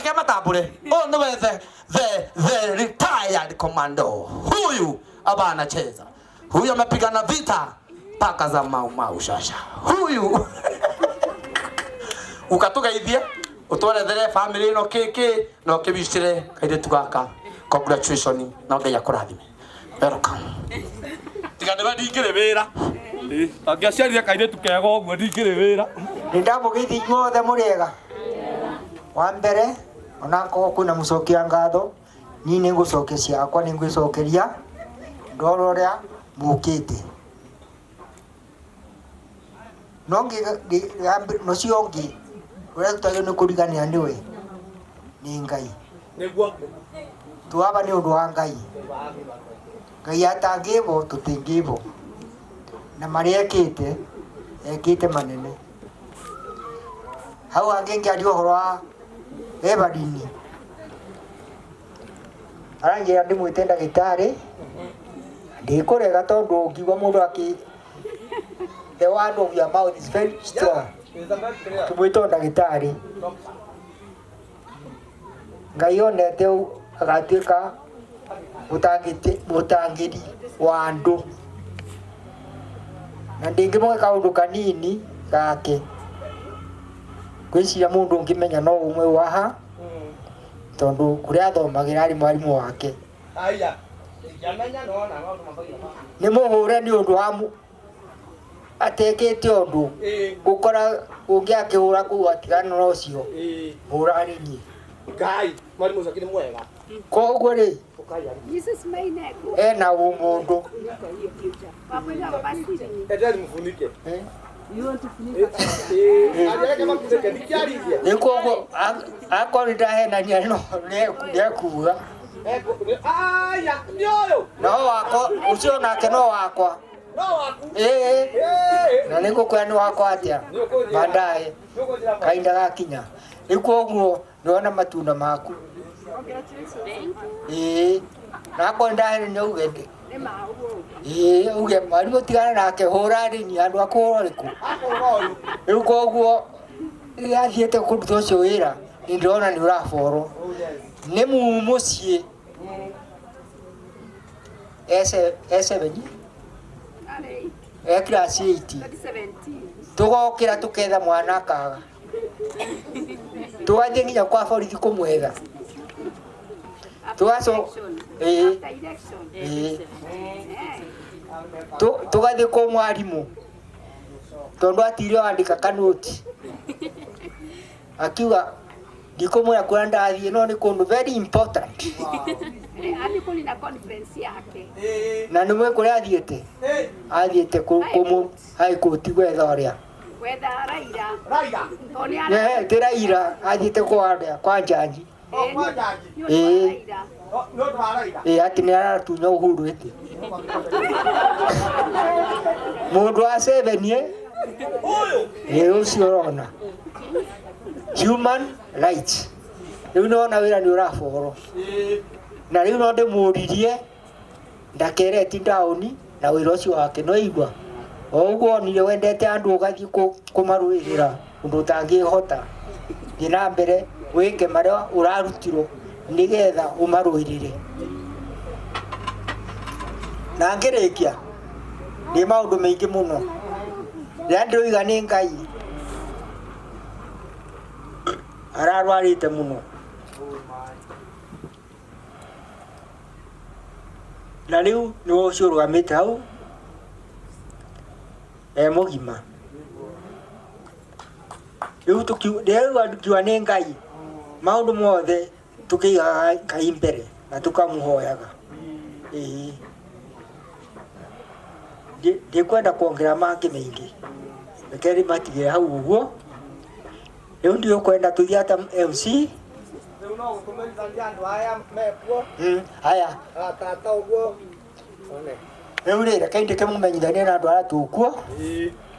Reke matambũre. Ũyũ nĩwe the retired commando. Huyu hapa anacheza. Huyu amepigana vita mpaka za Mau Mau shasha. Huyu ukatugeithie utwerethere family ĩno kĩkĩ na ũkĩwicĩre kairĩtu gaka congratulations na Ngai akũrathime. Welcome. Tiga nĩwe ndingĩrĩ wĩra. Angĩaciarire kairĩtu kega ũguo ndingĩrĩ wĩra. Nĩ ndamũgeithia inyuothe mũrĩega. Wa mbere onakorwo kwĩna mũcokia ngatho niĩ nĩ ngũcokia ciakwa nĩ ngwĩcokeria ndora ũrĩa mũkĩte. No ũcio ũngĩ ũrĩa tũtagĩrĩirwo nĩ kũriganĩra nĩwe nĩ Ngai. Nĩguo. Twaba nĩ ũndũ wa Ngai. Ngai atangĩbwo tũtingĩbwo. Na marĩa ekĩte, ekĩte manene. Hau hangĩ ngĩaria ũhoro wa Evelyn, aranjĩra ndĩmwĩte ndagĩtarĩ, ndikũrega tondũ ũngiuga mũndũ akĩ the word of your mouth is very strong. Kĩmwĩta o ndagĩtarĩ. Ngai onete agatuĩka mũtangĩri wa andũ. Na ndingĩmũhe kaũndũ kanini gake. Ngwĩciria mũndũ ũngĩmenya no ũmwe wa haha, tondũ kũrĩa athomagĩra arĩ mwarimũ wake. Nĩ mũhũre nĩ ũndũ wa atekĩte ũndũ gũkora ũngĩ akĩhũra kũu atigana na ũcio hũra nĩ niĩ. Ngai mwarimũ ũcio akĩrĩ mwega. Koguo rĩ ena ũmũndũ. Endeni mũfunike. Nĩ koguo akorwo nĩndahenania no nĩekuga. Aya, nĩ ũyũ. No wakwa ũcio nake no wakwa. No waku. Ĩĩ na nĩ ngũkwĩra nĩ wakwa atĩa baadaye kahinda gakinya. Rĩu koguo nĩwona matunda maku. Ĩĩ na akorwo nĩndahenania uge ĩĩ uge mwarimũ tigana nake hũra rĩni andũ a kũhũra ũrĩkũ. Rĩu koguo rĩrĩa athiĩte kũruta ũcio wĩra nĩ ndĩrona nĩ ũraborwo. Nĩ mumu mũciĩ e seven e class 8 tũgokĩra tũketha mwana akaga tũgathiĩ nginya kwa borithi kũmwetha tũgaco ĩĩ ĩĩ tũgathiĩ kwa mwarimũ tondũ atirĩ andĩka kanoti akiuga ndikũmwĩra kũrĩa ndathiĩ no nĩ kũndũ very important. Athiĩ kũnina conference yake. Na nĩ mwĩ kũrĩa athiĩte athiĩte kũmũ high court gwetha ũrĩa Gwetha Raila. Raila. Tondũ nĩ ara- ti Raila athiĩte kwa ũrĩa kwa njanji. O kwa njanji. Nĩ ũndũ wa Ĩĩ. Raila. Nĩ ũndũ wa Raila. Ĩĩ atĩ nĩ aratunya Uhuru ĩtĩ mũndũ wa seven ĩ Ũyũ. Ĩĩ ũcio ũrona human rights rĩu nĩwona wĩra nĩ ũraborwo na rĩu no ndĩmũririe ndakereti ndaũni na wĩra ũcio wake no igua o ũguo onire wendete andũ ũgathiĩ kũmarũĩrĩra ũndũ ũtangĩhota thiĩ na mbere wĩke marĩa ũrarutirwo nĩgetha ũmarũĩrĩre. Na ngĩrĩkia nĩ maũndũ maingĩ mũno rĩrĩa ndĩroiga nĩ Ngai ararwarĩte mũno na rĩu nĩwe ũcio ũrũgamĩte hau e mũgima. Rĩu ndĩraigua ngiuga nĩ Ngai maũndũ mothe tũkĩigaga Ngai mbere na tũkamũhoyaga. Ĩĩ. Ndikwenda kuongerera mangĩ maingĩ, reke ndĩmatigĩre hau ũguo. Rĩu ndiũkwenda tũthiĩ ata MC. Rĩu no gũtũmenyithania andũ aya mekuo. Haya. Tata ũguo. One. Rĩu rĩ, reke ndĩkĩmũmenyithanie na andũ arĩa tũkuo.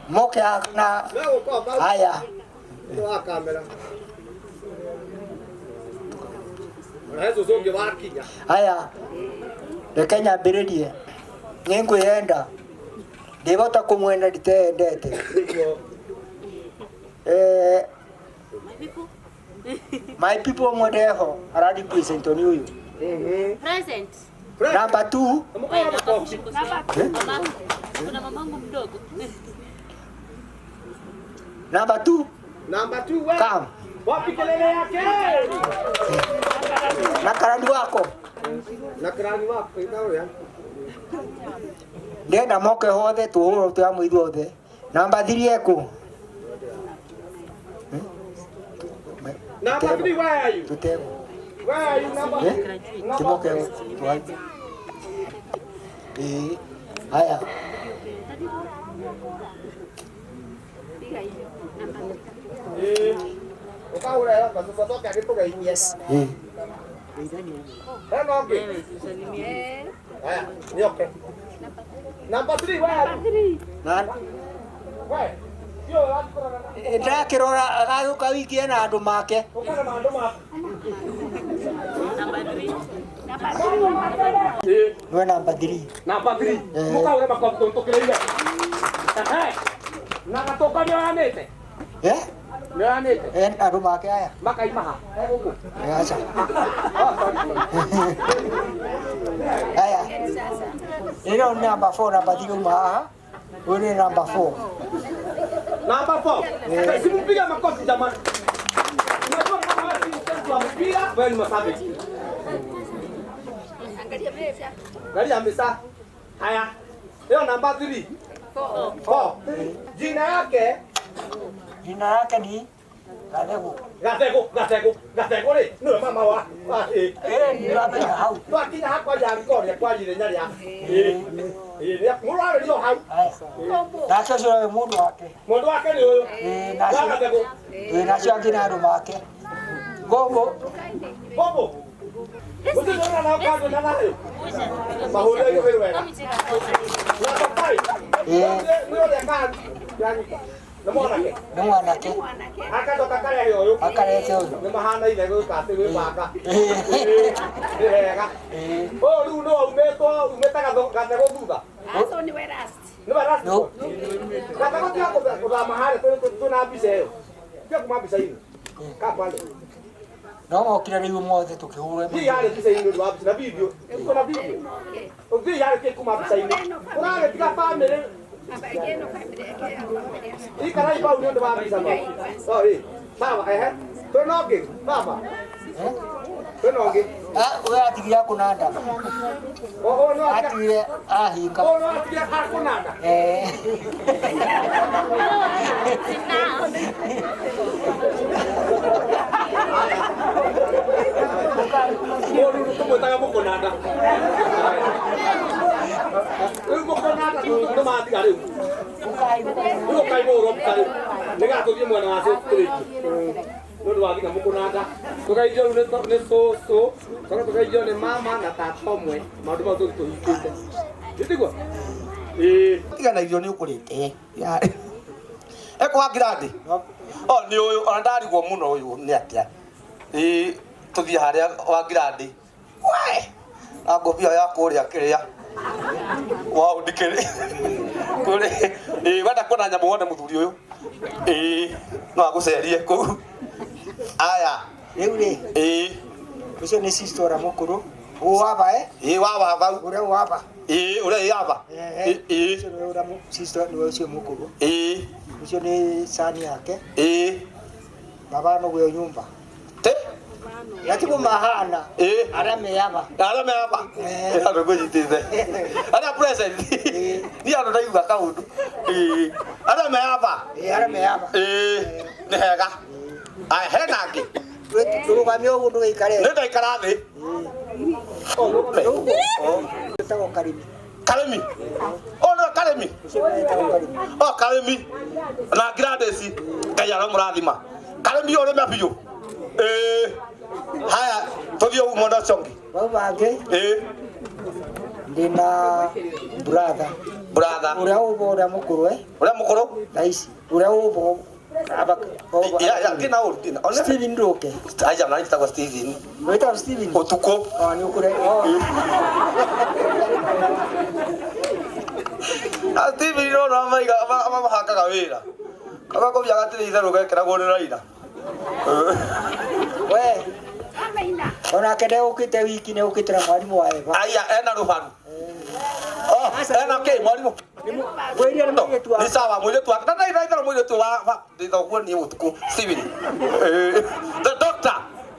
Moke na haya. Wa kamera. Ona he cũcũ ũngĩ wakinya. Haya, reke nyambĩrĩrie. Nĩ ngwĩyenda, ndĩbota kũmwenda nditeyendete. Eh, My people mwendeho ararepresent ni uyu. Present. Number 2 Mamangu. Kuna mamangu mdogo. Number 2 Number 2 wewe. Come. Wapi kelele yake? Na karani wako. Na karani wako ina Ndenda moke hothe tuhurwo twa mwithu othe. Number 3 eku. Number 3 where are you? Tutego. Where are you number? Timoke twai. Eh, haya. Ukaura hapa sasa toka agitugeithie. Yes. Eh. Hena ũngĩ? Haya, nĩ oke. Number 3 where are you? Na We. Sio ũrakorana na ndakirora agagũka wiki ena andũ make. ũkana na andũ maku. Nĩwe namba 3. Namba 3. Mukaure makofi tũkĩrĩire. Na gatoka nĩoyanĩte? Eh? Nĩoyanĩte? Eh, andũ make aya. Makaima ha? He gũkũ? Eh, aca. Aya. Ĩno nĩ namba 4, namba 3 uma haha. Ũyũ nĩ namba 4. Namba 4. Simpiga makofi jamani. Unajua kama wewe si mchezo wa mpira, wewe ni mashabiki. Angalia picha. Angalia misa. Haya. Hiyo namba 3. 4. Jina yake Jina lake ni Gathegu. Gathegu, Gathegu, Gathegu rĩ, nĩwe mama wa ĩ. Eh, nĩramenya hau. Twakinya hakwa ya ngoria kwa ithenya rĩa. Ĩ, ĩ, mũrarĩrio hau. Haya. Nake ũcio nĩwe mũndũ wake. Mũndũ wake nĩ ũyũ. Ĩ, Wa nacio Gathegu. ĩ, nacio angĩ nĩ andũ make. Ngũngũ. Bobo. Gũtirĩ ũrona nao kando na thayũ. Mahũrĩre igũrũ wega. Namba 5. Ĩ. Nĩ ũrĩa ka nĩ mwanake. Nĩ mwanake. Akacoka karehe ũyũ. Akarehe ũyũ. Nĩ mahanaine gwĩka atĩ gwĩbanga. Nĩ wega. Ũyũ rĩu nĩ waumĩtwo umĩte Gathegũ thutha. Aso niwe last. Nĩwe last. No. Gathegũ tiga gũthama harĩa twĩna mbica ĩyo. Tiga kuma mbica-inĩ. Kaa pale. No mokire rĩu mothe tũkĩhũrwo. Thiĩ harĩa mbica-inĩ nĩ ũndũ wa mbica na video. Ĩko na video. Ũthiĩ harĩa kĩ kuma mbica-inĩ. Ũragĩtiga bamĩrĩ. Ikarai bau nĩ ũndũ wa mbica bau. Oh, ĩ. Sawa, ehe. Twĩna ũngĩ, baba. Twĩna ũngĩ. Ah, ũyũ atigire akũnanda. Ũyũ nĩ watigire Atigire ahinga. Ũyũ nĩ watigire akũnanda. Eh. Ũyũ rĩu tũmwĩtaga mũkũnanda. Rĩu mũkũnanda nĩ matiga rĩu. Rĩu ũkaihũrwo mbica rĩu. Nĩgetha tũthiĩ mwena wa tũrĩkie. Nĩ ũndũ wa nginya mũkũnanda. Tũgeithio rĩu nĩ cũcũ, tũcoke tũgeithio nĩ mama na tata ũmwe. Maũndũ mau tũthiĩ tũhingĩte. Tiguo? Ĩĩ. Tigana irio nĩ ũkũrĩte. Ekwa ngirandi. O nĩ ũyũ ona ndarigwo mũno ũyũ nĩ atĩa. Ĩ tũthiĩ harĩa wa ngirandi. We! Na ngobia ya kũrĩa kĩrĩa. Wow, ndikĩrĩ. Kũrĩ ĩ wenda kuona nyamũ wone mũthuri ũyũ. Ĩ no agũcerie kũu. Aya. Rĩu rĩ, Ĩ ũcio nĩ sister ũrĩa mũkũrũ. Ũũ waba eh? ĩ wa wa bau. Ũrĩa waba. Ĩ ũrĩa ĩ aba. Eh, Ĩ ũcio nĩwe ũrĩa sister nĩwe ũcio mũkũrũ. ĩ Ũcio nĩ sani yake. ĩ Baba no nyumba. te Yatigo mahana. ĩ Arĩa me aba. arĩa me aba. Andũ ngũnyitĩte. Arĩa present. Niĩ andũ ndaigua kaũndũ. Ĩ arĩa me aba. Ĩ arĩa me aba. Ĩ nĩ hega. Aya hena angĩ. Ndũrũgamie ũguo ndũgĩikare. Nĩ ndaikara thĩ. Wĩtagwo Karimi. Karĩmi. Ũyũ nĩwe Karĩmi. Ũcio nĩwe wĩtagwo Karimi. O Karĩmi. Na Gladys. Ngai aromũrathima. Karĩmi ũrĩme biũ. Ĩ haya tũthiĩ ũguo mwena ũcio ũngĩ. Bau bangĩ Ĩ ndĩna brother. brother. Ũrĩa ũbo ũrĩa mũkũrũ eh? Ũrĩa mũkũrũ. Thaa ici. Ũrĩa ũbo aba Ya ya ndina ũru ndina. Steven Nduke. Aja na njĩtagwo Steven. Wĩtagwo Steven? Ũtukũ. Oh, nĩ ũkũre. Oh. Ah, Steven no no maiga mahangaga wĩra. Kaba kũbia gatirĩ itherũ gekĩragwo nĩ Raila. We. Onake ndegũkĩte wiki nĩũkĩte na mwarimũ wa Eva. Aya ena rũbaru. Oh, ena kĩ mwarimũ? Ngwĩrire nĩ mũirĩtu wa Ni sawa mũirĩtu wa. Na na itherũ mũirĩtu wa ndĩthoguo niĩ ũtukũ Steven. The doctor.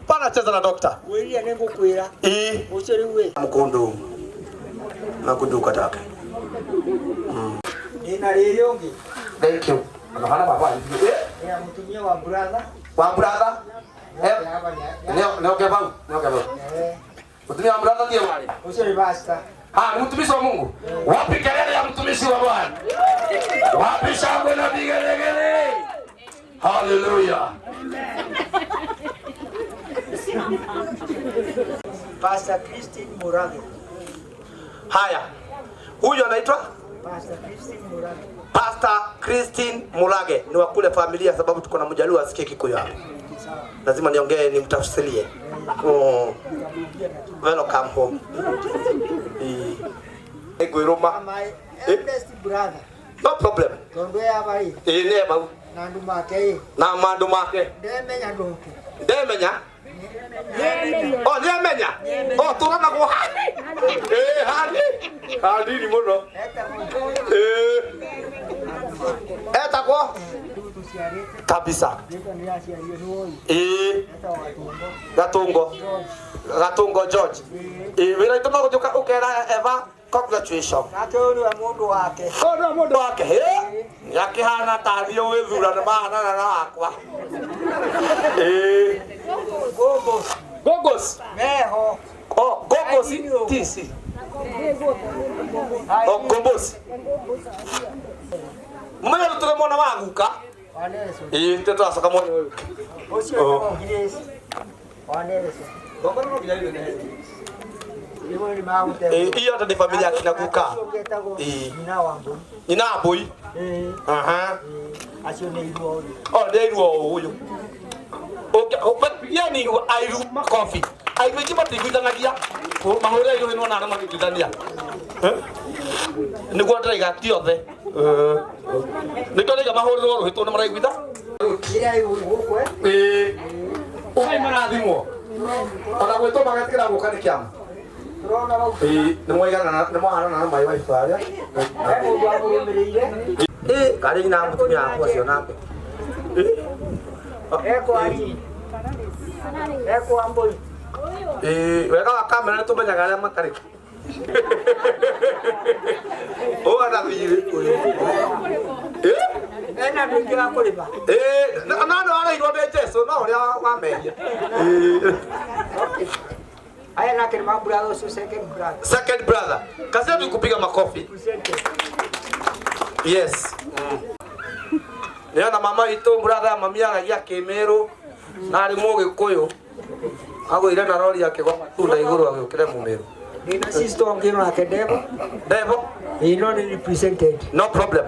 Pana cheza na doctor. Ngwĩrire nĩ ngũkwĩra. Ĩĩ. Ũcio rĩu ĩ. Mkundu. Na kunduka take. Ndĩna rĩrĩ ũngĩ. Thank you. Hana baba. Ndĩna mũtumia wa brother. Wa brother. Nioke bau, nioke bau. Mtumia wa brother ndiye wale. Ũcio nĩ pastor. Ha, ni mtumishi wa Mungu. Wapi kelele ya mtumishi wa Bwana? Wapi shangwe na vigelegele? Haleluya. Pastor Christine Murage. Haya. Huyu anaitwa Pastor Christine Murage. Pastor Christine Murage. Ni wa kule familia sababu tuko na Mjaluo asikie Kikuyu hapa. Lazima niongee nimtafsirie. Oh. Welcome home. Ngwiruma. My eldest brother. No problem. Tondũ e aba ĩ Ĩĩ nĩ bau. na andũ make ĩ Na mandũ make. ndemenya ndũke. Ndemenya. Oh, nĩamenya. Oh, tũranagwo. Ĩĩ hani. Hanini mũno. Ĩĩ. Etagwo kabisa. Ĩĩ. Gatungo. Gatungo George. Ĩĩ wĩra witũ no gũthiĩ ũkera Eva congratulations. Nake ũyũ nĩwe mũndũ wake. Ũyũ nĩwe mũndũ wake. Ĩ nĩakĩhana ta niĩ gwĩthurana mahanana na wakwa. Ĩĩ. Gogos. Gogos. Meho. Oh, gogos TC. Oh, gogos. Mumenye tũrĩ mwana wa guka. Wa Nelson. Ĩĩ nĩ tũracoka mwena ũyũ. Ũcio wĩtagwo Grace. Wa Nelson. Rĩmwe nĩ magũte. Ĩĩ iyo hata ni familia ya kina guka. Ũcio ũngĩ etagwo Ĩĩ. nyina wa mbũri. Nyina wa mbũri. Ĩĩ. Aha. Acio nĩ irua ũyũ. Oh, nĩ airua ũyũ. Yani airu makobi. Airu aingĩ matiiguithanagia. Mahũre airu nĩ wonaga makĩiguithania. Nĩguo ndĩraiga ti othe. Nĩkĩo ndĩraiga mahũrĩrwo rũhĩ tondũ maraiguitha. Ĩrĩa ĩ gũkũ ĩ. Ĩĩ. Ũgai marathimwo. Ona gwĩtwo magetĩkĩra gũka nĩ kĩama. Tũrona bau. Ĩĩ nĩ mwaigana nĩ mwahanana na my wife harĩa. He mũndũ amũrũmĩrĩire. Ĩĩ karĩ nyina wa mũtumia wakwa ũcio nake. Ekwo Irene. Ekwo Wambũi. Ĩĩ wega wa kamera nĩ tũmenyaga arĩa matarĩ. Ũyũ ana thiirĩ ũyũ. Ĩĩ Ena andũ aingĩ a kũrĩma. Ĩĩ no no arairwo nĩ Jesũ no ũrĩa wamehia. Ĩĩ. Aya nake nĩ ma brother ũcio second brother. Second brother. Kazi yetu ni kupiga makofi. Yes. Nĩona mama witũ brother mami aragia kĩmĩrũ na arĩ mũgĩkũyũ. Agũire na rori akĩgwa matunda igũrũ agĩũkĩre mũmĩrũ. Ndĩna sister ũngĩ nake Devo. Devo? Ĩĩ no nĩ represented. No problem.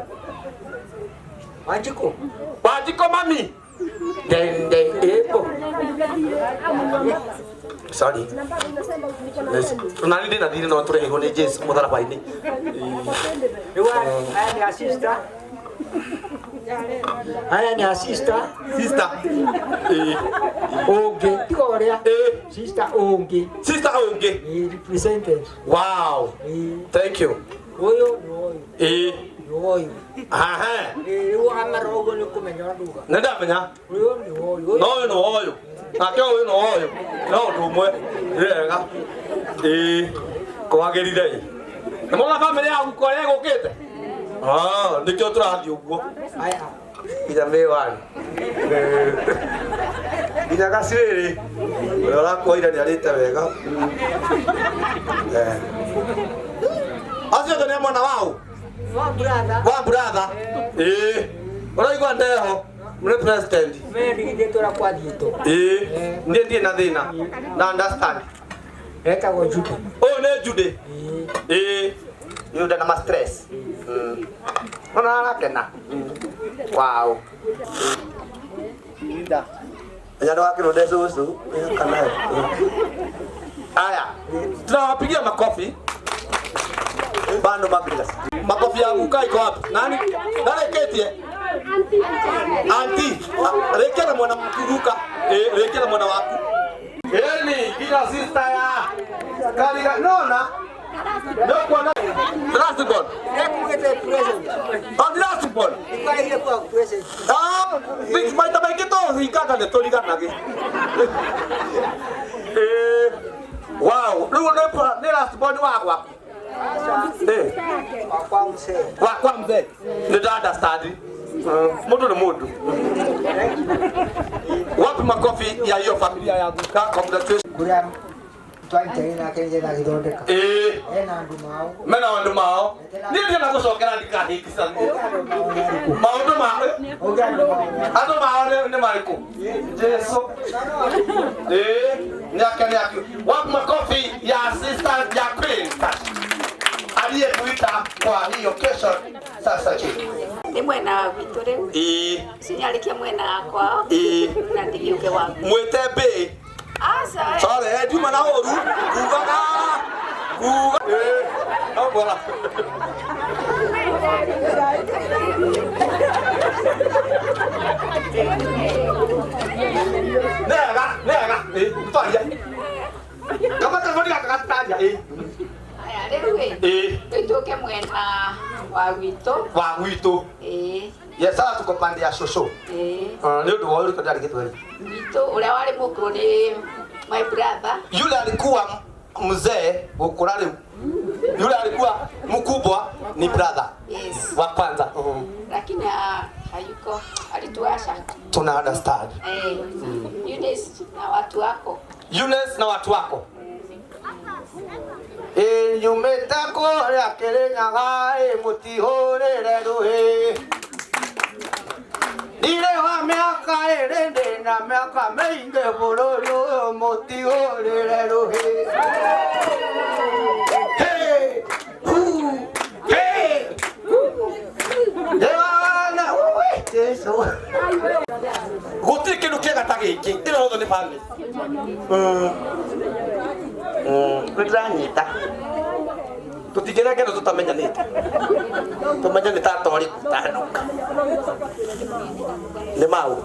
Wanjikũ. Wanjikũ mami. Dende ebo. Sorry. Na nĩ ndĩna thirĩ no tũrĩhirwo nĩ Jesu mũtharaba-inĩ. Rĩu aya nĩ a sister. Aya nĩ a sister. Sister. Ĩĩ. Ũngĩ tiga ũrĩa. Ĩĩ. Sister ũngĩ. Sister ũngĩ. Ĩĩ represented. Wow. Thank you. Ũyũ nĩ ũyũ. Ĩĩ. Nĩ ũyũ. Aha. Ĩĩ rĩu amara ũguo nĩ kũmenya ũrĩa nduga. Nĩ ndamenya. Ũyũ nĩ ũyũ. No ũyũ nĩ ũyũ. Nake ũyũ nĩ ũyũ. No ũndũ ũmwe. Nĩ wega. Ĩĩ. Kwagĩrire ĩ. Nĩ mona bamĩrĩ yaku ũrĩa ĩgũkĩte? Ah, nĩkĩo tũrathiĩ ũguo. Aya. Nginya mĩwani. Nginya gacĩrĩ. Ũrĩa ũrakuoire nĩ arĩte wega. Acio othe nĩ mwana wau? Wa brother. Wa brother. Ĩĩ. Ũraigua ndeho. Nĩ president. Mendigithĩtwo ũrĩa kwathiĩtwo. Ĩĩ. Niĩ ndirĩ na thĩna. Na understand. Etagwo Jude. Ũyũ nĩ Jude. Ĩĩ. Nĩ ũndũ na ma stress. Ona arakena. Wow. Linda. Nya ndo akirunde cucu kana. Aya. Tunawapigia makofi. Bando mapiga. Makofi yangu kai iko wapi? Nani? Nani ketie? Auntie. Rekia na mwana waku guka. Rekia na mwana waku. Nginya sister ya Kariga nona no kuona last born. Oh, last born. Ah, big maita maingĩ tũhingana nĩ tũriganage. Eh, wow, rĩu nĩ last born wa gwaku. Eh, wakwa mzee. Nĩ nda understand. Mũndũ nĩ mũndũ. Wapi makofi ya hiyo familia ya Guka? Congratulations. Kuria twanyitanĩire nake nĩgetha agĩthondeka. Eh, Ena andũ mao. mena andũ mao. Niĩ ndienda gũcokera ndikahĩngicanie. Maũndũ ma Ũngĩ andũ mao nĩ arĩkũ? andũ mao nĩ marĩkũ? Jesu. Eh, nĩake nĩake. Wapi makofi ya sister ya Queen aliyetuita kwa hiyo kesho sasa chini. Nĩ mwena wa gwitũ rĩu. Ĩĩ, Cinyarĩkia mwena wakwa. ĩĩ. Na ndigĩũke waku. Mwĩte mbĩ. Aca. Sorry, ndiuma na ũru. Ngugaga. Nguga. Eh, no bora. Nega, nega. Eh, twaria. Kama telefoni gaka gataria. Eh. Aya rĩu ĩ. Eh, Rĩu tũke mwena wa gwitũ. wa gwitũ. Ĩĩ. Yes, sasa tuko pande ya shosho. Ĩĩ. Nĩ ũndũ wa ũrĩkũ ndarĩ gĩthweri. Gwitũ ũrĩa warĩ mũkũrũ nĩ my brother. Yule alikuwa mzee gũkũra rĩu. Yule alikuwa mkubwa ni brother Yes. wa kwanza. Lakini hayuko, alituacha. Tuna understand. Eh. Eunice na watu wako. Eunice na watu wako. Nyumĩte kũrĩa Kĩrĩnyaga ĩ mũtihũrĩre rũhĩ. Ndirĩ wa mĩaka ĩrĩ ndĩna mĩaka mĩingĩ bũrũri ũyũ mũtihũrĩre rũhĩ. Hey, hu, hey, hu. Ndĩwana, uwe, Jesũ. Gũtirĩ kĩndũ kĩega ta gĩkĩ ĩno yothe nĩ family. Nĩ ndĩranyita tũtingĩrengera tũtamenyanĩte tũmenyane ta tori tanuka nĩ mau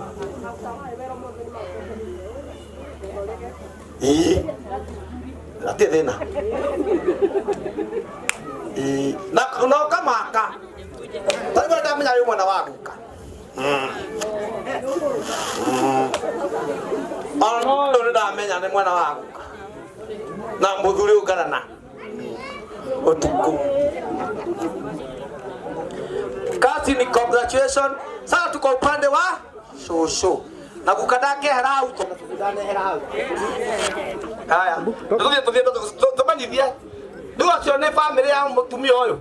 ĩĩ hatirĩ thĩna ĩĩ na na ũkamaka tarĩu ndamenya wĩ mwana wa guka. Ona no nĩ ndamenya nĩ mwana wa guka na mũthuri ũngarana utuku. Kasi ni congratulation. Sasa tuko upande wa shosho na gukadake hera auto hera hau. Haya, tuthie tuthie tumanyithie rĩu acio nĩ family ya mũtumia ũyũ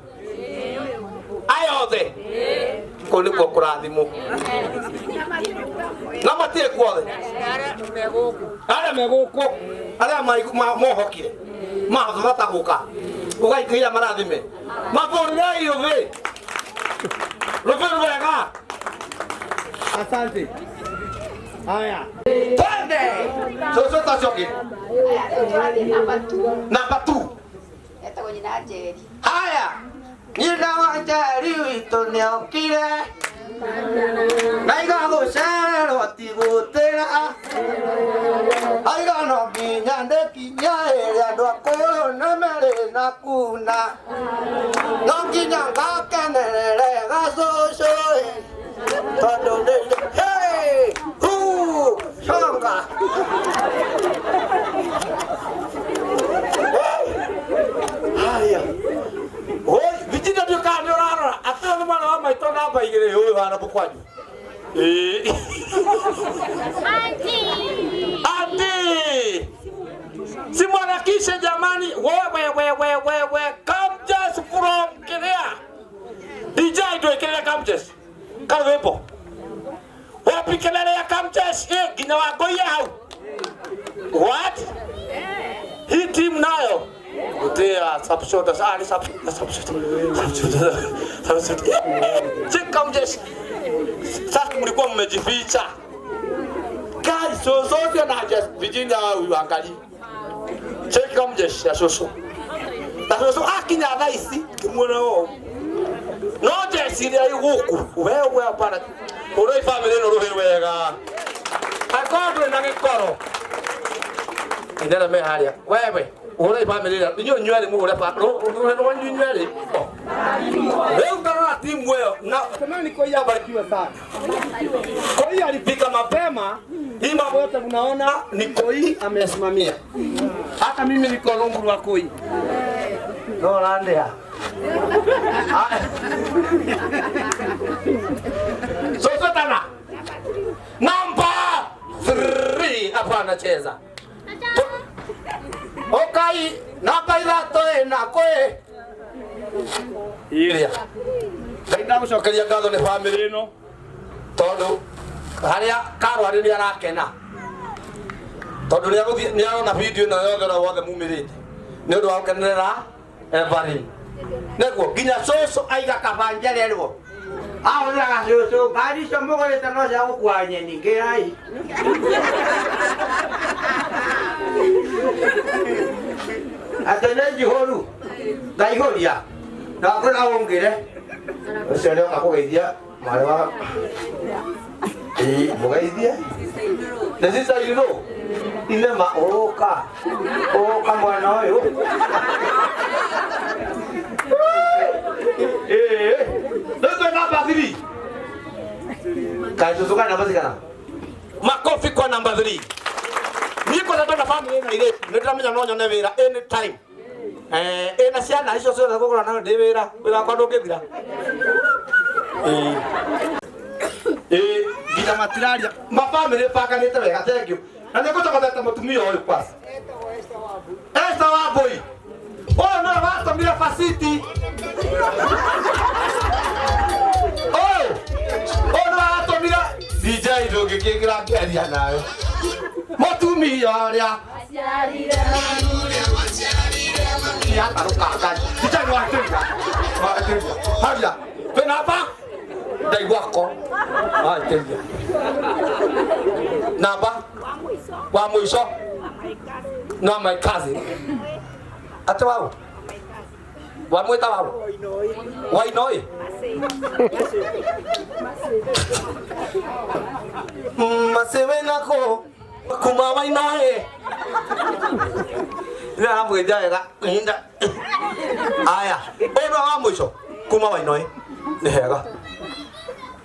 aya othe kũu nĩkuo kũrathimwo na matirĩ kuothe arĩa me gũkũ arĩa mohokire mahota gũka ũgaikĩria marathime mabũrĩrei rũthĩ rũthĩ rwega. Asante. Haya. Twende cũcũ tacio ũngĩ. Aya rĩu tũrathiĩ namba 2. Namba 2. Etagwo nyina Njeri. Haya, nyina wa Njeri witũ nĩokire na igagũcererwo ti gũtĩra aiga no nginya ndĩkinya ĩrĩa andũ akũrũ nĩ merĩ na kuna no nginya ngakenerere gacũcũ tondũ ndĩ hey hu songa. Haya. Oi, Virginia ndio kana nĩ ũrarora atĩ nĩ mwana wa maitũ namba igĩrĩ ũyũ hana mũkwanyu. Ĩĩ. Auntie. Auntie. Simwarakishe jamani, wewe wewe wewe come just from Kenya. DJ ndwĩkĩrĩre Kamches. Karwĩmbo. Wapi kelele ya Kamches? Eh, nginya wangoie hau. What? Hii team nayo. Kutea subshot ah ni subshot. Subshot. Check Kamches. Sasa mlikuwa mmejificha. Guys, so so na just Virginia uangalie. Check Kamches ya soso. Na soso akinya thaa ici kimuona ũũ. No ndeciria iguku wewe hapana. Ũrĩa family ĩno rũhĩ wega. Akorwo ndũrĩ na gĩkoro. Inera me haria. Wewe, uhũre family ĩrĩa. Inyuĩ inyuerĩ mũhũre rwanyu inyuerĩ. Rĩu ndarora timu ĩyo na Semeni Koi abarikiwe sana. Koi alifika mapema. Hii mambo yote mnaona ni Koi amesimamia. Hata mimi niko rungu rwa Koi. No ũrandĩha. Soso tana. Namba 3 hapa anacheza. Okai namba ithatũ ĩna kwĩ iria. Ngai ndagũcokeria ngatho nĩ bamĩrĩ ĩno tondũ harĩa karwarĩ nĩ arakena tondũ nĩ arona video ĩno yothe na wothe mumĩrĩte nĩ ũndũ wa gũkenerera Everin. Nĩguo nginya cũcũ aiga kaba njererwo. Ahũthĩraga cũcũ ngari icio mũgũrĩte no cia gũkua nyeni ngĩrai. Atĩ nĩ njihũru ngaihũria ndakwĩra ũngĩre Ũcio nĩoka kũgeithia mwarĩ wa ĩĩ mũgeithie. Nĩ sister in law. Inema ũka ũka mwana ũyũ. Ĩĩ rĩu twĩ namba 3. Kaĩ cũcũ kaĩ namba cigana? Makofi kwa namba 3. Niĩ kwanza ndona family ĩno irĩtu nĩ ndĩramenya no nyone wĩra anytime. Ĩna ciana icio ciothe ngũgũra nayo ndĩ wĩra, wĩra wakwa ndũngĩthira. Ĩĩ nginya matiraria mabamĩrĩ banganĩte wega thank you. Na nĩ ngũcokothete mũtumia ũyũ kwanza. Esther Wambui. Ũyũ nĩwe watũmire Faciti. Ũyũ nĩwe watũmire DJ ndũngĩkĩngĩra ngĩaria nawe. Mũtumia ũrĩa DJ nĩwatĩria. Watĩria. Haria. Twĩ namba ndaigua ko. Watĩria. Namba wa mwisho na my cousin. Ate wao. Wamwita wao. Wainoi. Masewe nako kuma wainoi. Nĩ aramũgeithia wega. Ihinda. Aya, ũyũ nĩwe wa mũico kuma Wainoi. Nĩ hega.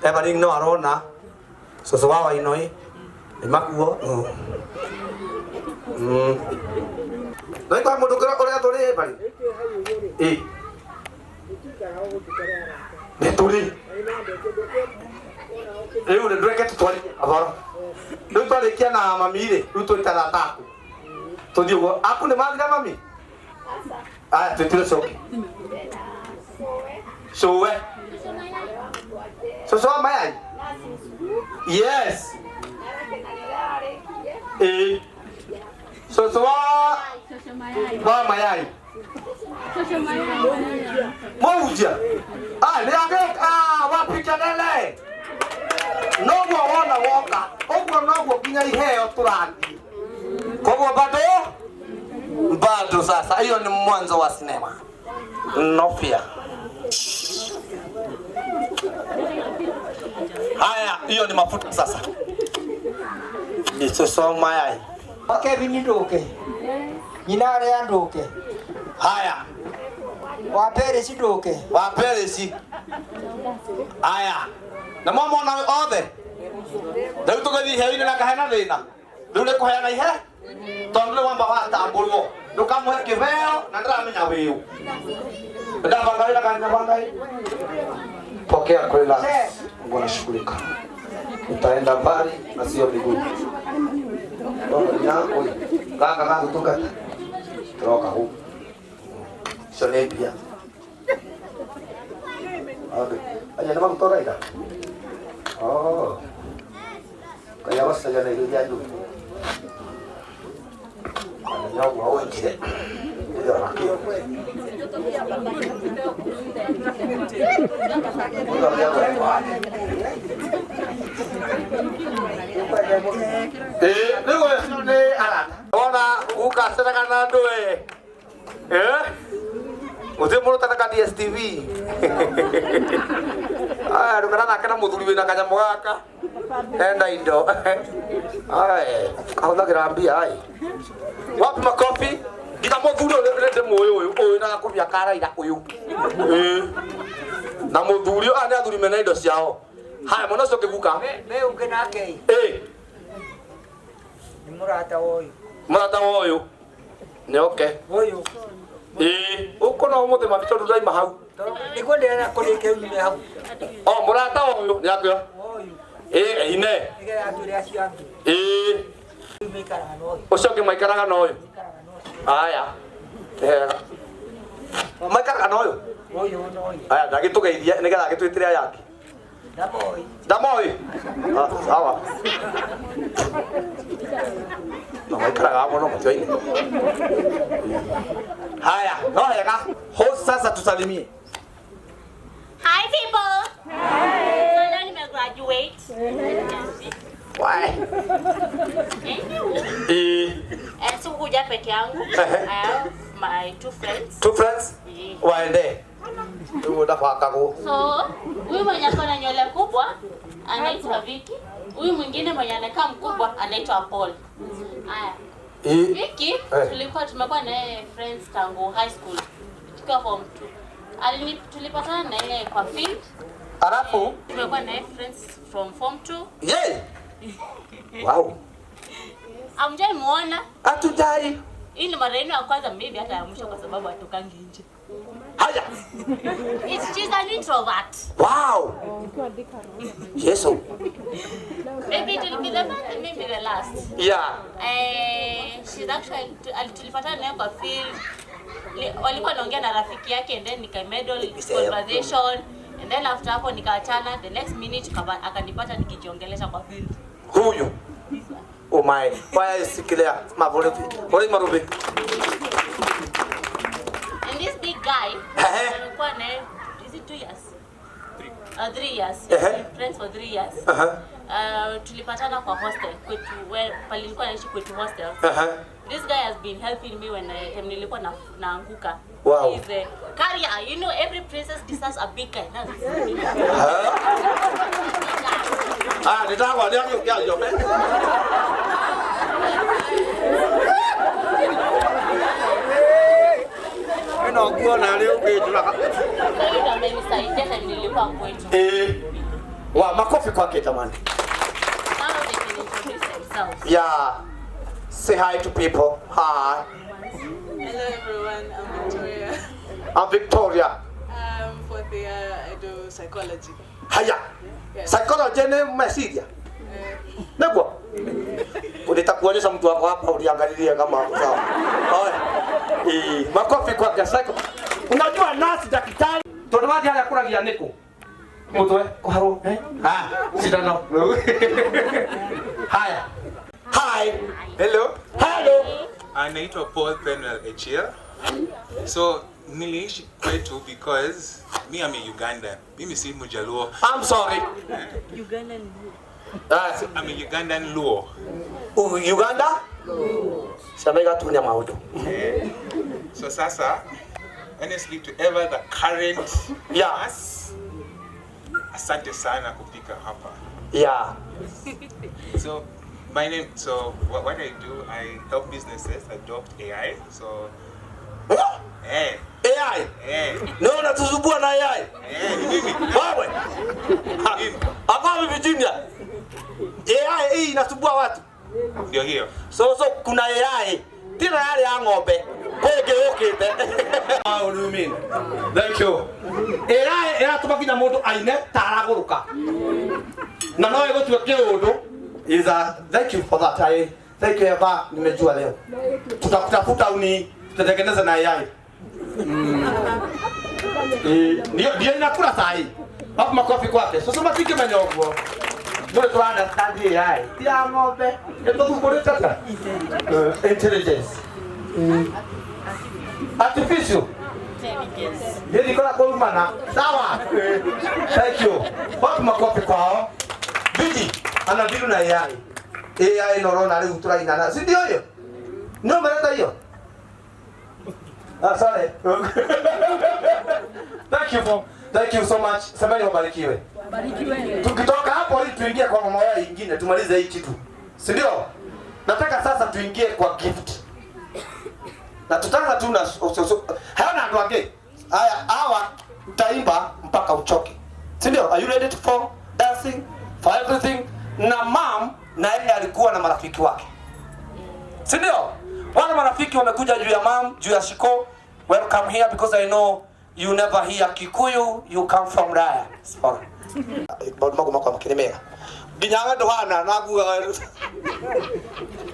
Everin no arona cũcũ wa Wainoi nĩ makuo. No ikwa mũndũ ũrĩa tũrĩ Everin. Ĩ. Nĩ tũrĩ. Rĩu nĩ ndweke tũtwarithie kaboro. Rĩu twarĩkia na mami rĩ, rĩu tũrutaga taku. Tũthiĩ ũguo. Aku nĩ mathira mami? Aya, twĩtire coki. Cũwe. Cũcũ wa mayai? Yes. Ĩĩ. Cũcũ wa mayai. Mũhunjia. Ah, nĩ agĩũka. Wapi kelele. Noguo wona woka. Ũguo noguo nginya iheo tũrathiĩ. Koguo bado sasa hiyo ni mwanzo wa sinema. No fear. Haya, hiyo ni mafuta sasa. Icho mayai. Kevin nduke. Nyina aria nduke. Haya. Wa Peresi nduke. Wa Peresi. Haya. Na mwamona othe. Rĩu tũgĩthiĩ iheo-inĩ na ngahena thĩna. Rĩu nĩ kũheana ihe tondũ nĩ wamba watambũrwo. Ndũkamũhe kĩheo na ndĩramenya wĩũ. Ndabanga wĩra kana ndabanga wĩra. Pokea kwela. Mungu anashughulika. Utaenda mbali na sio miguu. Ndio ganga ganga kutoka troka huku. Sio pia. Okay. Aja nama kutoka ida. Oh. Kaya wasa jana ile jaju. Ananyogwa wengine. Ndio rakio. Ona ukaceraga na andũ we. Gũtirĩ mũndũ ũtanaga DSTV. Aya ndũkanathake na mũthuri wĩna kanyamũ gaka. Enda indo. Ai, ahũthagĩra mbia ai. Wapi makofi? Nginya mũthuri ũyũ ndĩmũĩ ũyũ ũyũ na gakũbia ka Raila ũyũ. Ĩĩ. Na mũthuri ũyũ aya nĩ athuri mena indo ciao. Haya mwana ũcio ũngĩ Me ũngĩ nake Ĩĩ. nĩ mũrata wa ũyũ. Mũrata wa ũyũ. Nĩ oke. Ũyũ. Ĩĩ, ũkũ no ũmũthĩ mami tondũ ndaima hau. Nĩguo ndĩrenda kũrĩkia ume hau. O mũrata wa ũyũ nĩ akĩo. Ũyũ. Ĩĩ, ine. Nĩgetha atwĩre acio angĩ. Ĩĩ. Rĩu maikaraga na ũyũ. Ũcio ũngĩ maikaraga na ũyũ. Aya. Hega. Maikaraga na ũyũ. Ũyũ na ũyũ. Aya, ndagĩtũgeithie nĩgetha agĩtwĩtĩre aya angĩ. Ndamoĩ. Ndamoĩ. Ah, sawa. Na maikaraga hamwe no matioine. Haya, no hega. Host sasa tusalimie. Hi people. Hi. So leo nimegraduate. Why? Anyway. Eh, Eh, sikukuja peke yangu. Ehe. I have my two friends. two friends waende. Rĩu ndabakagwo. So, huyu mwenye ako na nywele kubwa anaitwa Vicky. Huyu mwingine mwenye anakaa mkubwa anaitwa Paul. Haya. Eh. Vicky Eh. tulikuwa tumekuwa na yeye friends tangu high school. Tukiwa form 2. Alini tulipatana na yeye kwa field. Alafu Tumekuwa na yeye friends from form 2. ye. Wow. Hamjai muona? Hatujai. Hii ni mara yenu ya kwanza maybe hata ya mwisho kwa sababu hatokangi nje. Haya. It's she's an introvert. Wow. Yesu. Maybe it will be the first and maybe the last. Yeah. Eh, she's actually tulipatana naye kwa field. Walikuwa wanaongea na rafiki yake and then nika medal conversation and then after hapo nikaachana the next minute akanipata nikijiongelesha kwa field. Huyu. Oh my. Why sikilia mabore. Hore marubi. And this big guy Ehe. amekuwa naye is it 2 years? 3 years. Ehe. Friends for 3 years. Aha. Tulipatana kwa hostel kwetu where pale nilikuwa naishi kwetu hostel. Aha. This guy has been helping me when I time nilikuwa na naanguka. Wow. He's a carrier. You know every princess deserves a big guy. That's big guy. Ah, nitagwa nĩ agĩũkia njome. Ĩno nguona rĩ ũkĩnjũraga. So huyu ndo amenisaidia time nilikuwa kwetu. Eh. Wa makofi kwake jamani. Now they can introduce themselves. Yeah. Say hi to people. Hi. Hello everyone, I'm Victoria. I'm Victoria. I'm fourth year, I do psychology. Haya. Yes. Psychology ni mesiria. Nĩguo? Nitakuonyesha mtu wako hapa uliangalilie kama sawa. Haya. Eh, makofi kwake psycho. Unajua nasi daktari tondu wathi haria kuragia niku? Mutwe kuharwo. Eh? Ah, sindano. Haya. Hi. Hello. Hello. Anaitwa Paul Penwell Echir. So niliishi kwetu because me I'm a Ugandan. Mimi si Mjaluo. I'm sorry. Ugandan Luo. I'm a Ugandan Luo. Uganda? Ciana igatunya maundu. So sasa, honestly to ever the current yeah. us, asante sana kupika hapa. Yeah. Yes. So my name, so what I do, I help businesses adopt AI. So eh. AI? Eh. No, unatusumbua na AI. Eh, ni mimi. Wewe. Hapa Virginia. AI hii inasumbua watu. Ndio hiyo. So kuna AI. Tena yale ya ng'ombe. Kwenge yukite. How do you mean? Thank you. AI iratũma nginya mũndũ aine ta aragũrũka. Na no ĩgũtue kĩũndũ. Is a thank you for that. I thank you Eva, nimejua leo. Tutakutafuta uni tutatengeneza na AI. Ndio inakula saa hii. Hapo makofi kwake. Sasa matikimenya ũguo. Ndio tu understand AI. Ti ya ng'ombe. Nĩtũthumbũrĩte ta. Intelligence. Artificial. Intelligence. Ndio niko kurumana. Sawa. Thank you. Wapi makofi kwao. Bidi anadiru na AI. AI norona rĩu tũrainana. Si ndio hiyo? Ndio umeleta hiyo? Ah, sorry. Thank you so much. Semeni wabarikiwe. Tukitoka hapo ili tuingie kwa mama yao ingine tumalize hii kitu. Si ndio? Nataka sasa tuingie kwa gift. Na tutaanza tu na hawana andu angĩ. Haya, hawa mtaimba mpaka uchoke. Si ndio? Are you ready for dancing? For everything? Na mam na yeye alikuwa na marafiki wake. Si ndio? Wale marafiki wamekuja juu ya mam, juu ya Shiko. Welcome here because I know you never hear Kikuyu, you come from Raya. Sorry. Maũndũ maguo makwa makĩrĩ mega. Nginya we ndũhana na ngugaga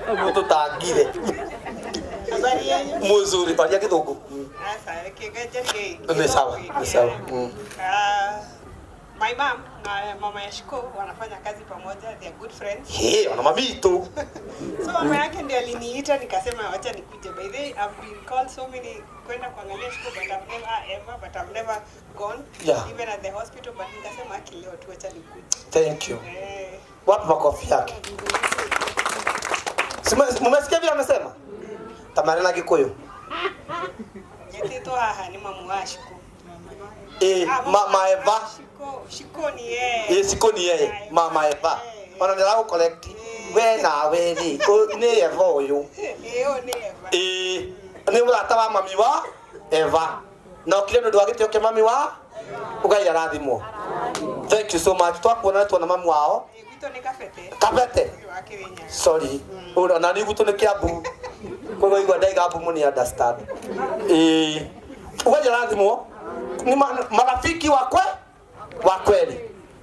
mũtũtangire. Habari yenu? Mzuri, aria Gĩthũngũ. Asa, kigejerie. Ni sawa, ni sawa. My mom na mama ya Shiko wanafanya kazi pamoja, they are good friends. Hey, ona mami itu. So mama yake ndiye aliniita nikasema wacha nikuje. By the way, I've been called so many kwenda kuangalia Shiko but I've never ever but I've never gone even at the hospital, but nikasema aki leo tu wacha nikuje. Thank you. Wapi makofi yake? Mumesikia vile amesema? Tamara na Gikuyu. Nyetito haha ni mamu wa Shiko. Mama Eva. Shiko ni yeye. Shiko ni yeye. Mama Eva. Ona ndĩra gũ-correct. We nawe rĩ, nĩ Eva ũyũ. Ũyũ nĩ Eva. Nĩ mũrata wa mami wa Eva. Na okire nĩ ũndũ wa gĩtĩo kĩa mami wa Ngai arathimwo. Thank you so much. Twakuona tuona mami wao. Gwitũ nĩ Kabete. Kabete. Wa Kĩrĩnyaga. Sorry. Ona ni gwitũ nĩ Kiambu. Koguo igua ndaiga mbu mũni understand. Ngai arathimwo. Ni marafiki wakwe wa kweli.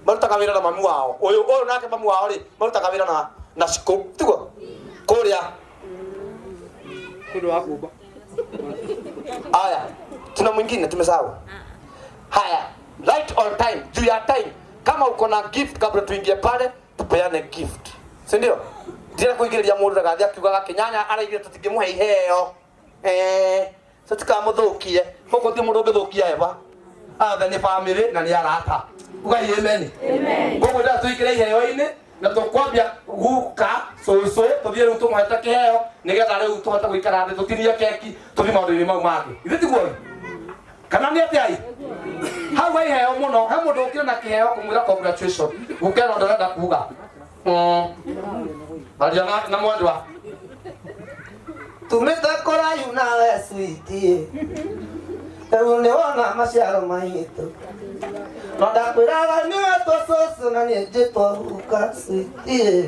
Marutaga wĩra na mami wao. Ũyũ ũyũ nake mami wao rĩ, marutaga wĩra na Shiko, tiguo? Kũrĩa. Kũndũ wa kũmba. Haya, tuna mwingine tumesahau. Haya, right on time, juu ya time. Kama uko na gift kabla tuingie pale, tupeane gift. Si ndio? Ndira kuingĩrĩria mũndũ ndagathie akiugaga kĩnyanya araigire tũtingĩmũhe iheo. Tũtikamũthũkie. Gũkũ ti mũndũ ũngĩthũkia Eva. Othe nĩ family na nĩ arata. Ugai amen. Amen. Koguo ndĩrenda tũingĩre iheo-inĩ na tũkwambia guka cũcũ tũthiĩ rĩu tũmũhete kĩheo nĩgetha rĩu tũhote gũikara thĩ tũtinie keki tũthiĩ maũndũ-inĩ mau mangĩ. Ithuĩ tiguo? Kana nĩ atĩa ĩ? Hau he iheo mũno, he mũndũ ũkire na kĩheo kũmwĩra congratulation. Guka ĩno ndĩrenda kuga. Aria na mwendwa. Tumĩte kũraihu nawe sweetie. Rĩu nĩwona maciaro maitũ. No ndakwĩraga nĩwetwo cũcũ na niĩ njĩtwo guka sweetie.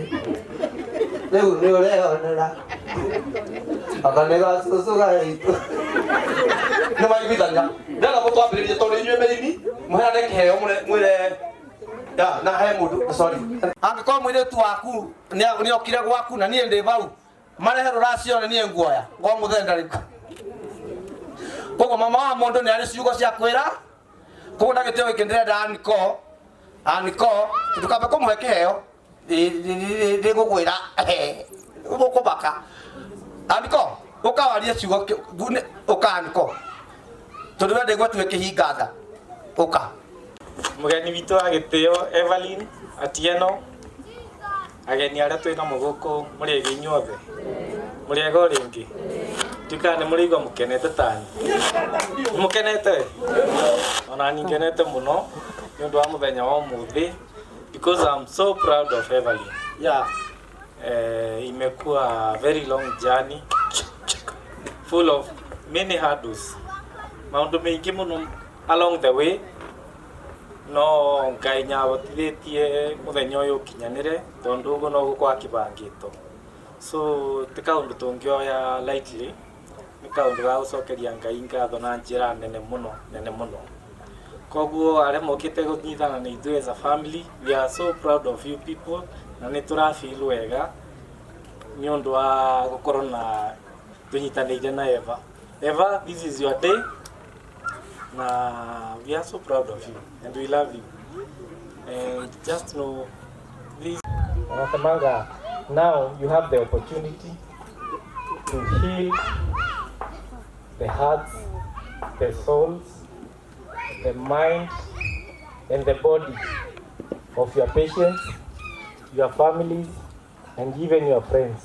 Rĩu nĩũreyonera. Anga nĩ gacũcũ gaitũ. Nĩ maiguithania. Ndĩrenda mũtwambĩrĩrie tondũ inyuĩ mĩini mũheane kĩheo mwĩre ya na he mũndũ sorry. Angĩkorwo mũirĩtu waku nĩokire gwaku na niĩ ndĩ bau marehe rũracio na niĩ nguoya ngo mũthenya rĩu. Koguo mama wa mũndũ nĩ arĩ ciugo cia kwĩra. Koguo ndagĩtĩo gĩkĩ ndĩrenda Aniko. Aniko tũkambe kũmũhe kĩheo. Ndĩgũkwĩra ũgũkũmaka. Aniko ũkawarie ciugo ũka Aniko. Tondũ we ndĩgwetue kĩhinga nda. Ũka. Mũgeni witũ wa gĩtĩo Evelyn Atieno, ageni arĩa twĩ namo gũkũ mũrĩega inyuothe. Mũrĩega o rĩngĩ. Ndiũĩ kana nĩ mũraigua mũkenete tani. Nĩ mũkenete? Ona niĩ ngenete mũno nĩ ũndũ wa mũthenya wa ũmũthĩ because I'm so proud of Evelyn. Yeah. Imekuwa very long journey full of many hurdles. Maũndũ maingĩ mũno along the way no Ngai nyahotithĩtie mũthenya ũyũ ũkinyanĩre tondũ ũguo noguo gwakĩbangĩtwo. So ti kaũndũ tũngĩoya lightly, nĩ kaũndũ ga gũcokeria Ngai ngatho na njĩra nene mũno nene mũno. Koguo arĩa mokĩte kũnyitana na ithuĩ as a family, we are so proud of you people na nĩ tũra feel wega nĩ ũndũ wa gũkorwo na tũnyitanĩire na Eva. Eva, this is your day. Na we are so proud of you and we love you. And just know this. Wanasemanga, now you have the opportunity to heal the hearts, the souls, the mind, and the body of your patients, your families, and even your friends.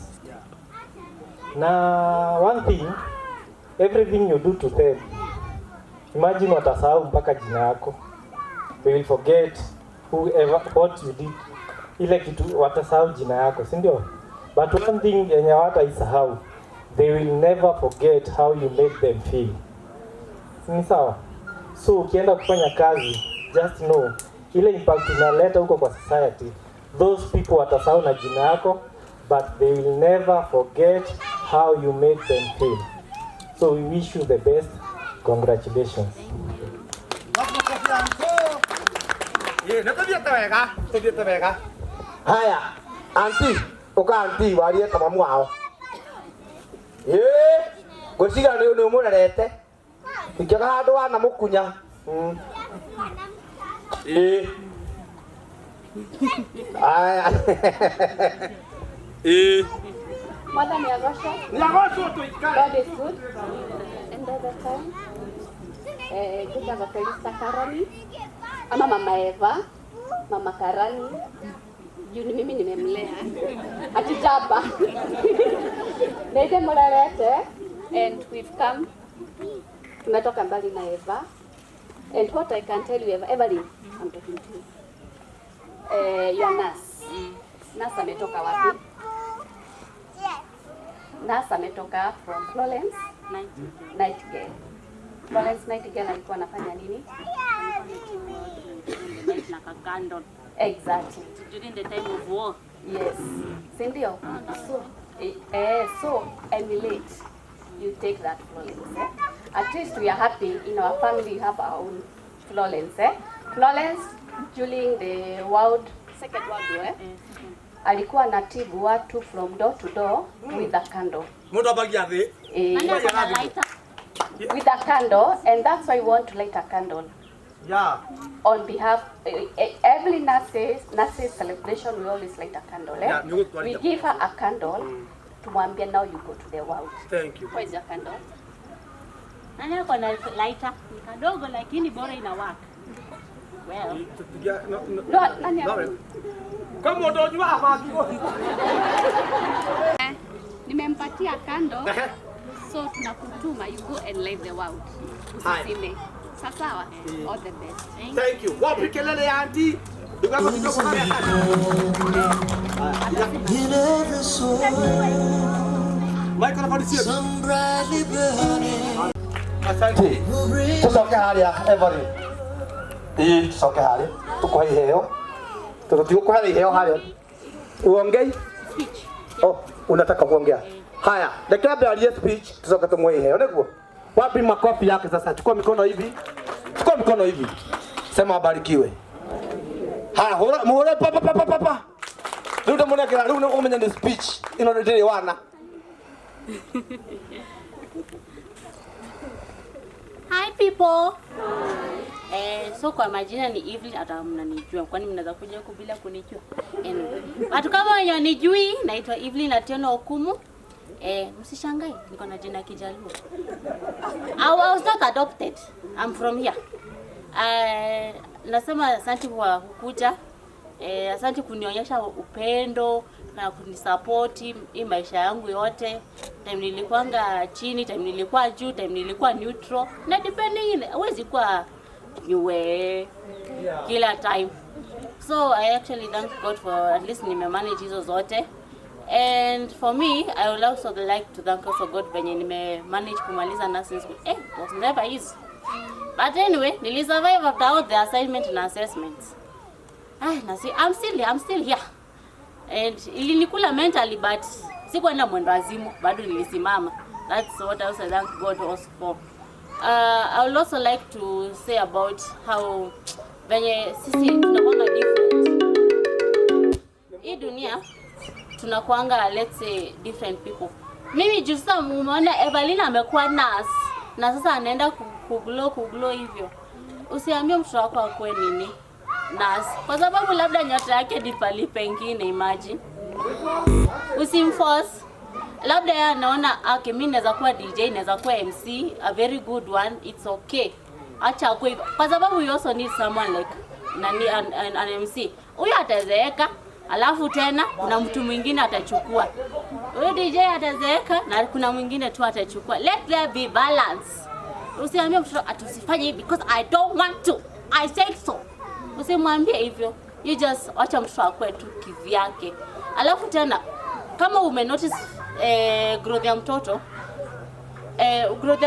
Now, one thing, everything you do to them, imagine watasahau mpaka jina yako. They will forget whoever what you did, ile kitu watasahau jina yako, si ndio? But one thing yenye hawataisahau, they will never forget how you made them feel. Ni sawa? So ukienda kufanya kazi, just know ile impact unaleta huko kwa society, those people watasahau na jina yako, but they will never forget how you made them feel. So we wish you the best. Congratulations. Nä tå thiäte wega, tå thiäte wega. Haya, anti, å ka anti warie ta mamu wao. Ä ngwĩciria nĩ ũmũrerete ingĩaga handũ wana mũkunya. Ĩ aya. Ĩ Mwathani agocwo. Nĩ agocwo tũikare. God is good and all the time. Njĩtagwo Felista Karani ama Mama Eva, Mama Karani. Juu ni mimi nimemlea. Atijaba. Nĩ mũrerete and we've come, tumetoka mbali na Eva. And what I can tell you, Eva, Evelyn, I'm talking to you. Your nurse. Nurse ametoka wapi? Nurse ametoka from Florence Nightingale. Florence Nightingale alikuwa anafanya nini? Like a candle. Exactly. During the time of war. Yes. Si ndio? So, so emulate. You take that Florence. Eh? At least we are happy in our family. We have our own Florence. Eh? Florence during the Second World War, eh? Alikuwa anatibu watu from door to door with a candle. Mũndũ ambagia thĩ. With a candle, and that's why we want to light a candle. Yeah. On behalf, every nurses celebration, we always light a candle. Eh? Yeah, we give her a candle. Tumwambie now you go to the world. Thank you. Where is your candle? Nani ako na lighter? Ni kadogo lakini bora ina work. Well. No, nani ako? Kwa mũndũ ũnyuaga bangi. Nimempatia candle. So tunakutuma, you go and light the world. Usisime. Sawa? All the best. Thank you. Wapi kelele ya auntie? In every soul, some brightly burning. Asante. Tucoke haria Evelyn. Ĩĩ, tucoke haria. Tukuhe iheo. Tondũ tigũkũhe iheo haria. Uongei? Oh, unataka kuongea. Haya, reke ambe arie speech, tucoke tumuhe iheo, nĩguo? Wapi makofi yake sasa? Chukua mikono hivi. Chukua mikono hivi. Sema abarikiwe. Haya, hura, muhure pa pa pa pa pa. Rĩu ndamũnengera, rĩu nĩũkũmenya nĩ speech ĩno ndĩrĩ wana. Hi people. So kwa majina ni Evelyn, hata mnanijua. Kwani mnaweza kuja huku bila kunijua? Anyway, watu kama wenye wanijui, naitwa Evelyn Atieno Okumu. Msishangae, niko na jina Kijaluo. I was not adopted. I'm from here. Nasema asante kwa kukuja. Asante kunionyesha upendo na kunisupport hii maisha yangu yote. Time nilikuanga chini, time nilikuwa juu, time nilikuwa neutral. Na depending, huwezi kuwa niwe kila time. So I actually thank God for at least nimemanage hizo zote. And for me, I would also like to thank also God venye nimemanage kumaliza nursing school. It was never easy. But anyway, nilisurvive after all the assignment and assessments. I'm still here. And ilinikula mentally, but sikuenda mwendo azimu, bado nilisimama. That's what I also thank God also for. I would also like to say about how venye sisi tunakuanga different. Hii dunia tunakuanga, let's say, different people. Mimi juu sasa umeona Evelyn amekuwa nurse na sasa anaenda kuglow hivyo. Usiambie mtoto wako akue nini nurse, kwa sababu labda nyota yake ni pali pengine. Imagine. Usimforce. Labda yeye anaona okay, mimi naweza kuwa DJ, naweza kuwa MC, a very good one, it's okay. Acha akue hivyo. Kwa sababu you also need someone like nani an MC. Huyo atazeeka, alafu tena kuna mtu mwingine atachukua. Huyo DJ atazeeka na kuna mwingine tu atachukua. Let there be balance. Usiambie mtoto atusifanye hivi because I don't want to. I said so. Usimwambie hivyo. You just wacha mtoto akue tu kivyake. Alafu tena kama ume notice growth ya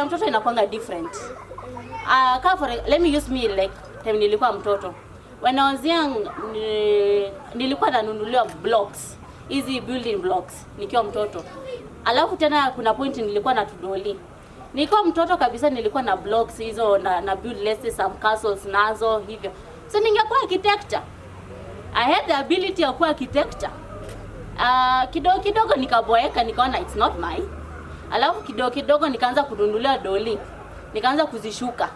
mtoto inakwanga different. Kama let me use me, like time nilikuwa mtoto. When I was young, nilikuwa nanunuliwa blocks, hizi building blocks nikiwa mtoto. Alafu tena kuna point nilikuwa na tudoli. Nilikuwa mtoto kabisa, nilikuwa na blocks hizo na build, let's say, some castles nazo hivyo. So ningekuwa architecture. I had the ability ya kuwa architecture. Kidogo kidogo nikaboeka, nikaona it's not mine. Alafu kidogo kidogo nikaanza kununuliwa doli. Nikaanza kuzishuka.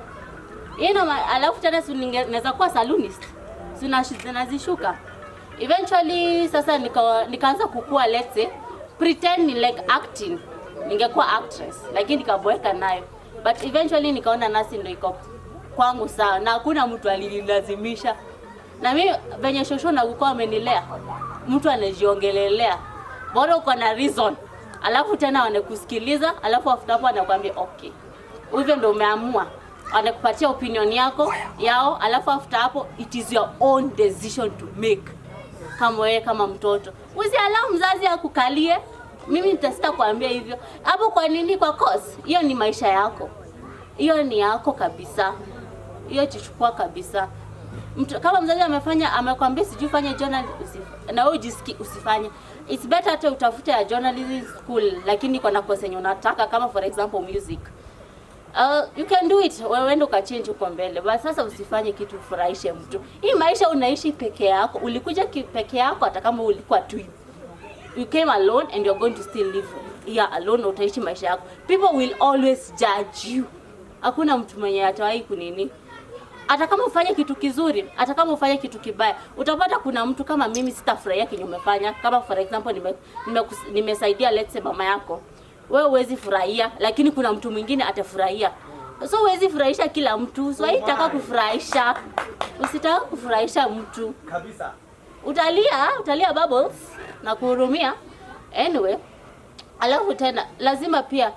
Alafu tena si naweza kuwa salonist. Si nazishuka. Eventually sasa nikaanza kukua, let's say, pretend like acting. Ningekuwa actress, lakini nikaboeka nayo. But eventually nikaona nursing ndio iko kwangu sawa, na hakuna mtu alinilazimisha. Na mimi venye shosho na kukuwa amenilea, mtu anajiongelelea. Bora uko na reason. Alafu tena wanakusikiliza, alafu after hapo anakuambia okay, hivyo ndio umeamua. Wanakupatia opinion yako yao, alafu after hapo it is your own decision to make. Kama wewe kama mtoto, usiallow mzazi akukalie. Mimi nitasita kuambia hivyo. Hapo kwa nini? Kwa course hiyo ni maisha yako. Hiyo ni yako kabisa. Hiyo chichukua kabisa. Mtu, kama mzazi amekwambia sijui fanye journal, na wewe ujisiki usifanye. It's better hata utafute ya journalism school, lakini kwa na course yenye unataka, kama for example music. You can do it, wewe uende ukachange huko mbele. But sasa usifanye kitu ufurahishe mtu. Hii maisha unaishi peke yako, ulikuja peke yako, hata kama ulikuwa tu. You came alone and you're going to still live here alone, utaishi maisha yako. People will always judge you. Hakuna mtu mwenye atawahi kunini. Hata kama ufanye kitu kizuri, hata kama ufanye kitu kibaya, utapata kuna mtu kama mimi sitafurahia kenye umefanya. Kama for example nimesaidia let's say mama yako. Wewe huwezi furahia, lakini kuna mtu mwingine atafurahia. So huwezi furahisha kila mtu. So haitaka kufurahisha. Usitaka kufurahisha mtu. Kabisa. Utalia, utalia bubbles na kuhurumia. Anyway, alafu tena lazima pia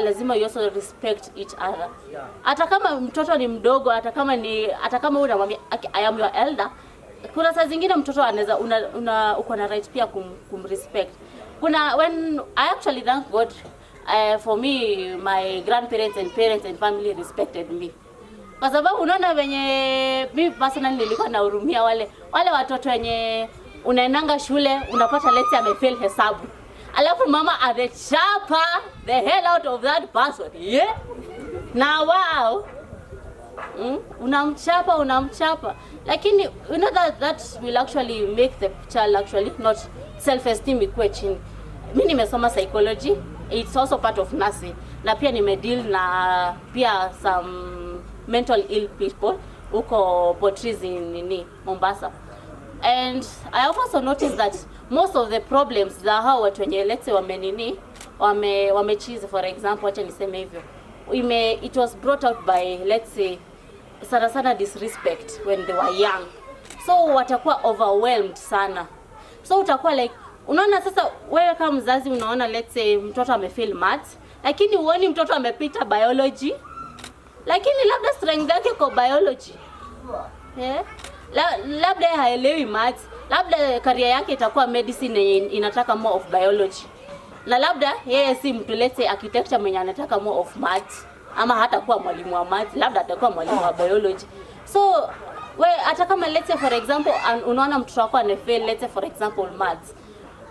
lazima you also respect each other. Hata kama mtoto ni mdogo, hata kama unamwambia, "I am your elder," kuna saa zingine mtoto anaweza una uko na right pia kumrespect. Kuna when I actually thank God, for me, my grandparents and parents and family respected me. Kwa sababu unaona venye mimi personally nilikuwa nahurumia wale watoto wenye unaendanga shule, unapata let's say amefail hesabu. Alafu mama amechapa the hell out of that person. Yeah? Na wow. Unamchapa, unamchapa. Lakini you know that that will actually make the child actually not self esteem ikuwe chini. Mimi nimesoma psychology, it's also part of nursing. Na pia nimedeal na pia some mental ill people huko Port Reitz in nini Mombasa. And I have also noticed that most of the problems za hao watu wenye let's say wamenini wamechizi, for example, acha niseme hivyo, it was brought out by, let's say, sana sana disrespect when they were young. So watakuwa overwhelmed sana. So utakuwa like, unaona sasa wewe kama mzazi unaona let's say mtoto amefail maths, lakini uoni mtoto amepita biology, lakini labda strength yake kwa biology. Yeah. Labda haelewi maths, labda career yake itakuwa medicine yenye inataka more of biology. Na labda yeye si mtu, let's say, architecture mwenye anataka more of maths, ama hata kuwa mwalimu wa maths, labda atakuwa mwalimu wa biology. So we hata kama let's say for example unaona mtoto wako anafail, let's say for example maths.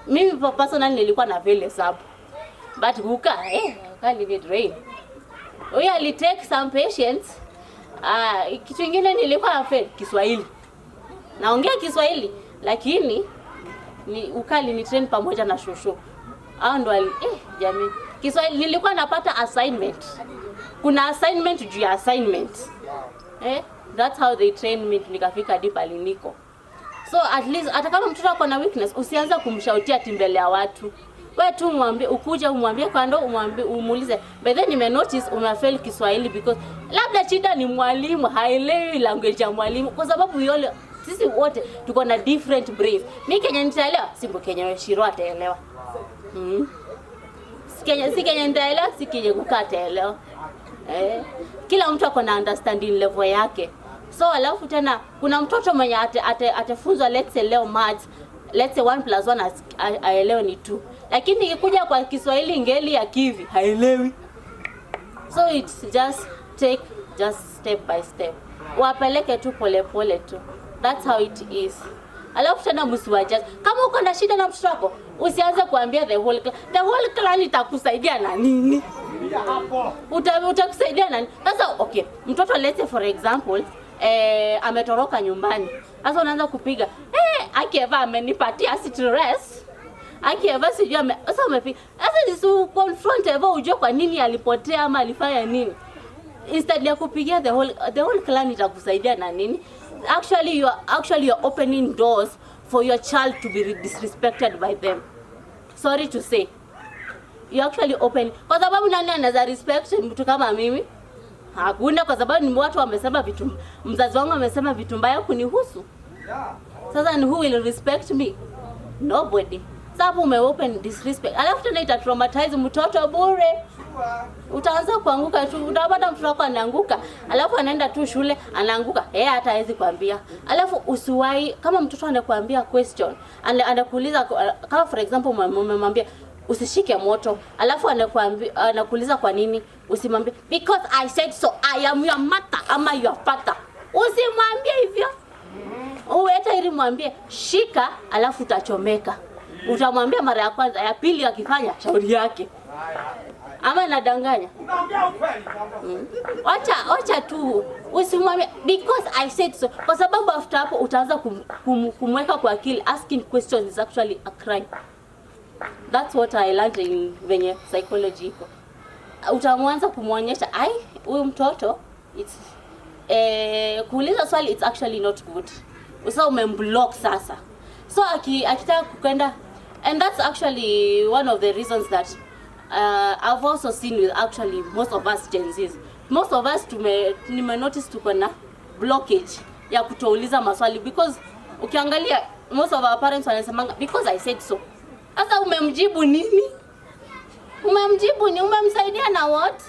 Mimi personally nilikuwa na fail hesabu. But huka alinitrain. Huyu alitake some patience. Kitu kingine nilikuwa na fail Kiswahili. Naongea Kiswahili lakini ni ukali ni train pamoja na shosho. Hao ndo jamii. Kiswahili nilikuwa napata assignment. Kuna assignment juu ya assignment. That's how they trained me, nikafika hadi pale niko. So at least hata kama mtoto ako na weakness, usianze kumshautia ati mbele ya watu. Wewe tu mwambie, ukuja umwambie kando, umwambie, umuulize. By then nime notice umefail Kiswahili because labda shida ni mwalimu haelewi language ya mwalimu, kwa sababu yole sisi wote tuko na different brains. Mimi Kenya nitaelewa, si Kenya Shiro ataelewa. Si Kenya nitaelewa, si Kenya kukaa ataelewa. Kila mtu ako na understanding level yake. So alafu tena kuna mtoto mwenye atafunzwa let's say leo maths, let's say 1 plus 1 aelewe ni 2, lakini ikikuja kwa Kiswahili ngeli ya kivi haelewi. So it's just take just step by step, wapeleke tu polepole tu, that's how it is. Alafu tena msiwajaze. Kama uko na shida na mtoto wako, usianze kuambia the whole clan. The whole clan itakusaidia na nini? Utakusaidia na nini? Sasa okay, mtoto let's say for example, ametoroka nyumbani. Sasa unaanza kupiga, akieva amenipatia stress. Akieva sijui sasa umepiga. Sasa si confront Eva ujue kwa nini alipotea ama alifanya nini. Instead ya kupigia the whole clan itakusaidia na nini? Actually you are opening doors for your child to be disrespected by them. Sorry to say. You actually open, kwa sababu nani anaweza respect mtu kama mimi? Hakuna, kwa sababu ni watu wamesema vitu, mzazi wangu amesema vitu mbaya kunihusu. Sasa ni who will respect me? Nobody. Sababu ume open disrespect. Alafu tena ita traumatize mtoto bure. Utaanza kuanguka tu, utapata mtoto wako anaanguka, alafu anaenda tu shule anaanguka, yeye hata hawezi kuambia. Alafu usiwahi, kama mtoto anakuambia question, anakuuliza, kama for example umemwambia usishike moto, alafu anakuambia, anakuuliza kwa nini, usimwambie because I said so, I am your mother ama your father. Usimwambie hivyo. Uweta ili mwambie shika, alafu utachomeka. Utamwambia mara ya kwanza, ya pili akifanya shauri yake. Ama nadanganya? Wacha tu usimwambie because I said so, kwa sababu after hapo utaanza kumweka kwa akili. Asking questions is actually a crime. That's what I learned in venye psychology iko. Utamwanza kumwonyesha ai, huyu mtoto it's kuuliza swali, it's actually not good. Sasa umemblock sasa. So akitaka kwenda, and that's actually one of the reasons that I've also seen with actually most of us Gen Zs. Most of us nime notice tuko na blockage ya kutouliza maswali, because ukiangalia most of our parents wanasemanga because I said so. Sasa umemjibu nini? Umemjibu ni umemsaidia na what?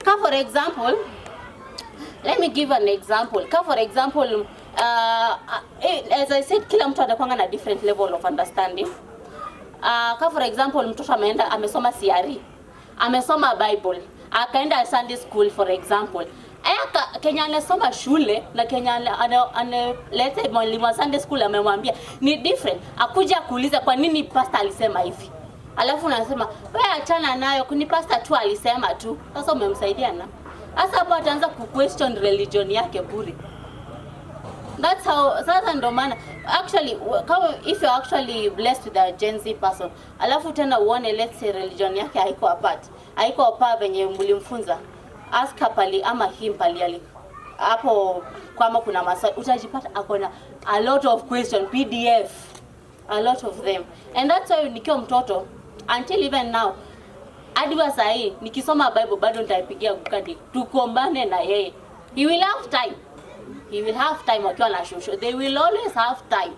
Ka for example, let me give an example. Ka for example, as I said, kila mtu anakuanga na different level of understanding. Ka for example, mtoto ameenda amesoma CRE, amesoma Bible, akaenda Sunday school for example. Aya, Kenya anasoma shule na Kenya let's say mwalimu wa Sunday school amemwambia ni different. Akuja kuuliza kwa nini pastor alisema hivi, alafu unasema wewe achana nayo, ni pastor tu alisema tu. Sasa umemsaidia na sasa hapo ataanza ku question religion yake bure. That's how, sasa ndo maana actually kama if you're actually blessed with a Gen Z person, alafu tena uone let's say religion yake haiko apart, haiko apart venye mlimfunza, ask her pali ama him pali ali hapo kama kuna maswali, utajipata ako na a lot of question, PDF, a lot of them. And that's why nikiwa mtoto until even now, hadi wa sahii, nikisoma Bible bado nitaipigia gukadi tukombane na yeye. He will have time, he will have time. Wakiwa na shosho, they will always have time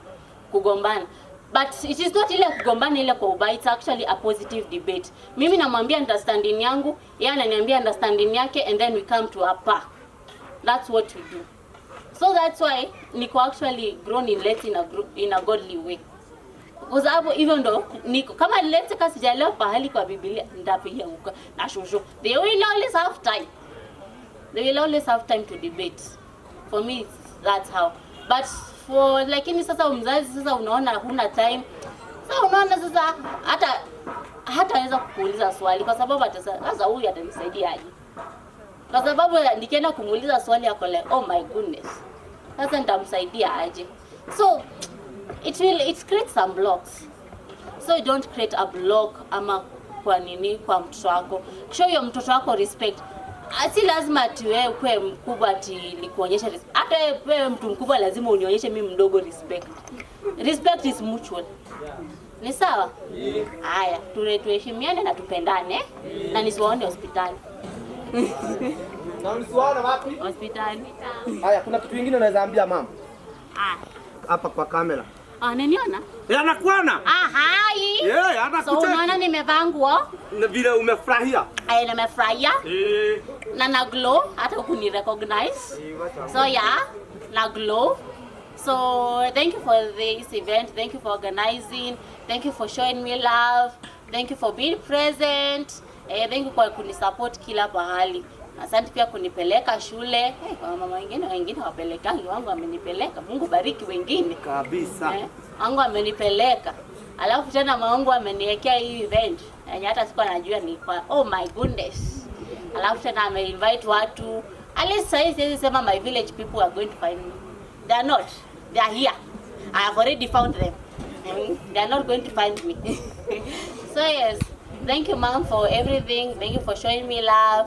kugombana, but it is not ile kugombana ile kwa ubaya. It's actually a positive debate. Mimi namwambia understanding yangu, yeye ananiambia understanding yake, and then we come to a par. That's what we do. So that's why niko actually grown in let in a godly way, kwa sababu hivyo ndo niko. Kama let's kama sijaelewa pahali kwa Biblia, nitapiga huko na shosho. They will always have time, they will always have time to debate. For me, that's how. But for, lakini sasa mzazi sasa unaona huna time, sasa unaona sasa hata hataweza kukuuliza swali kwa sababu sasa huyu atanisaidia aje? Kwa sababu nikienda kumuuliza swali ako like, "Oh my goodness, sasa nitamsaidia aje?" So it creates some blocks. So don't create a block ama kwa nini kwa mtoto wako. Show your mtoto wako respect. Ah, si lazima ati wewe ukuwe mkubwa ati nikuonyeshe respect. Hata wewe mtu mkubwa lazima unionyeshe mimi mdogo respect. Respect is mutual. Ni sawa? Haya, tuheshimiane na tupendane na nisiwaone hospitali. Na msiwaone wapi? Hospitali. Haya, kuna kitu kingine unaweza ambia mama Ah, hapa kwa kamera? Ah, naniona? Eh, anakuona. Ah, hi. Eh, So anakucheki. unaona nimevaa nguo? Na vile umefurahia. Aya, nimefurahia na na glow hata huku ni recognize. So yeah, na glow. So thank you for this event. Thank you for organizing. Thank you for showing me love. Thank you for being present. Thank you kwa kunisupport kila pahali. Asante pia kunipeleka shule. Hey, kwa mama wengine wengine wapelekangi, wangu amenipeleka. Mungu bariki wengine. Kabisa. Wangu amenipeleka. Alafu tena mawangu ameniwekea hii event yenye hata sikuwa najua ni kwa, oh my goodness. Alafu tena ameinvite watu. At least sasa siwezi sema my village people are going to find me. They are not. They are here. I have already found them. They are not going to find me. So yes, thank you, mom, for everything. Thank you for showing me love.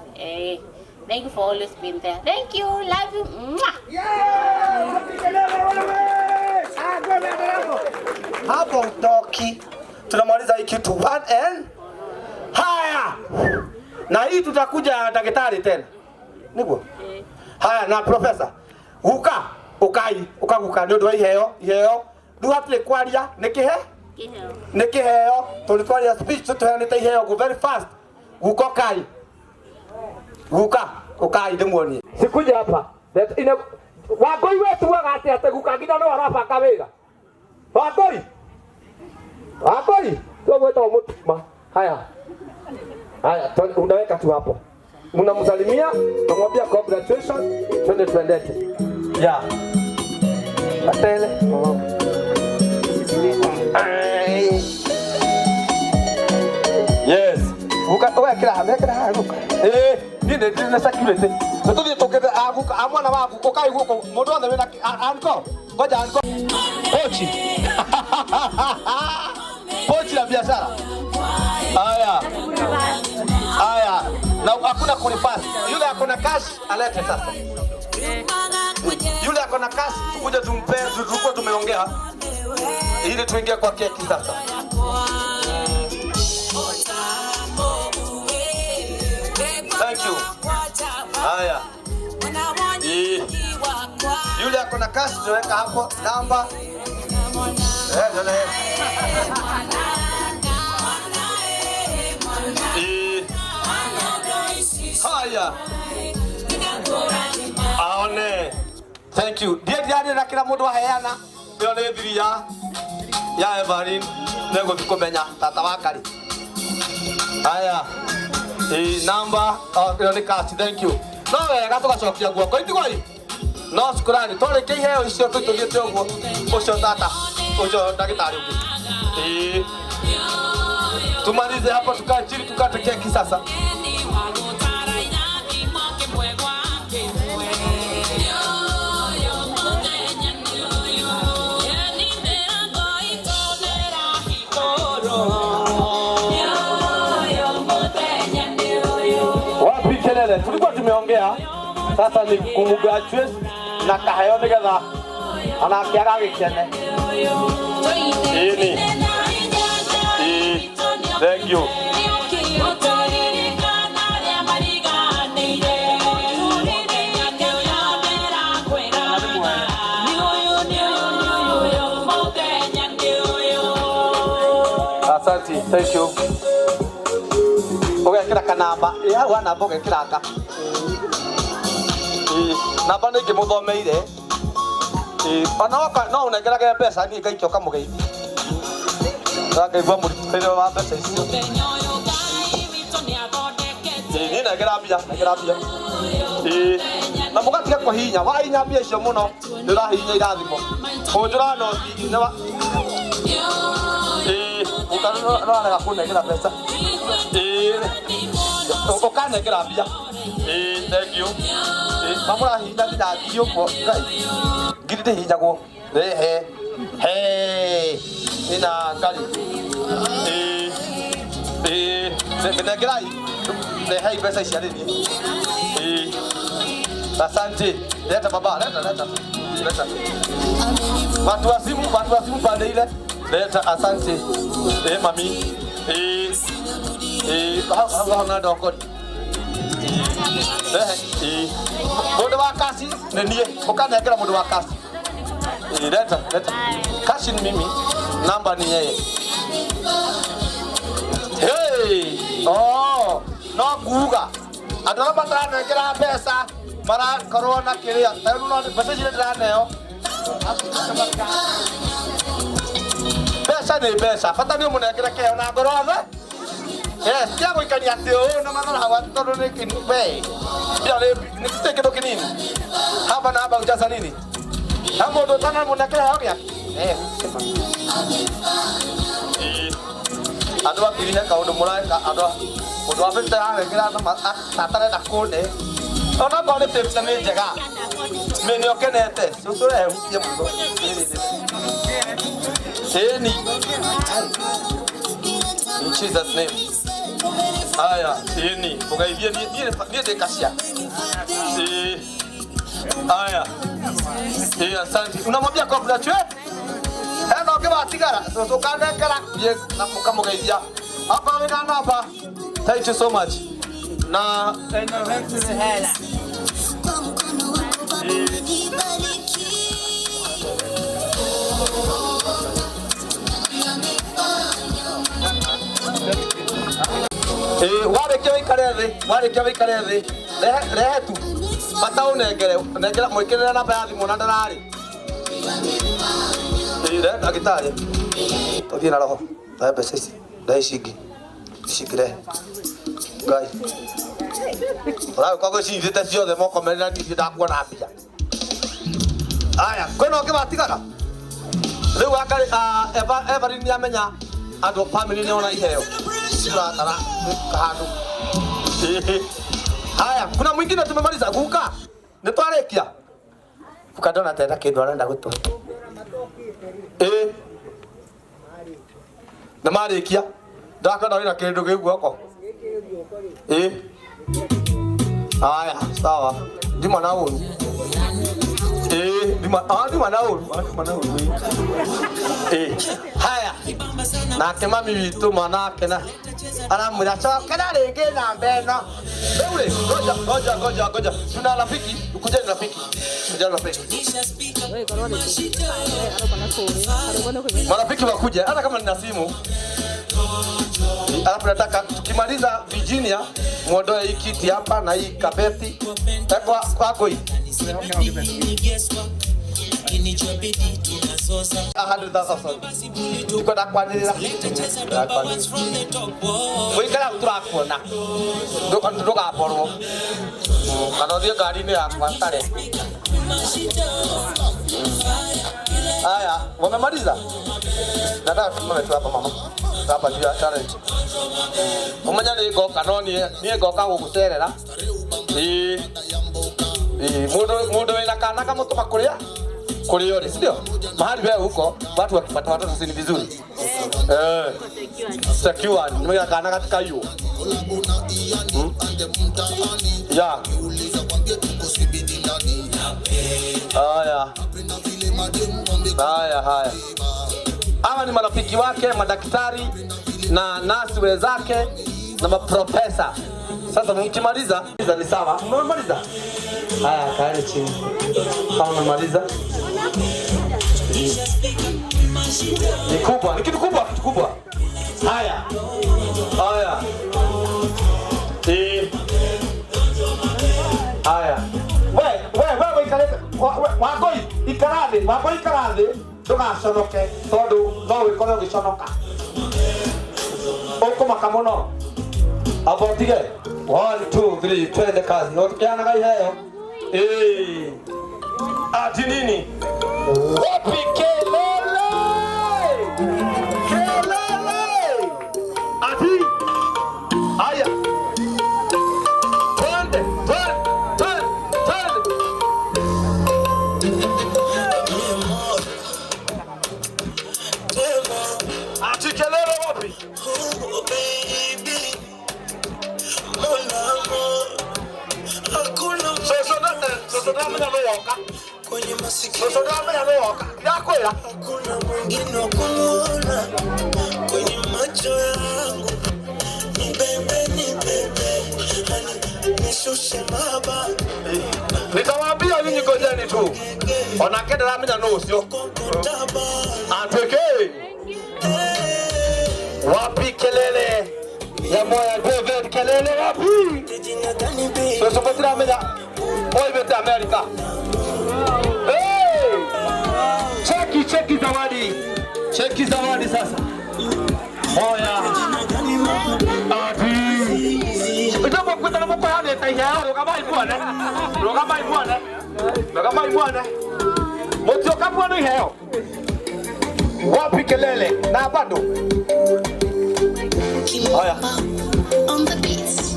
Thank you for always being there. Thank you. Love you. Mwah. Hapo utoki. Tunamaliza hii kitu one and Haya, na hii tutakuja daktari tena niguo. Haya, na professor guka ukai ukaguka ni undu wa iheo iheo riu hatirĩ kwaria nĩ kĩhe nĩ kĩheo tũrĩ twaria speech tũheanĩte iheo go very fast. Guka ukai, guka ukai ndĩmuonie sikuja hapa. Wangũi wetuaga atĩa atĩ guka nginya no arabanga wĩra. Wangũi, Wangũi tuo mũtuma. Haya haya, unaweka tu hapo, mnamsalimia, tunamwambia congratulations, twende twendete. Yeah. Atele. Oh. Yes. Guka wekira ha, wekira ha guka. Ni ni security. Na tuthie tukete a guka, a mwana wa guka kai guka mundu wothe wina anko. Ngoja anko. Pochi. Pochi la biashara. Haya. Haya. Na hakuna kulipasi. Yule akona cash alete sasa. Yule akona cash tukuje tumpe, tulikuwa tumeongea ili tuingie kwa keki sasa. Thank you. Haya. Yule akona cash tuweka hapo namba. Haya. Aone. Thank you. Ndiye ndiye na kila mundu aheana. Iyo ni thiri ya Evelyn nĩngũthiĩ kũmenya tata wa Kari. Haya. Namba ĩyo nĩ cash. Thank you. No wega tũgacokia guoko itigoi. No shukrani twarĩkia iheo icio tũitũgĩte ũguo ũcio tata ũcio ndagĩtarĩ ũngĩ. Tumalize hapo, tukae chini tukate keki sasa. Wapi kelele? Tulikuwa tumeongea sasa ni kumugraduate na kaheo nigetha anake agagĩkene. Ĩni. Thank you. Asante, thank you. Ũgekĩra kanamba, hau ha namba ũgekĩra ka. Namba nĩ ingĩmũthomeire. Ona woka no ũnengerage mbeca niĩ ngaikia ũkamũgeithia. Ndakaigua mũritũhĩre wa mbeca icio. Niĩ nengera mbia, nengera mbia. Na mũgatiga kũhihinya, wahihinya mbia icio mũno, nĩ ũrahihinya irathimo. Kũnjũra noti nĩ wa ũkarega kũnengera mbeca. Ũkanengera mbia. Thank you. Mamũrahihinya nginya ngiri ũguo, Ngai. Ngiri ndĩhihinyagwo. Rehe. Hey. Ina ngari. Nengerai. Rehei mbeca ici arĩ niĩ. Asante. Leta baba, leta, leta. Leta. Watu wa simu pande ile. Leta, asante. Mami. Hau na ndokori. Mundu wa kasi ni niĩ. Ũkanengera mundu wa kasi. Leta, leta. Kasi ni mimi, namba ni yeye. Hey! Oh! No nguga andũ arĩa mataranengera mbeca marakorwo na kĩrĩa ta rĩu no mbeca ici ndĩraneo mbeca nĩ mbeca bata nĩ ũmũnengere kĩheo na ngoro othe. Yes, tia gũikania atĩ ũũ na mathara hau atĩ tondũ nĩ we mbia nĩ gĩtirĩ kĩndũ kĩnini haba na haba ujaza nini ha mũndũ ũtanamũnengere kĩheo gĩake. Andũ a ngiri he kaũndũ mũreka andũ mũndũ wa 50 arekĩra atarenda kũne ona korwo nĩ 50 nĩ njega mĩ nĩ ũkenete cũcũ rehutie mũno ĩni. In Jesus name. Haya, ĩni ũgeithie niĩ ndĩ kacia. Haya. Asante. Unamwambia congratulate. Hena ũngĩ watigara cũcũ kanengera thiĩ na mũkamũgeithia hapa wĩna namba. Thank you so much. Na warĩkia wĩikare thĩ, warĩkia wĩikare thĩ, rehe tu bata ũnengere nengera mwĩkĩrĩre namba ya thimũ na ndararĩ. Rehe ndagĩtarĩ tũthiĩ na roho. Rehe mbeca ici, rehe ici ingĩ, ici ingĩ rehe. Ngai ũragĩkorwo gwĩcirĩte ciothe moko merĩ na niĩ ndakuona mbia. Aya, kwĩna ũngĩ watigara rĩu akarĩ Evelyn nĩamenya andũ family nĩona iheo turatara kahandu. Haya, kuna mwingine tumemaliza guka nĩ twarĩkia guka ndona tena kĩndũ arenda gũtũhe. Nĩ marĩkia ndakona wĩna kĩndũ gĩ guoko. Haya, sawa ndima na ũru. Ndima ndima na ũru, ndima na ũru. Haya nake mami witũ mwanake na aramwĩra cokera rĩngĩ namba ĩno. Rĩu rĩ, ngoja ngoja ngoja ngoja, tuna rafiki, kujeni rafiki, kujeni rafiki, marafiki wakuja hata kama nina simu. Alafu nataka tukimaliza Virginia muondoe hii kiti hapa na hii kapeti kwako hii 100,000 ndikwenda kwanĩrĩra mũikara hau tũrakuona ndũgaborwo kana ũthiĩ ngari-inĩ yakwa tare. Haya, wamemaliza? Nataka tusimame tu hapa mama. Hapa juu ya talent. Umenya nĩ ngoka no niĩ ngoka gũgũcerera. Mũndũ wĩna kana kamũtũma kũrĩa kũrĩa ũrĩ, si ndio? Mahali wewe huko watu wakipata watoto si ni vizuri? Secure, ni kana katika hiyo. Ya. Haya. Haya haya. Hawa ni marafiki wake, madaktari na nasi wenzake na maprofesa. Sasa mkimaliza ni sawa. Mmemaliza? Haya, kaeni chini. Kama mmemaliza. Ni kubwa, ni kitu kubwa, kitu kubwa. Haya. Haya. Haya. We ikare wangoi ikara thĩ, wangoi ikara thĩ, ndũgaconoke tondũ no wĩkore ũgĩconoka. Ũkũmaka mũno. Amba ũtige. 1 2 3 twende kazi. Ũkĩanaga iheo. Ati nini? Wapi kelele? Kelele! Ati. Haya. Twende, twende, twende, twende. Ati kelele wapi? Hakuna mwingine wa kumuona kwenye macho yangu. Nibebe, nibebe, nishushe mahaba. Nitawaambia nyinyi ngojeni tu. Onake ndaramenya nũ ũcio. Atweke. Wapi kelele? Ya Moya David kelele wapi? Sasa kwa menya. Oi bete America. Hey! Cheki cheki zawadi. Cheki zawadi sasa. Moya. Ati. Itapo kwita na mko hane taiya rugamai mwana. Rugamai mwana. Rugamai mwana. Mutioka mwana iheo. Wapi kelele na bado. Haya. On the beats.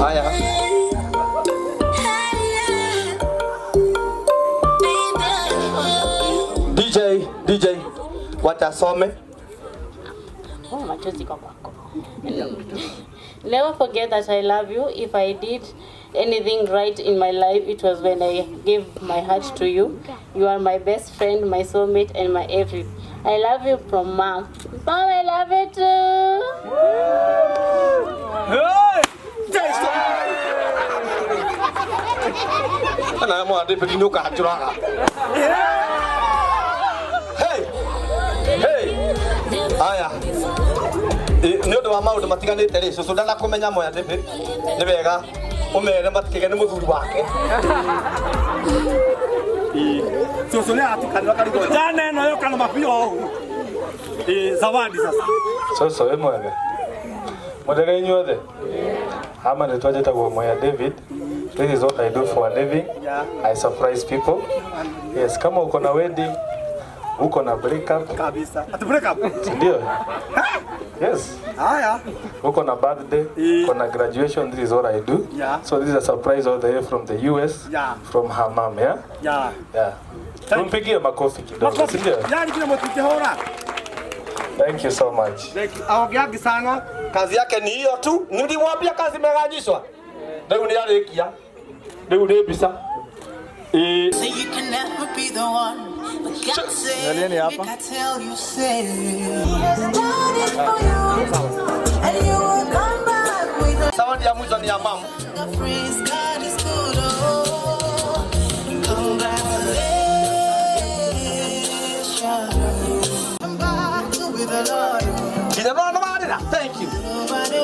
Haya. DJ watasome. Oh, machozi kwa kwako. Never forget that I love you. If I did anything right in my life, it was when I gave my heart to you. You are my best friend, my soulmate, and my everything. I love you from Mom. Mom, I love you too. Hey! Hey! Hey! Aya. Nĩ ũndũ wa maũndũ matiganĩte rĩ, cũcũ ndanakũmenya Moya David, nĩ wega ũmere matikĩge nĩ mũthuri wake. Cũcũ nĩ aratukanĩra karigwo jana ĩno yoka na mabio ũũ. Zawadi sasa. Sasa we mwega. Mwega inyuothe. Ama nĩtwa njĩtagwo Moya David. This is what I do for a living. I surprise people. Yes, kama uko na wedding, uko na breakup. Kabisa. Ati break up? Ndio. Yes. Haya. Uko na birthday, uko na graduation, this is what I do. Yeah. So this is a surprise all the way from the US. Yeah. From her mom, yeah? Yeah. Yeah. Tumpigie makofi kidogo, si ndio? Yaani kila mtu kihora. Thank you so much. Thank you. Aongeangi sana. Kazi yake ni hiyo tu. Nilimwambia kazi imeganyishwa. Rĩu nĩ arĩkia. Rĩu nĩ mbica. Say you can never be the one, but God said, make I tell you, say He has done it for you, and you will come back with a Zawadi ya mwisho ni ya mama. Praise God is good, oh, congratulations. Come back to be the Lord. Thank you. Nobody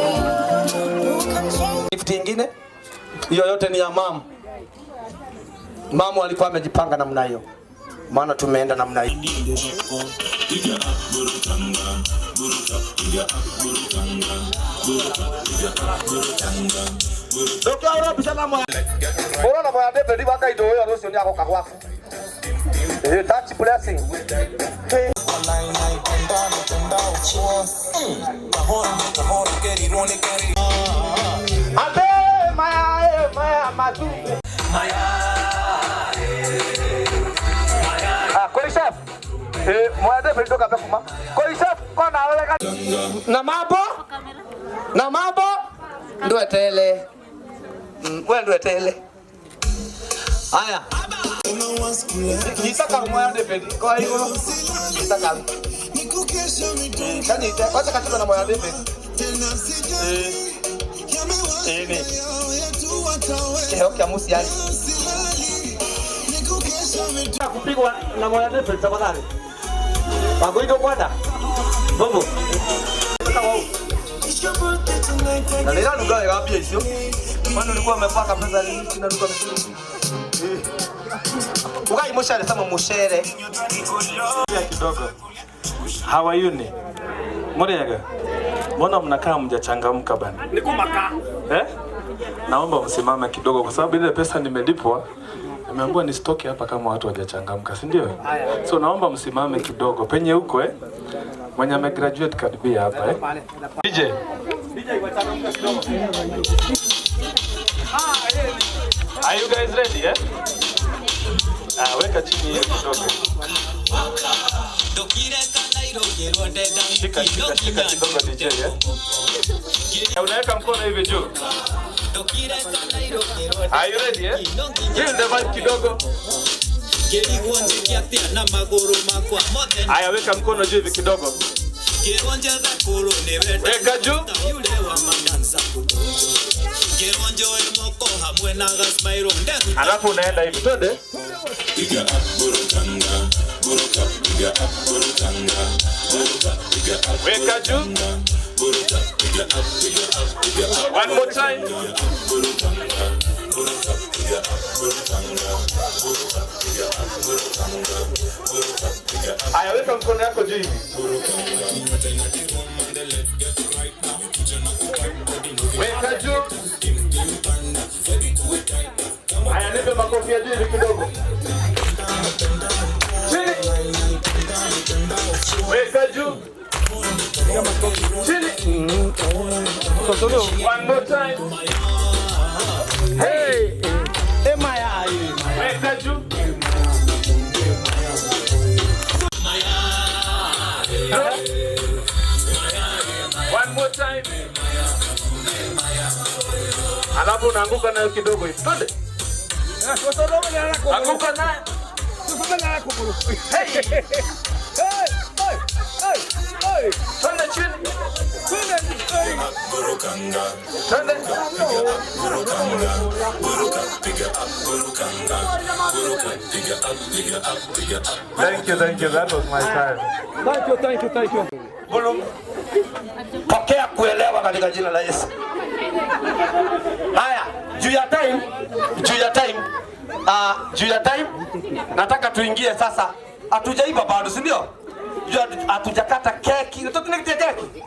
who can change. Gift ingine hiyo yote ni ya mama. Mama alikuwa amejipanga namna hiyo. Maana tumeenda namna hiyo. Bora Moya David wakaito wewe rũciũ nĩagoka gwaku. Touch blessing. Ate maya maya matu. Ah, koi chef. Moya David ndoka kuma. Koi chef kona wega. Na mambo? Na mambo? Ndwetele. Wewe ndwetele. Haya. Nitaka Moya David. Kwa hiyo nitaka. Nani wacha katiba na Moya David. Ni. Kiheo kia musi yani. Kupigwa na Moya David tafadhali. Wagoido bwana. Bobo. Na nila nuga ya wapi hiyo? Maana ulikuwa umepaka pesa lini na ulikuwa umesema. Ugai mshere sama mshere. Kidogo. How are you ni? Muriaga. Mbona mnakaa mjachangamka bana? Niko maka. Eh? Naomba msimame kidogo kwa sababu ile pesa nimelipwa. Nimeambiwa nisitoke hapa kama watu hawajachangamka, si ndio? So naomba msimame kidogo penye huko Mwenye amegraduate karibia hapa DJ. DJ wachangamka kidogo. Are you guys ready Ah, weka chini hiyo kidogo. Shika shika shika kidogo DJ Unaweka mkono hivi juu. Are you ready Feel the vibe kidogo. Aya, weka mkono juu hivi kidogo. Weka juu. Alafu unaenda hivi. Twende. Weka juu. One more time. Aya, weka mkono yako juu hivi. Weka juu. Aya, nipe makofi ya juu hivi kidogo. Chini. Weka juu. Chini. One more time. Hey. Weka juu. One more time. Alafu unaanguka nayo kidogo hivi. Twende. Anguka nayo. Hey. Twende chini. Twende. Thank you, thank you. That was my time. Thank you, thank you, thank you. Bulu. Pokea kuelewa katika jina la Yesu. Haya, juu ya time, juu ya time nataka tuingie sasa. Hatujaiba bado, si ndio? Hatujakata keki. Tunakutia keki.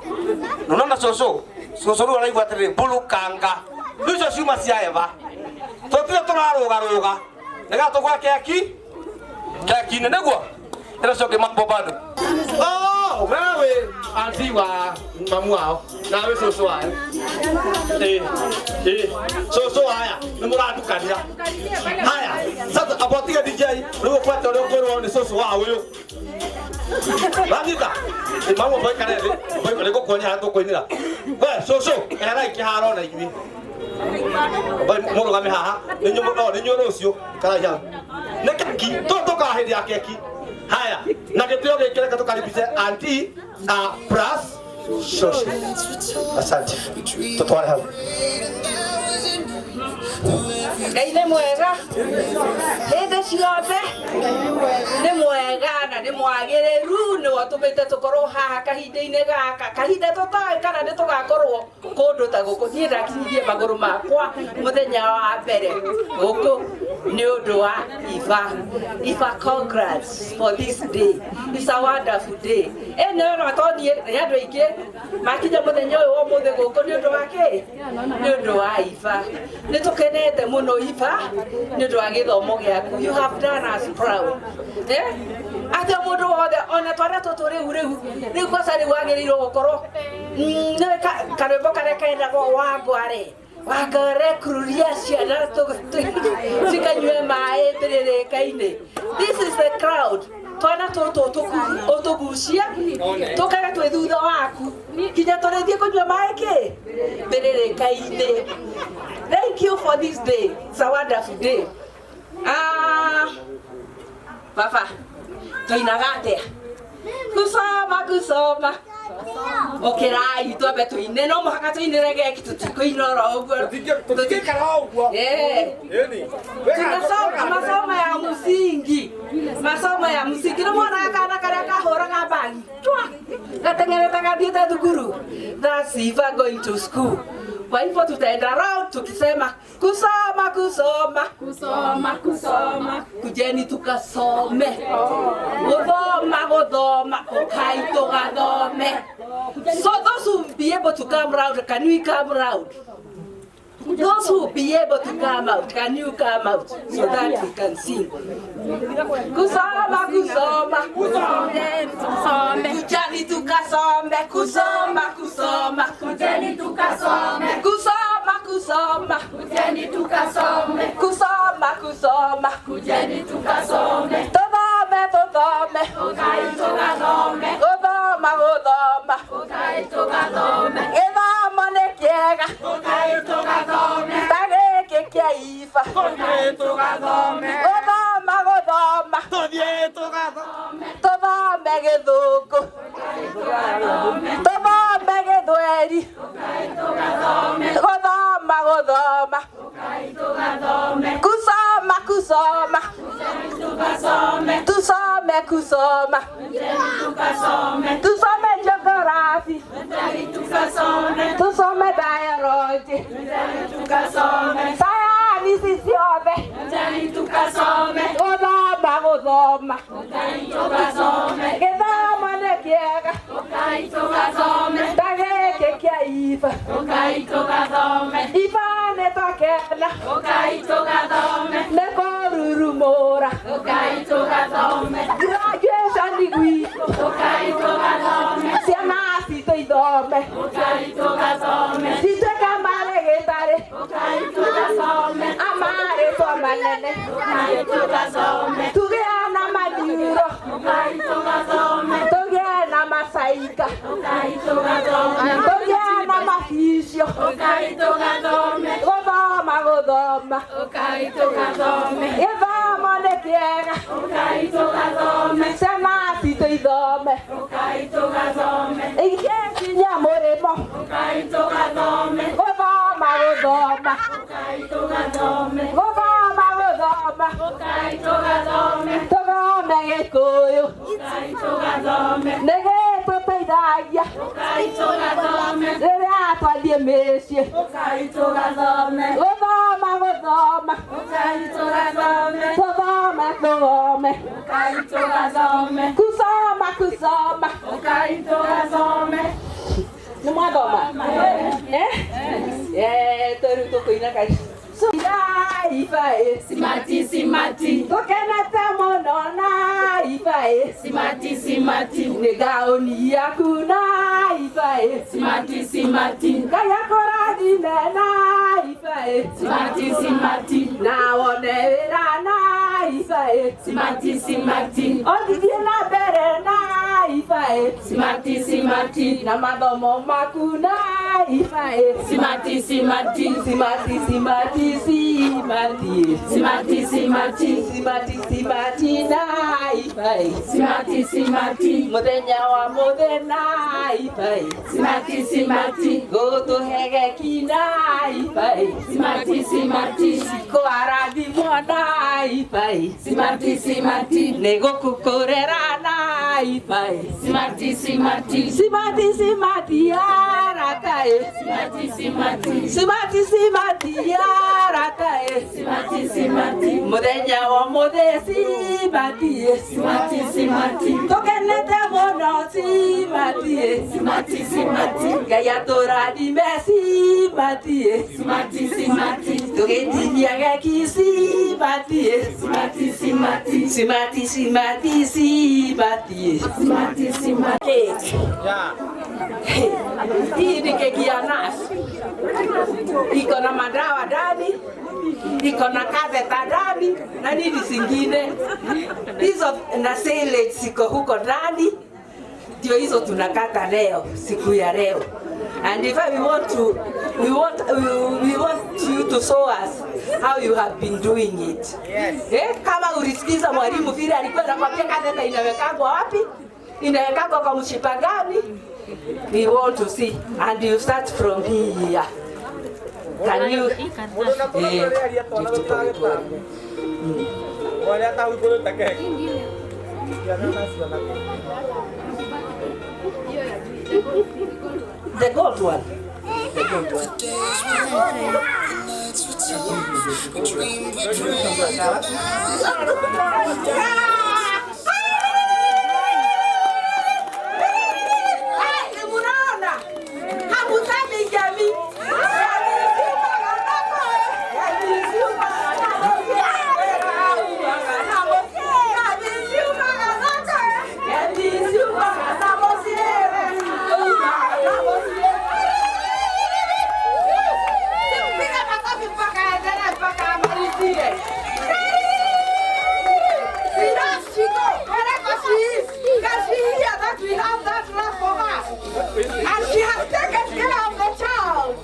Unaona soso? Soso rwa raigwa atiri bulu kanga. Nicio ciuma cia Eva. Tutire turaruga ruga. Niga tugwa keki. Keki nene guo. Ĩno cio mambo bado. Oh, wewe anti wa mamu wao. Nawe soso wao. Soso haya, nĩ mũratukania. Haya, sasa abotiga DJ, rĩu ũbuate ũrĩa ũkwĩrwo nĩ soso wao ũyũ. Ranyita. Mamu boy kare thĩ, boy kare gũkuonia harĩa tũkũinĩra. We soso, eherai kĩharo na inyuĩ. Boy mũrũgame haha, nĩ inyuĩ rũciũ, ikarai hau. Nĩ keki, tũkaga hĩndĩ ya keki. Haya, na gĩtĩo gĩkĩ reke tũkaribishe auntie a plus shosho. Asante. Tutware hau. Ngai nĩ mwega hĩndĩ ciothe, nĩ mwega na nĩ mwagĩrĩru, nĩwe ũtũmĩte tũkorwo haha kahinda-inĩ gaka, kahinda tũtoĩ kana nĩ tũgakorwo kũndũ ta gũkũ. Niĩ ndakinyirie magũrũ makwa mũthenya wa mbere gũkũ nĩ ũndũ wa Iva. Iva, congrats for this day. It's a wonderful day. Ĩno no to niĩ nĩ andũ aingĩ makinya mũthenya ũyũ wa ũmũthĩ gũkũ nĩ ũndũ wa kĩ? Nĩ ũndũ wa Iva. Nĩ tũkenete mũno Iva nĩ ũndũ wa gĩthomo gĩaku. You have done us proud. Atĩ mũndũ wothe ona twana tũtũ rĩu kwanza rĩu wagĩrĩirwo gũkorwo nĩ karwĩmbo karĩa kendagwo wangware wangware kururia ciana cikanyue maĩ mbĩrĩrĩka-inĩ. This is the crowd. Twana tũtũ ũtũgucia tũkaga twĩ thutha waku nginya tũrĩthiĩ kũnyua maĩ kĩ mbĩrĩrĩka-inĩ. Thank you for this day. It's a wonderful day. Baba, tũinaga atĩa? Gũcoma, gũcoma. Ũkĩrai twambe tũine, no mũhaka tũinĩre geki, tũtikũina oro ũguo. Tũtingĩikara o ũguo. Tunasoma masomo ya msingi. Masomo ya msingi. Nĩ mwonaga kana karĩa kahũraga mbagi. Twa! Gateng'erete gathiĩte thukuru. That's Eva going to school. Kwa hivyo tutaenda round tukisema kusoma, kusoma, kusoma, kusoma, kujeni tukasome, guthoma, guthoma, ukai tugathome. So those who be able to come round, can we come round? Those who be able to come out, can you come out so that we can sing? Kusoma, kusoma, kujeni tukasome, kusoma, kusoma, kujeni tukasome, kusoma, kusoma, kujeni tukasome, kusoma, kusoma, kujeni tukasome, tuthome, tuthome, ukai tugathome, guthoma, guthoma, ukai tugathome, gĩthomo nĩ kĩega, ukai tugathome, ta gĩkĩ kĩa Iva, ukai tugathome, guthoma, guthoma, tũthiĩ tugathome, tuthome gĩthũngũ, tuthome gĩthweri, guthoma, guthoma, kusoma, kusoma, tusome, kusoma. Tusome geography. Tusome biology. Sayansi ciothe. Gũthoma gũthoma. Gĩthomo nĩ kĩega. Ta gĩkĩ kĩa Iba. Iba nĩ twakena. Nĩ kũrurumũra. Graduation gwitũ. Ciana citũ ithome. Cituĩke marĩgĩtarĩ. Amarĩtwa manene. Tũgĩe na maniũrũ. Tũgĩe na macaika. Tũgĩe na mabicio. Gũthoma gũthoma. Gĩthomo nĩ kĩega. Ciana citũ ithome. Igĩkinya mũrĩmo. Gũthoma gũthoma. Gũthoma gũthoma. Tũthome Gĩkũyũ. Nĩ gĩtũteithagia. Rĩrĩa twathiĩ mĩciĩ. Gũthoma gũthoma. Tũthome tũthome. Kusoma kusoma. Nĩ mwathoma? Eh? Tũrĩu tũkũina kai. Iba simati simati. Tũkenete mũno na iba simati simati. Nĩ gaũni yaku na iba simati simati. Ngai akũrathime na iba simati simati. Na wone wĩra na iba simati simati. Ũthiĩ na mbere na iba simati simati. Na mathomo maku na iba simati simati. Simati simati simati. Simati simati. Simati simati na iba simati simati. Mũthenya wa mũthenya iba simati simati. Gũtũhegeki na iba simati simati. Kũarathimwo na iba simati simati. Nĩ gũkũkũrera na iba simati simati. Simati simati arata simati simati. Simati simati arata simati simati. Mũthenya wa mũthenya simati simati simati. Tũkenete mũno simati simati simati. Ngai atũrathime simati simati simati. Tũgĩtinia geki simati simati simati. Simati simati simati. Simati simati. Hii ni keki ya nazi. Iko na madawa ndani, iko na catheter ndani na nini zingine. Hizo na silage ziko huko ndani. Ndio hizo tunakata leo, siku ya leo. And if we want to we want we want you to show us how you have been doing it. Yes. Eh, kama ulisikiza mwalimu vile alikuwa anakuambia catheter inawekangwa wapi? Inawekangwa kwa mshipa gani? We want to see, and you start from here. Can you? The gold one. The gold one. And she has taken care of the child.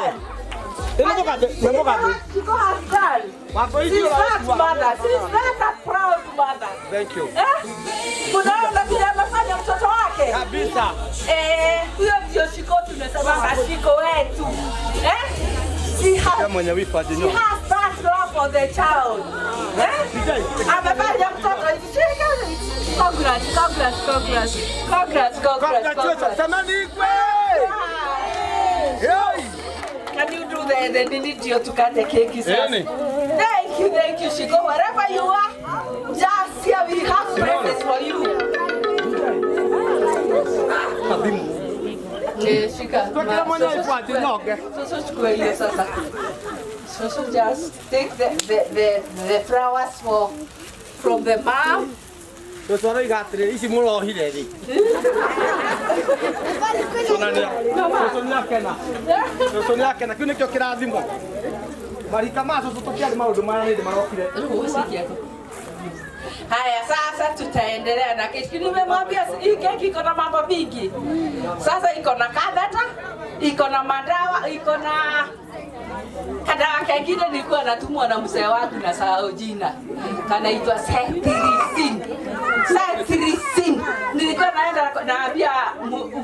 done. Shiko has done. She's that mother. She's that a proud mother. Thank you. Eh? Unaona vile amefanya mtoto wake? Kabisa. Eh, huyo ndio Shiko tunasema Shiko wetu. Eh? She has that love for the child. Eh? Amefanya mtoto hivi. Congrats, congrats, congrats. Congrats, congrats, congrats. Hey! Can you do the nini ndio tukate keki sasa? Thank you, Shiko. Wherever you are, just here we have presents for you. Shika. Sasa chukua hiyo sasa. So just take the flowers from the mom. Sasa aroiga atĩrĩrĩ ici mũrohire rĩ. Cũcũ nĩakena. Cũcũ nĩakena kĩu nĩkĩo kĩrathimo. Marika ma cũcũ tũtiarĩ maũndũ maya nĩndĩ marokire. Haya, sasa tutaendelea na keki. Nimemwambia hii keki iko na mambo mingi. Sasa iko na kadata, iko na madawa, iko na kadawa kengine nilikuwa natumwa na mzee wangu na sahau jina. Kanaitwa Cetirizine. Cetirizine. Nilikuwa naenda naambia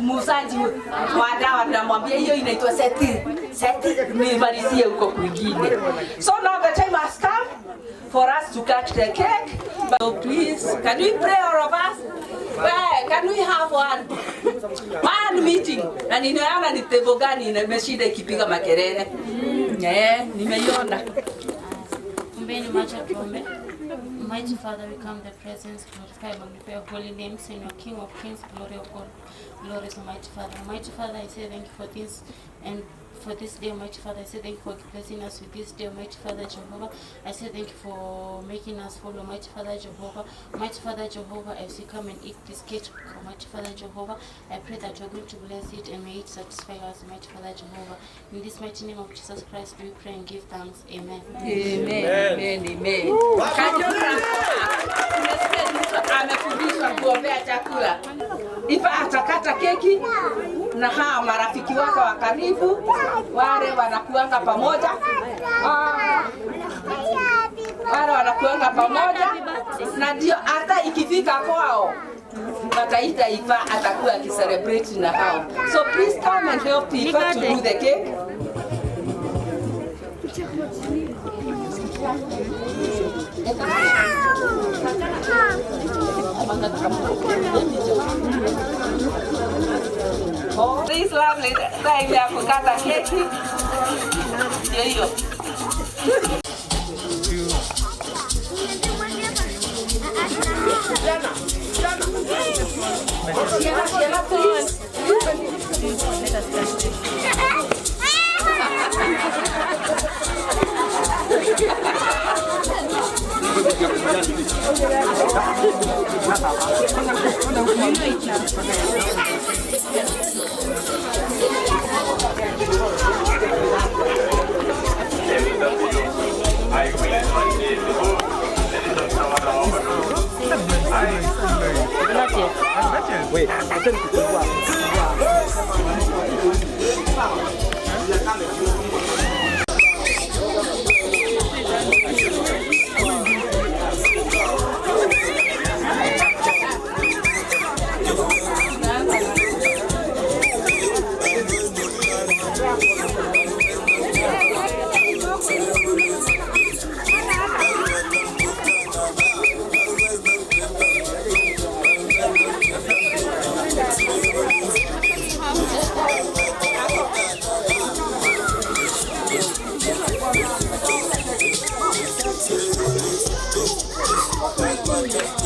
muuzaji wa dawa, namwambia hiyo inaitwa Cetirizine, nimalizie huko kwingine. So now the time has come for us to cut the cake. So please, can we pray all of us? Well, can we have one meeting? Na ninaona ni table gani imeshinda ikipiga makelele. Nimeiona. Ombeni macho tuombe. Mighty Father, we come the presence, glorify and magnify your holy name, saying your King of Kings, glory of God, glory to mighty Father. Mighty Father, I say thank you for this and for this day, Almighty Father. I say thank you for blessing us with this day, Almighty Father Jehovah. I say thank you for making us follow, Almighty Father Jehovah. Mighty Father Jehovah, as we come and eat this cake, Almighty Father Jehovah, I pray that you are going to bless it and may it satisfy us, Almighty Father Jehovah. In this mighty name of Jesus Christ, we pray and give thanks. Amen. Amen. Amen. Amen. Amefundishwa kuombea chakula. Ifa atakata keki na hawa marafiki wake wa karibu wale wanakuanga pamoja. Wale wanakuanga pamoja na ndio hata ikifika kwao wataita Ifa, atakuwa akicelebrate na hao. So please come and help Ifa to do the cake. This lovely time ya kukata keki ndio hiyo. Siena, please. Wait,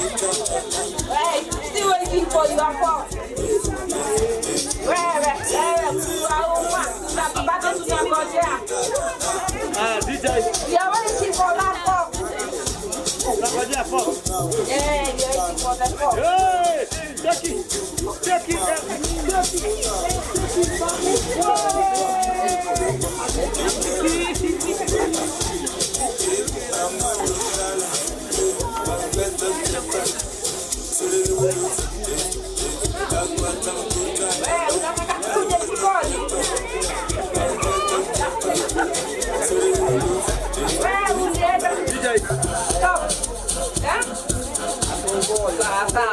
Hey, still waiting for your phone. Wewe, bado tunangojea. DJ. We are waiting for that phone. Tunangojea phone. Yeah, we are waiting for the phone. Hey, Jackie, Jackie, Jackie. Wewe unataka kuja jikoni?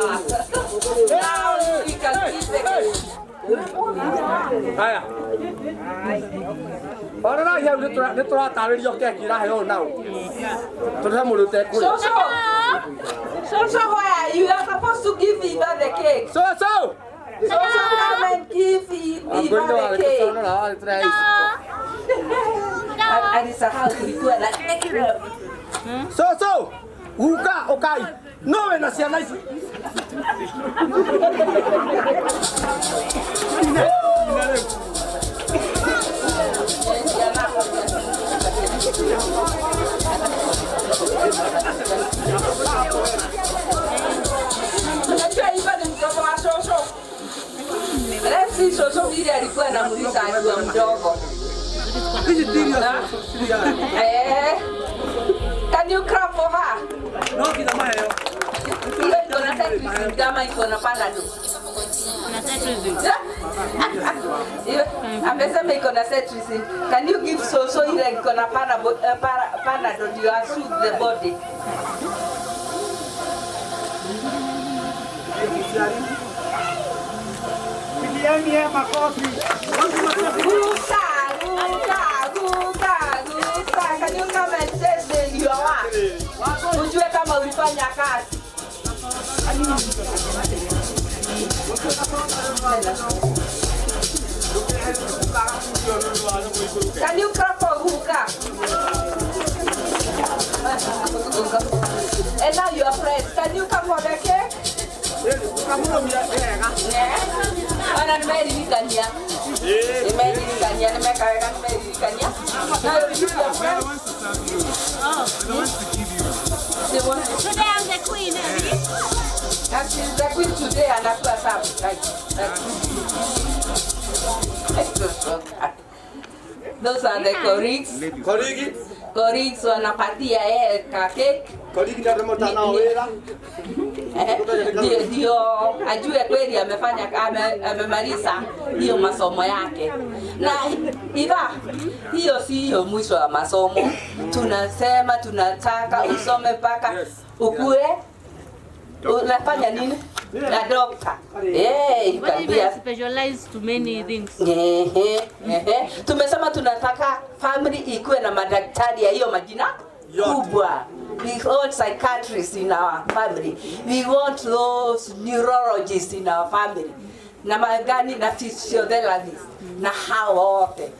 Now we can eat the cake. Haya. Ona hau nĩ tũratarĩrio keki ĩraheo nau. Tũrĩ he mũndũ ũtekũrĩa. Soso. Soso, where are you? You are supposed to give Eva the cake. Soso. Soso, come and give Eva the cake. Alisahau kulikuwa na Soso. Uka ukai. No wĩna ciana ici. Unajua Eva ni mtoto wa Soso. Let's see Soso vile alikuwa anamulisha akiwa mdogo. Can you clap for her? No, kina maheo. Hiyo iko na cetirizine kama iko na Panadol. Amesema iko na cetirizine. Can you give Soso ile iko na Panadol you are soothe the body? Pigieni makofi. Gusa, gusa, gusa, gusa. Can you come and say your work? Ujue kama ulifanya kazi. Can you clap for Guka? And now your friends, can you come for the cake? Ona nimeririkania. Nimeririkania, nimeka wega nimeririkania. Now you give your friends. Today I'm the queen. And she's the queen today anakuwa sawa. Right. Those are the colleagues. Colleagues. Colleagues wanapatia yeye ka cake. Colleague ndio mtandao wera. Ndio ajue kweli amefanya amemaliza hiyo masomo yake. Na Eva, hiyo si mwisho wa masomo. Tunasema tunataka usome mpaka ukue unafanya nini? Na doctor. Eh, you can be specialized to many things. Tumesema tunataka family ikuwe na madaktari ya hiyo majina kubwa. We want psychiatrists in our family. We want those neurologists in our family. Na magani na physiotherapists na hao wote.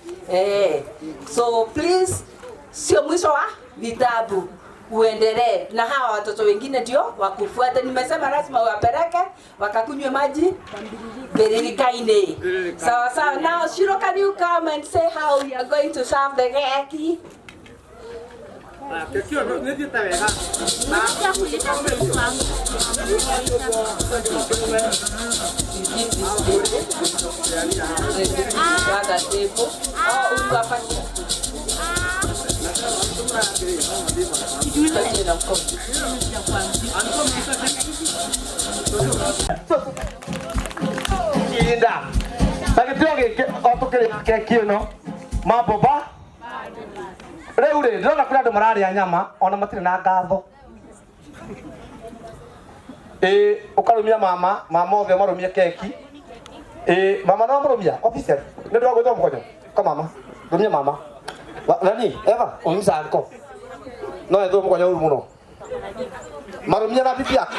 So please, sio mwisho wa vitabu. Uendelee na hawa watoto wengine ndio wakufuate. Nimesema lazima uwapeleke wakakunywe maji Biririkaine. Sawa sawa. Now Shiro, can you come and say how we are going to serve the keki? Keki nĩ wega. Kinda. Na gĩtĩo gĩkĩ o tũkĩrĩa keki ĩno mambo ba rĩu rĩ ndĩrona kũrĩ andũ mararĩa nyama ona matirĩ na ngatho. Ĩ ũkarũmia mama, mama othe marũmie keki. Ĩ mama no mũrũmia official nĩ ũndũ wa gwĩtwo mũkonyo. Ka mama, rũmia mama. Nani Eva ũmisa anko. No ethwo mũkonyo ũru mũno. Marũmia na bibi yake.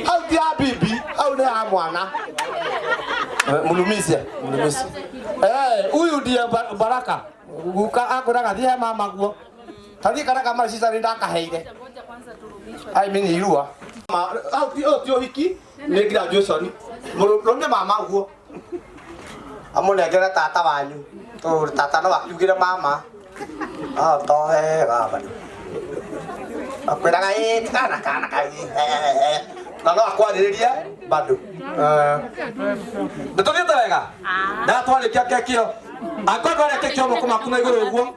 Au ti ya bibi, au nĩ ya mwana. Mulumisie, mulumisie. Eh, huyu ndiye Baraka. Guka akwĩraga thiĩ he mama guo. Tathiĩ kana kama cica nĩ ndakaheire. I mean irua. Au ti ti ũhiki nĩ graduation. Mũrũmie mama guo. Amũnengere tata wanyu. Tondũ tata no akiugĩre mama. Ah, to wega bado. Akwĩraga ĩ kana kana ka. Na no akwarĩrĩrie bado. Nĩtũthiĩte wega? Na twarĩkia keki ĩyo. Angĩkorwo ndwarĩa keki ĩyo moko maku na igũrũ ũguo.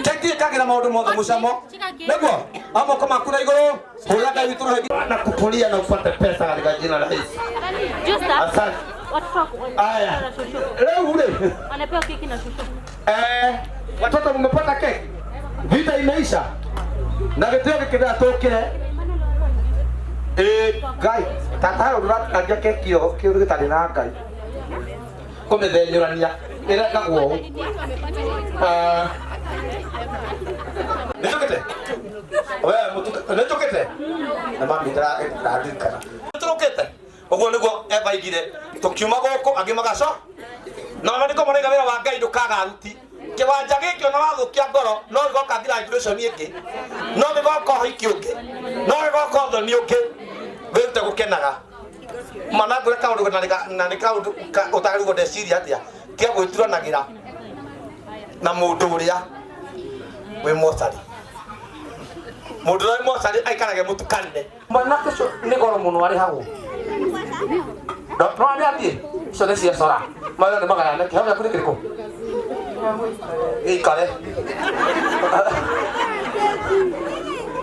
Keki ĩkagĩra maũndũ mothe mũcamo. Nĩguo? Moko maku na igũrũ. Hũra Ngai witũ rũhĩ na kupulia na upate pesa katika jina la Yesu. Asante. Aya. Leo ule. Wanapewa keki na shushu. Watoto mmepata keki? Vita imeisha. Na gĩtĩo gĩkĩ ndĩratũkĩre. Ĩĩ Ngai tata ũyũ ndũratinangia keki ĩyo kĩndũ gĩtarĩ na Ngai kũmĩthenyũrania ĩrekagwo ũũ. Ah, nĩnjũkĩte we mũtuka nĩnjũkĩte na mami ndĩrandirikana nĩtũrũkĩte ũguo nĩguo Eva aigire tũkiuma gũkũ angĩ magaco na maandĩko maraiga wĩra wa Ngai ndũkaga aruti kĩwanja gĩkĩ ona wathũkia ngoro no gĩgoka graduation ĩngĩ no gĩgoka ũhiki ũngĩ no gĩgoka ũthoni ũngĩ wĩrute gũkenaga mana ngwĩre kaũndũ na nĩ na nĩ kaũndũ ũtagĩrĩirwo ndeciria atĩa tiga gwĩturanagĩra na mũndũ ũrĩa wĩ mocarĩ mũndũ ũrĩa wĩ mocarĩ aikarage mũtukanne mwanake ũcio nĩ goro mũno arĩhagwo no nĩ athiĩ icio nĩ cia cora mawĩra nĩ magayane kĩheo gĩaku nĩ kĩrĩkũ gĩikare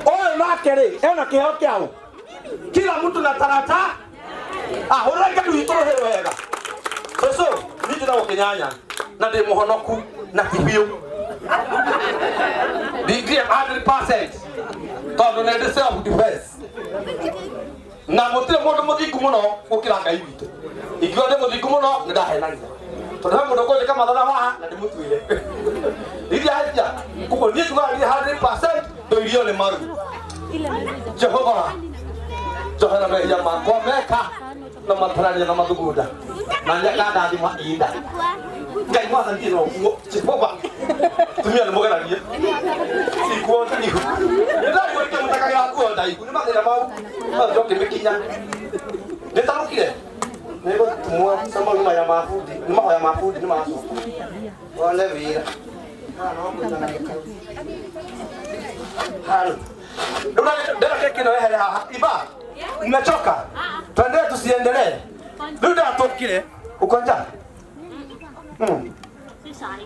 ũyũ nake rĩ ena kĩheo kĩaũ kila mtu na tarata ahũrĩra ngai witũ rũhĩ wega cũcũ niĩ njĩtagwo kĩnyanya na ndĩ mũhonoku na ti biũ ndingire 100% tondũ nĩ ndĩ self defense na gũtirĩ mũndũ mũthingu mũno gũkĩra ngai witũ ingiuga ndĩ mũthingu mũno nĩ ndahenania tondũ he mũndũ ũkũnjĩka mathana haha na ndĩmũtuĩre iria koguo niĩ njugaga niĩ 100% ndũirio nĩ maru jehova njohera mehia makwa meka na matarania na mathugunda na nĩakandathima inda ngai mwathani no guo jehova tumia nĩ mũgeragie sikuo ndaihu nĩndarigwo nĩkĩ mũtakagĩra nguo ndaihu nĩ mathĩna mau mathiĩ ũkĩmĩkinya nĩtarũkire nĩgũtumwo cama nĩ maya ma bundi nĩ mahoya ma bundi nĩ macoka wone wĩra Halo. Ndona keki no ehere haha. Iba. Mmechoka? Tuendelee tusiendelee? Rĩu ndatũkire. Uko njaa? Mm.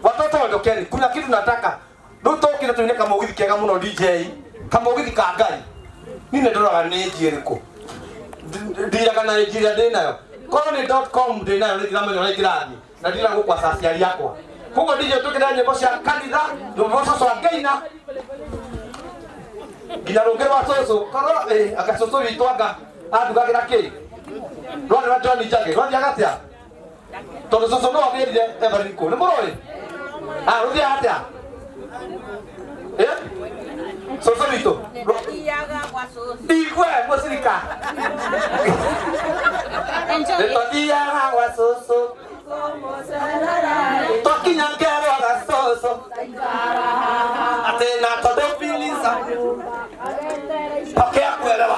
Watoto ondokeni. Kuna kitu nataka. Rĩu tũkire tũine kamũgithi kega mũno DJ. Kamũgithi ka Ngai. Niĩ nĩ ndoraga nĩ nji ĩrĩkũ. Ndiraga na nji ĩrĩa ndĩnayo. Korwo nĩ .com ndĩnayo nĩ ndiramenya ũrĩa ingĩrathiĩ. Na ndira gũkwaca aciari akwa. Koguo DJ tũkĩra nyĩmbo cia kanitha, rwĩmbo rwa cũcũ angĩina nginya rũngĩ rwa cũcũ korwo anga cũcũ witũ anga andugagĩra kĩ rwarĩ rwa John Njagi rwathiaga atĩa tondũ cũcũ no agĩrire Evelyn kũ nĩ mũrũĩ ah rũthiaga atĩa eh cũcũ witũ igwe mũcirika nĩtwathiaga gwa cũcũ twakinya ngerwa ga cũcũ atĩ na tondũ bilisa pokea kuelewa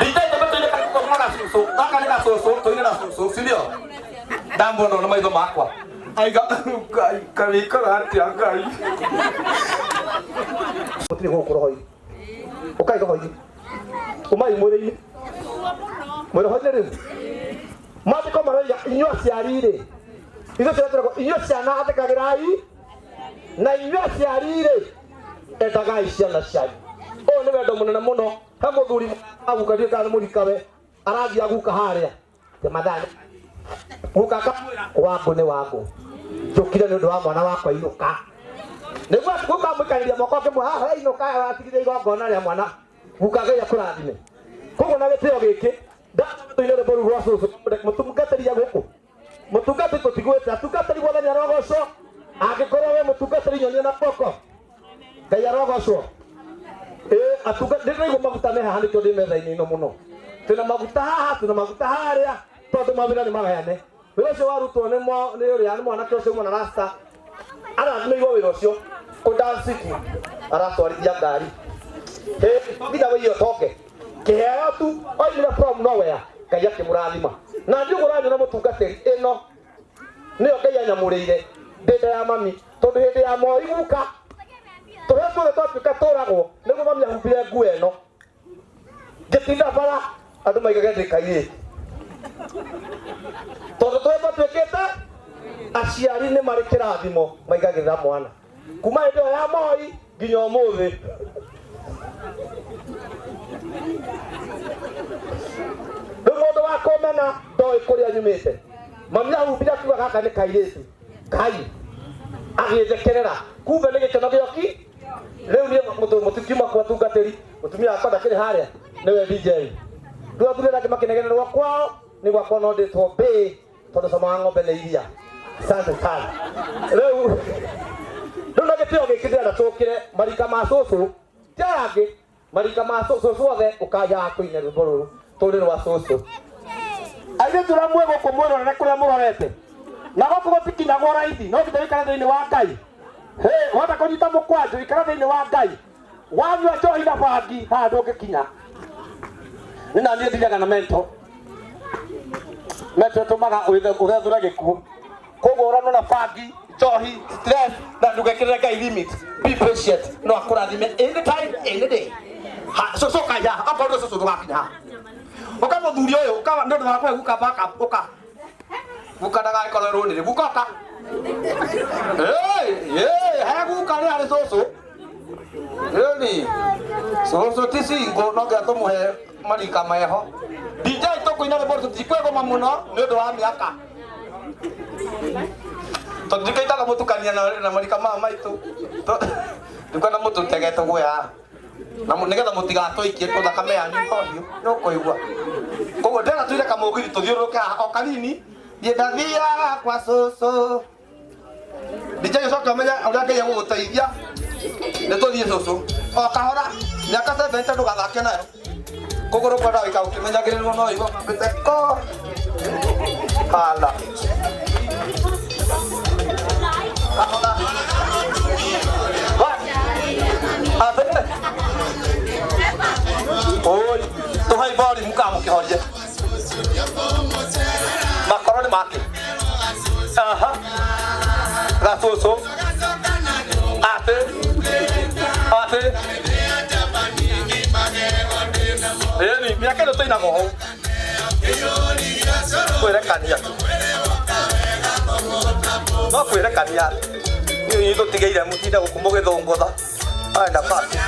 nditaita tũine kakoma ga cũcũ gaka nĩ ga cũcũ tũine na cũcũ si ndio ndamwona na maitho makwa aiga ngai karĩikara atĩa ngai gũtirĩ gũkũ roho-inĩ ũkai roho-inĩ ũmai mwĩrĩ-inĩ mwĩ roho-inĩ rĩu maandĩko maroiga inyuĩ aciari rĩ ithuĩ ciana tũragwo inyuĩ ciana athĩkagĩrai na inyuĩ aciari rĩ endagai ciana cianyu ũyũ nĩ wendo mũnene mũno he mũthuri aguka ndiũĩ kana nĩ mũrikawe arathiĩ aguka harĩa mathaa guka akamwĩra wangũ nĩ wangũ njũkire nĩ ũndũ wa mwana wakwa inũka nĩguo guka amũikarĩria moko akĩmwĩra haha inũka watigithia igongona rĩa mwana guka Ngai akũrathime koguo na gĩtĩo gĩkĩ ndatũine rwĩmbo rũu rwa cũcũ mũtungatĩri gũkũ mũtungatĩri tũtigwĩte atungatĩri mwathani arogocwo angĩkorwo we mũtungatĩri nyonia na guoko Ngai arogocwo atungatĩri ndĩraigua maguta me haha nĩkĩo ndĩ metha-inĩ ĩno mũno twĩna maguta haha twĩna maguta harĩa tondũ mawĩra nĩ magayane wĩra ũcio warutwo nĩ ũrĩa nĩ mwanake ũcio mwana rasta arathimĩirwo wĩra ũcio kũdanciki aratwarithia ngari nginya wĩiye ũtonge kĩheo tu oimire from nowhere Ngai akĩmũrathima na ndiũguo ũranyona mũtungatĩri ĩno nĩyo Ngai anyamũrĩire ndĩ nda ya mami tondũ hĩndĩ ya Moi guka tũrĩa tuothe twatuĩka tũragwo nĩguo mami ahumbire nguo ĩno ngĩtinda bara andũ maigage ndĩ kairĩtu tondũ tũrĩa twatuĩkĩte aciari nĩ marĩ kĩrathimo maigagĩrĩra mwana kuma hĩndĩ ĩyo ya Moi nginya ũmũthĩ rĩu mũndũ wa kũmena ndoĩ kũrĩa nyumĩte mami ahumbire akiuga gaka nĩ kairĩtu kai agĩthekerera kumbe nĩ gĩkeno gĩoki Rĩu niĩ mũtikiuma kwa tungatĩri mũtumia wakwa ndakĩrĩ harĩa nĩwe DJ. Rĩu athuri arĩa angĩ makĩnegenerwo kwao nĩ gwakwa no ndĩtwo mbĩ tondũ cama wa ng'ombe nĩ iria. Asante sana. Rĩu rĩu na gĩtĩo gĩkĩ ndĩrenda tũkĩre marika ma cũcũ ti aya angĩ marika ma cũcũ othe ũkaja kũina rwĩmbo rũrũ tũrĩ rwa cũcũ. Airĩtu arĩa mwĩ gũkũ mwĩrorere kũrĩa mũrorete na gũkũ gũtikinyagwo raithi no nginya wĩikare thĩinĩ wa Ngai. Hey, wahota kũnyita mũkwanjũ ikara thĩinĩ wa Ngai. Wanyua njohi na bangi haha ndũngĩkinya. Nĩ na niĩ ndiraga na mento. Mento ĩtũmaga ũthethũre gĩkuũ. Koguo ũranwo na bangi, njohi, stress na ndũgekĩrĩre Ngai limit. Be patient no akũrathime any time any day. Ha, cũcũ kaiya, okorwo ndũ cũcũ ndũgakinya haha. Ũka mũthuri ũyũ, ũka nĩ ũndũ wa kũhe guka backup, ũka. Guka ndagagĩkorwo rũnĩrĩ, guka ũka. Hey, hey, he guka nĩ harĩ cũcũ. Ĩni, cũcũ ti single no nginya tũmũhe marika meho. DJ tũkũina rwĩmbo tũtikwĩgoma mũno nĩ ũndũ wa mĩaka. Tũtikaitaga mũtukania na marika maya maitũ. Ndikuona mũtũtege tũgwe haha. Na nĩgetha mũtigatũikie tũ thakame yanyu ĩkohiũ, nĩ ũkũigua. Koguo ndĩrenda tũire kamũgithi tũthiũrũrũke haha o kanini. Niĩ ndathiaga kwa cũcũ. DJ ũcoke ũmenye ũrĩa Ngai egũgũteithia. Nĩ tũthiĩ cũcũ. O kahora, mĩaka 70 ndũgathake nayo. Kũgũrũ kwenda gũikara ũkĩmenyagĩrĩrwo no ũigua kwambĩte ko. Hala. Kahora. Wa. Atĩ. Oi, tũhai volume kamũkĩhorie. Makoro nĩ make. Aha. Gacũcũ. Atĩ. Atĩ. Ĩni, mĩaka ĩno tũinagwo hau. Kwĩrekania. No kwĩrekania. Niĩ tũtigĩire mũtinde gũkũ mũgĩthũngũtha. Aenda basi.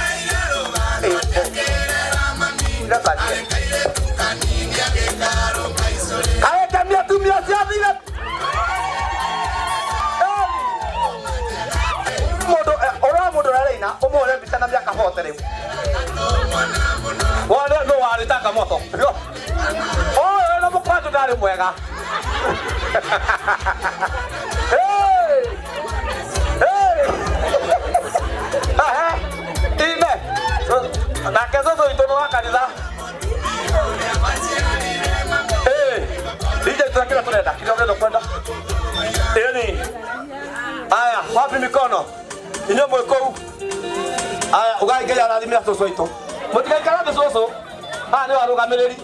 Rekania. Kaetemia atumia ciathire. Mũndũ ũrĩa mũndũ ũraina ũmũhũre mbica na mĩaka 40 rĩu. Wone no warĩ tanga moto. Ũyũ na mũkwanjũ ndarĩ mwega. Hey! Hey! Ehe, ine. Nake cũcũ witũ nĩ wa kanitha. Eh, DJ tũrekĩra tũrenda, kĩrĩa ũrenda kwenda. Ĩni. Aya, wapi mikono? Inyuĩ mwĩ kũu. Aya, ugai Ngai arathime cũcũ witũ. Mũtigaikara thĩ cũcũ. Haha nĩ arũgamĩrĩri.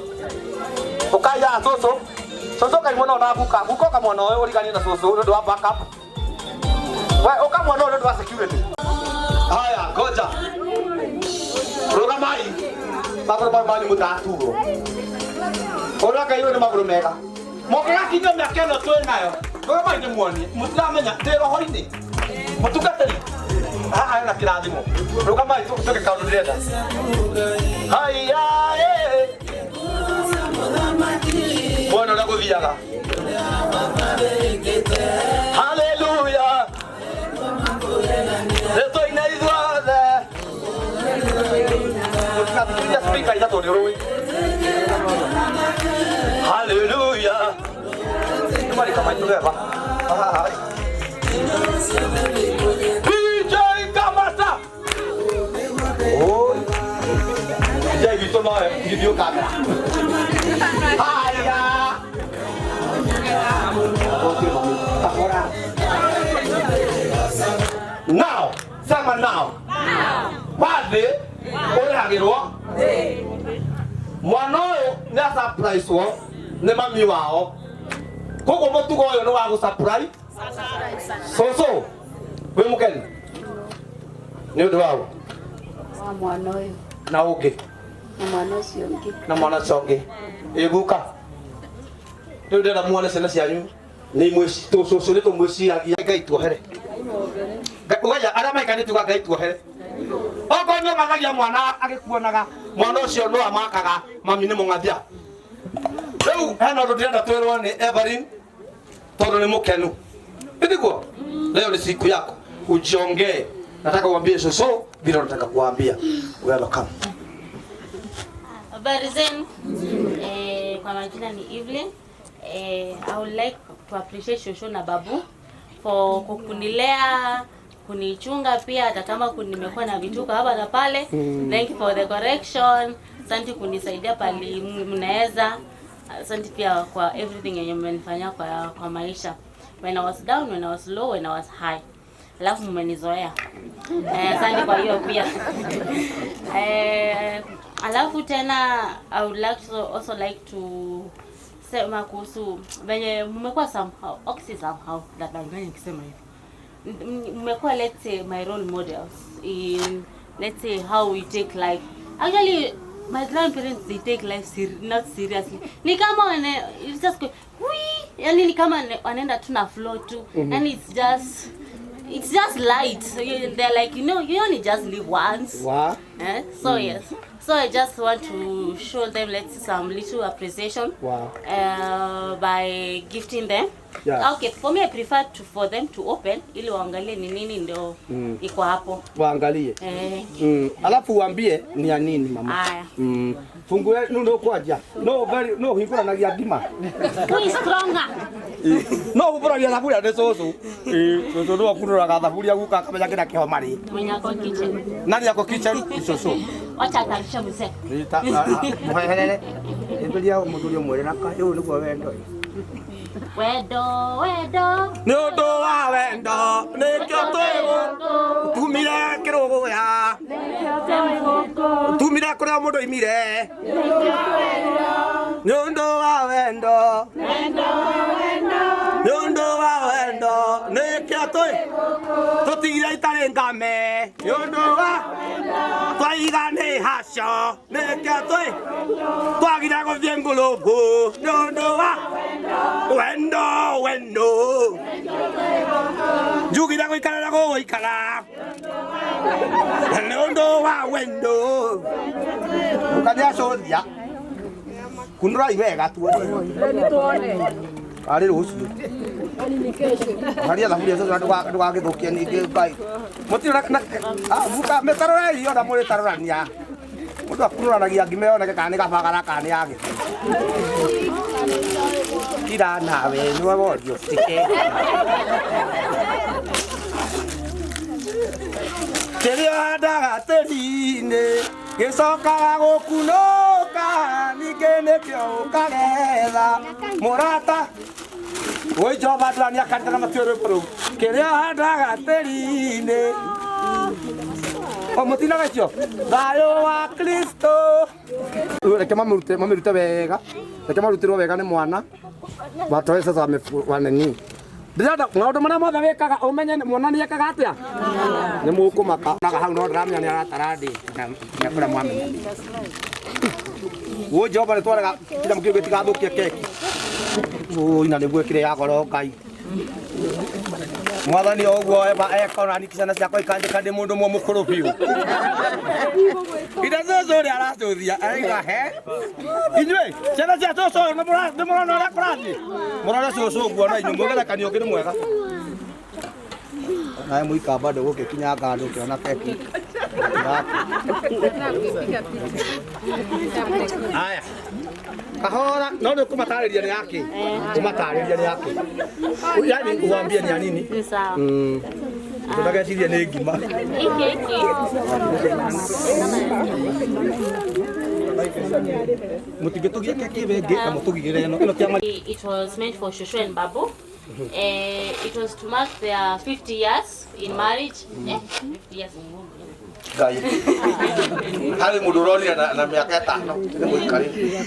Ũkai haha cũcũ. Cũcũ kai mwena ũyũ na guka. Guka ũka mwena ũyũ ũriganie na cũcũ nĩ ũndũ wa backup. We ũka mwena ũyũ nĩ ũndũ wa security. Haya, ngoja. Rũgamai. Magũrũ mau manyu mũtaraturwo. Ũrĩa Ngai ũyũ nĩ magũrũ mega. Mũngĩgakinyia mĩaka ĩno twĩ nayo, rũgamai ndĩmuonie. Mũtiramenya ndĩ roho-inĩ. Mũtungatĩri. Haha hena kĩrathimo. Rũgamai tũke kaũndũ ndĩrenda. Haiya, ĩ. Muone ũrĩa gũthiaga. Haleluya. Nĩtũine ithuothe. Mũtigathikĩrĩrie speaker ithatũ nĩ ũrũĩ. Haleluya. Nĩ marika maitũ wega. Haha. DJ Kamata. Oi. DJ witũ nowe video camera. Haya. Kahora. Now, sema now. Wathĩ ũrĩhagĩrwo mwana ũyũ nĩ asurprise-wo nĩ mami wao koguo mũtugo ũyũ nĩ wa gũ surprise cũcũ wĩ mũkeni nĩ ũndũ wa Wa mwana ũyũ na ũngĩ na mwana ũcio ũngĩ. na mwana ũcio ũngĩ ĩ guka rĩu ndĩrenda muone ciana cianyu nĩ cũcũ nĩ tũmwĩciragia. Ngai tuohere. Ũgaya arĩa maikarĩte uga Ngai tuohere. Okorwo nĩ ũngathagia mwana agĩkuonaga mwana ũcio no amakaga mami nĩ mũng'athia. Rĩu hena ũndũ ndĩrenda twĩrwo nĩ Evelyn tondũ nĩ mũkenu. Nĩguo leo ni siku yako ujiongee. Nataka uambie shosho Vile unataka kuwaambia. Welcome. Habari zenu. Kwa majina ni Evelyn. I would like to appreciate Shosho na Babu for kunilea, kunichunga pia hata kama nimekuwa na vituko hapa na pale. Thank you for the correction. Asante kunisaidia pali mnaweza. Asante pia kwa everything yenye mmenifanyia kwa maisha. When I was down, when I was low, when I was high. Alafu mmenizoea. Asante kwa hiyo pia. Alafu tena I would like to also like to sema kuhusu venye mmekuwa somehow, oxy somehow, dadanganya nikisema hivyo. Mmekuwa, let's say, my role models in, let's say, how we take life. Actually, my grandparents, they take life not seriously. Ni kama it's just go, wee, yani ni kama wanaenda tu na flow tu. And it's just light. So they're like, you know, you only just live once. Wow. So yes. So I just want to show them, let's say, some little appreciation. Wow. By gifting them. Yeah. Okay, for me I prefer for them to open ili waangalie ni nini ndio iko hapo. Waangalie. Alafu uambie ni ya nini mama. Aya. Fungue no kwaja. No very no hingura na ngima. Who is stronger? No uburagia thaburia ni cucu. Cucu no akururaga thaburia guka akamenya kina kihoma ri. Mwenye ako kitchen. Nani ako kitchen? Cucu. Wacha atarisha mzee. Muheherere. Endelia muthuri umwire na kayu niguo wendo. Wendo, wendo. Ni undu wa wendo nikio twigũ tumire kiruguya tumire kuria mundu oimire ni undu wa wendo ni undu wa wendo nikio twi tutigire itari ngame ni undu wa twaiga ni haco nikio twi twagire guthie ngũrũngũ ni undu wa wendo wendo njugire guikara na guikara ni undu wa wendo ukaniacothia kundurai wega tuone arĩ rũciũ haria thaburia ũcio ndũgagĩthũkie ningĩ Ngai mũtirĩ mĩtarũrei ona mũrĩtarũrania mũndũ akururanagia ngima yoneke kana nĩ gabagara kana nĩ ya gĩthũri kira nawe nĩwe worio tike kĩrĩa ũhandaga tĩri-inĩ gĩcokaga gũkunũka ningĩ nĩkĩo ũkagetha mũrata woi Jehova ndũrania kanitha na matiũĩ rwĩmbo rũu kĩrĩa ũhandaga tĩri-inĩ o mũtinaga icio thayũ wa Kristo. Reke mamĩrute wega, reke marutĩrwo wega nĩ mwana watoe sasa waneni ndĩrenda maũndũ marĩa mothe wĩkaga ũmenye mwana nĩ ekaga atĩa nĩ mũkũmaka naga hau no ndĩramenya nĩ aratara ndĩ nginya kũrĩa mwamenya woi Jehova nĩ twarega kĩnyamũ kĩu gĩtigathũkie keki woi na nĩguo ĩkĩrĩ ya goro Ngai mwathani o ũguo eka ona ciana ciakwa ikanjĩka ndĩ mũndũ mũkũrũ biũ ida cũcũ ũrĩa aracũthia arauga he inyuĩ ciana cia cũcũ ũyũ nĩ mũrona ũrĩa kũrathiĩ mũrore cũcũ ũguo na inyuĩ mũgerekanio ũngĩ nĩ mwega nawe mũikamba ndũgũgĩkinyanga andũ ũkĩona keki aya kahora no nĩ ũkũmatarĩria nĩ yakĩ ũmatarĩria nĩ yakĩ yani uambie ni ya nini Ni sawa. Tunageciria nĩ ngima Iki mũtingĩtũgia keki ĩbe ĩngĩ na mũtũgigĩre ĩno ĩno kĩama. It was meant for Shosho and Babu. It was to mark their 50 years in marriage. 50 years in womb. Ngai harĩ mũndũ ũronire na mĩaka ĩtano nĩ mũikarĩri.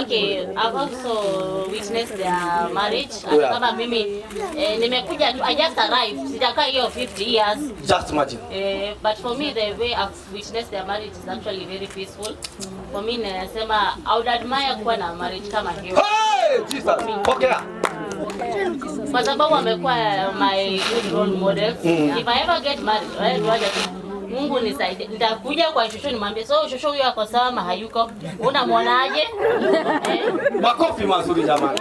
Okay, I've also witnessed their marriage. Hata kama mimi nimekuja tu, I just arrived. Sijakaa hiyo 50 years. Just imagine. But for me, the way I've witnessed their marriage is actually very peaceful. For me, nasema I would admire kuwa na marriage kama hiyo. Hey, Jesus. Pokea. Kwa sababu wamekuwa my good role models. If I ever get married, wacha tu Mungu nisaidie. Nitakuja kwa shosho nimwambie, so shosho huyo ako sawa ama hayuko? Unamwonaje? Makofi mazuri jamani.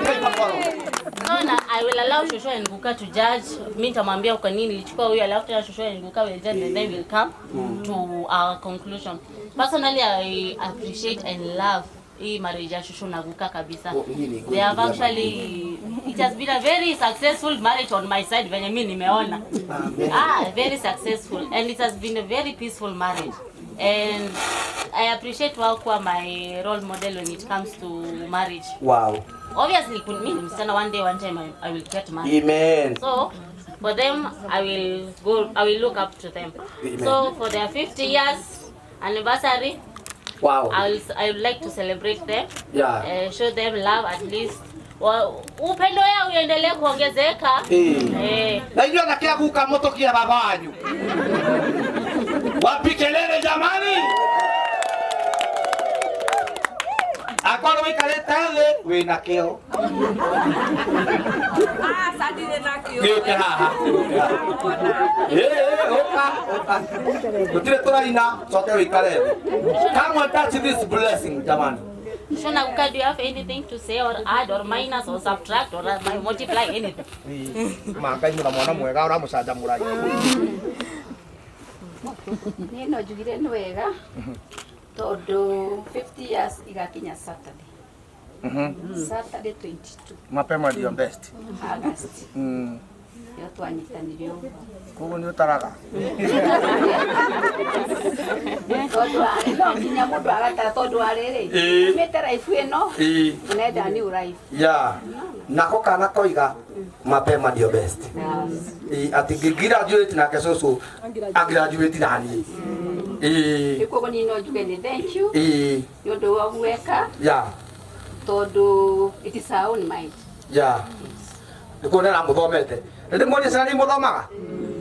So na I will allow Shosho and Guka to judge. Mimi nitamwambia kwa nini nilichukua huyu, alafu tena Shosho and Guka will judge and then we'll come to our conclusion. Personally, I appreciate and love hii marriage ya Shosho na Guka kabisa. They have actually, it has been a very successful marriage on my side venye mimi nimeona. Very successful, and it has been a very peaceful marriage. And I appreciate wao kuwa my role model when it comes to marriage. Wow. Obviously, mimi ni msichana, one day, one time I will get married. Amen. So for them, I will look up to them. Amen. So for their 50 years anniversary, wow, I would like to celebrate them. Yeah. Show them love at least. Upendo yao uendelee kuongezeka. Na hiyo anakia guka moto kia baba wanyu. Wapi kelele jamani? Akorwo wikarite thi wina kio. Aca ndirĩ na kĩo. Gĩũke haha. Ũka, ũka. Gũtirĩ tũraina, coke wĩikare thĩ. Come and touch this blessing jamani. Shona Guka, do you have anything to say or add or minus or subtract or multiply anything? Ma Ngai mũra mwana mwega ũramũcanjamũra. Niĩ no njugire nĩ wega tondũ 50 years igakinya Saturday. Saturday 22. Mapema ndio best. August. Nĩo twanyitanire ũguo. Koguo nĩ ũtaraga. Tondũ no nginya mũndũ agatara tondũ wa rĩrĩ. Umĩte life ĩno. Ũnenda new life. Yeah. Nako kana koiga mapema ndio best. Ati ngĩgraduate nake cũcũ agraduate nani. Koguo niĩ no njuge nĩ thank you. Nĩ ũndũ wa gwĩka. Yeah. Tondũ it is our own mind. Yeah. Nĩkuo nĩ aramũthomete. Nĩ ndĩmuonie ciana nĩ imũthomaga.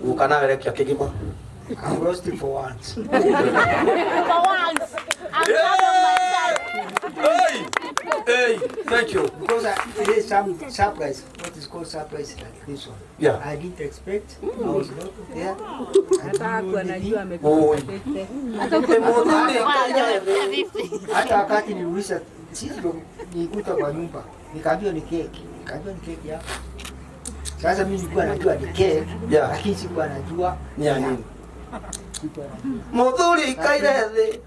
Guka nawe rekia kĩgima. I'm roasting for once. For once. I'm proud of myself. Hey! Hey, thank you. Because it is some surprise, what is called surprise like this one. Yeah. I didn't expect. I was not there. Hata wakati niliuliza, sisi nilikuta kwa nyumba, nikaambiwa ni keki. Nikaambiwa ni keki hapa. Sasa mimi nilikuwa najua ni keki, lakini sikuwa najua ni ya nini. Muthuri ikaire thi.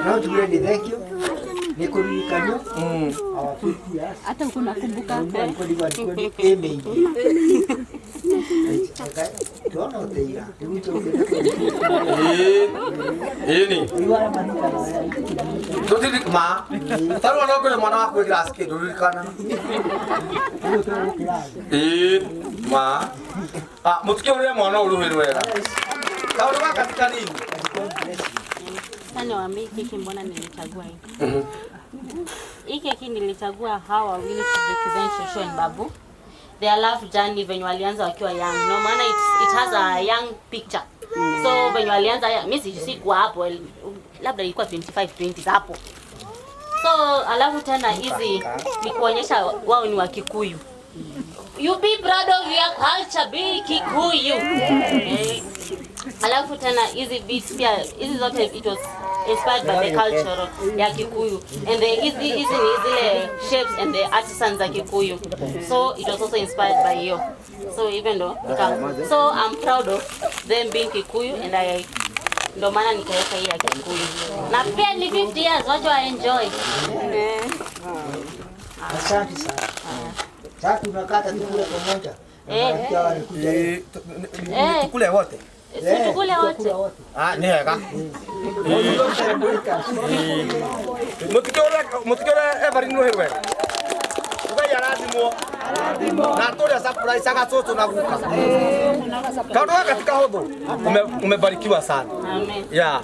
No njugire ni thank you. Nĩ kũririkanio. Our 50 years. Hata uko nakumbuka. Ndona ũteira. Ĩni. Tũtiri ma. Tarwo no kũrĩ mwana waku class kĩ ndũririkana. Ma. Mũtikĩũrĩre mwana ũyũ rũhĩ rwega. Kaũndũ gaka ti kanini. Sasa niwaambie keki mbona nilichagua hii. Hii keki nilichagua hawa wawili to represent Shosho and Babu. Their love journey venye walianza wakiwa young. No maana it has a young picture. So venye walianza mimi sikuwa hapo, labda ilikuwa 25 20 hapo. So alafu tena hizi ni kuonyesha wao ni wa Kikuyu. You be proud of your culture, be Kikuyu. Alafu tena hizi beats pia, hizi zote it was inspired by the culture ya Kikuyu. And the hizi ni zile shapes and the artisans za Kikuyu. So it was also inspired by you. So even though, so I'm proud of them being Kikuyu and I ndo maana nikaweka hii ya Kikuyu. Na pia ni 50 years, wacha wa enjoy. Asante sana. Sasa tunakata tukule pamoja. Tukule wote. Tukule wote. Ni wega. Mũtikĩũre Evelyn rũhĩ rwega. Ngai arathimwo. Na tũrĩa surprise agacũcũ na guka. Kaũndũ gaka ti kahũthũ. Umebarikiwa sana. Amen. Yeah.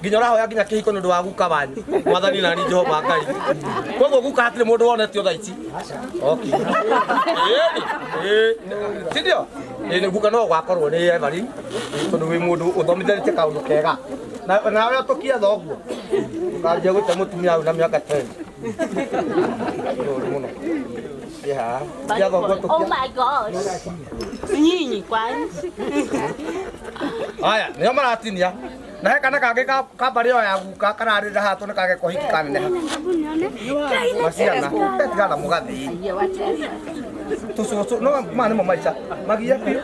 Nginya ũrahoya nginya kĩhiko nĩ ũndũ wa guka wanyu. Mwathani nani Jehova Ngai. Koguo guka hatirĩ mũndũ wonetio thaa ici. Okay. Ĩĩ. Ti ndio? Ĩĩ guka no gwakorwo nĩ Evelyn tondũ wĩ mũndũ ũthomithanĩtie kaũndũ kega. Na nawe ũtũkie thoguo. Ũkanjia gũte mũtumia ũyũ na mĩaka 10. Ũru mũno. Yeah. Oh my gosh. Nyinyi kwani? Haya, nĩo maratinia. Na he kana kangĩ ka mbarĩ ĩyo ya guka kararĩrĩra haha tondũ nĩ kagekwo hiki kaneneha. Maciana tigana mũgathĩ. Tũcũcũ no maya nĩmo maica magia biũ.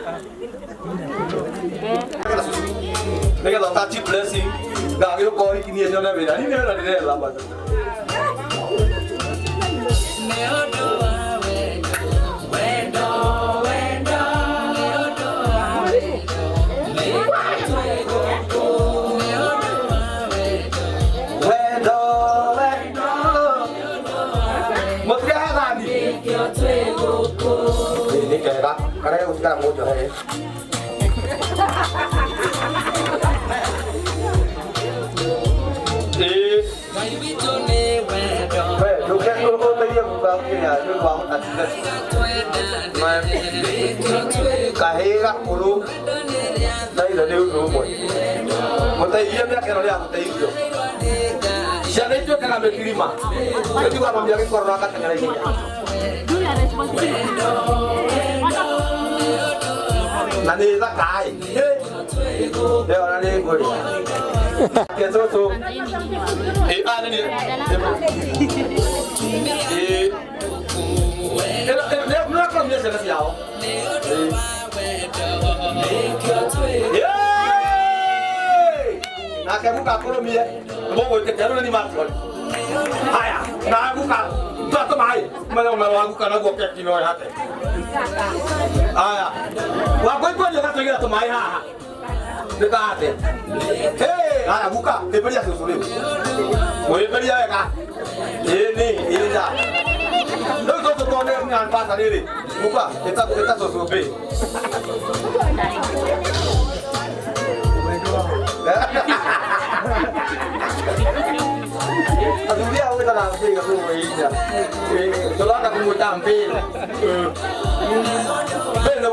Nĩgetha ũtachi blessing ngagĩũka ũhiki niĩ nyone wĩra. Niĩ nĩ wĩra ndĩretha bado. Wendo, wendo. Mũtirehe thani. Ĩĩ, nĩ kega. Karĩa gegũtigara mũnjohere. Ĩĩ. We, ndũke ũteithie guka kĩrĩa nĩ ũndũ wa gũtachi kahĩĩ gakũrũ na ithe nĩ ũndũ ũmwe. Mũteithie mĩaka ĩno nĩ ya gũteithio. Ciana ituĩkaga mĩtirima. Ĩtigwa mami agĩkorwo agateng'era ihenya. Na nĩ thaka ĩ. Ĩyo ona nĩ ngũrĩ. Ke cũcũ. Ĩ, a nĩ niĩ. Ĩ. Ĩno nĩ nĩ ciana ciao. Ĩ. Nake guka akũrũmie mũgwĩtĩkia rĩu nĩ matigari. Haya, na guka twa tũmaĩ menya ũmero wa guka naguo keki no ĩhate. Haya, wangũikũria ũgatũigĩra tũmaĩ haha nĩkahate. Hey, haya guka hĩmbĩria cũcũ rĩu. Mũhĩmbĩrie wega. Ĩĩ nĩ, ĩĩ nja. Rĩu cũcũ tondũ nĩ anniversary rĩ, guka ĩta cũcũ mbĩ. Athuri aya gwĩtaga mbĩ gakũmwĩinya. Tũrona kũmwĩta mbĩ. Mbĩ nĩ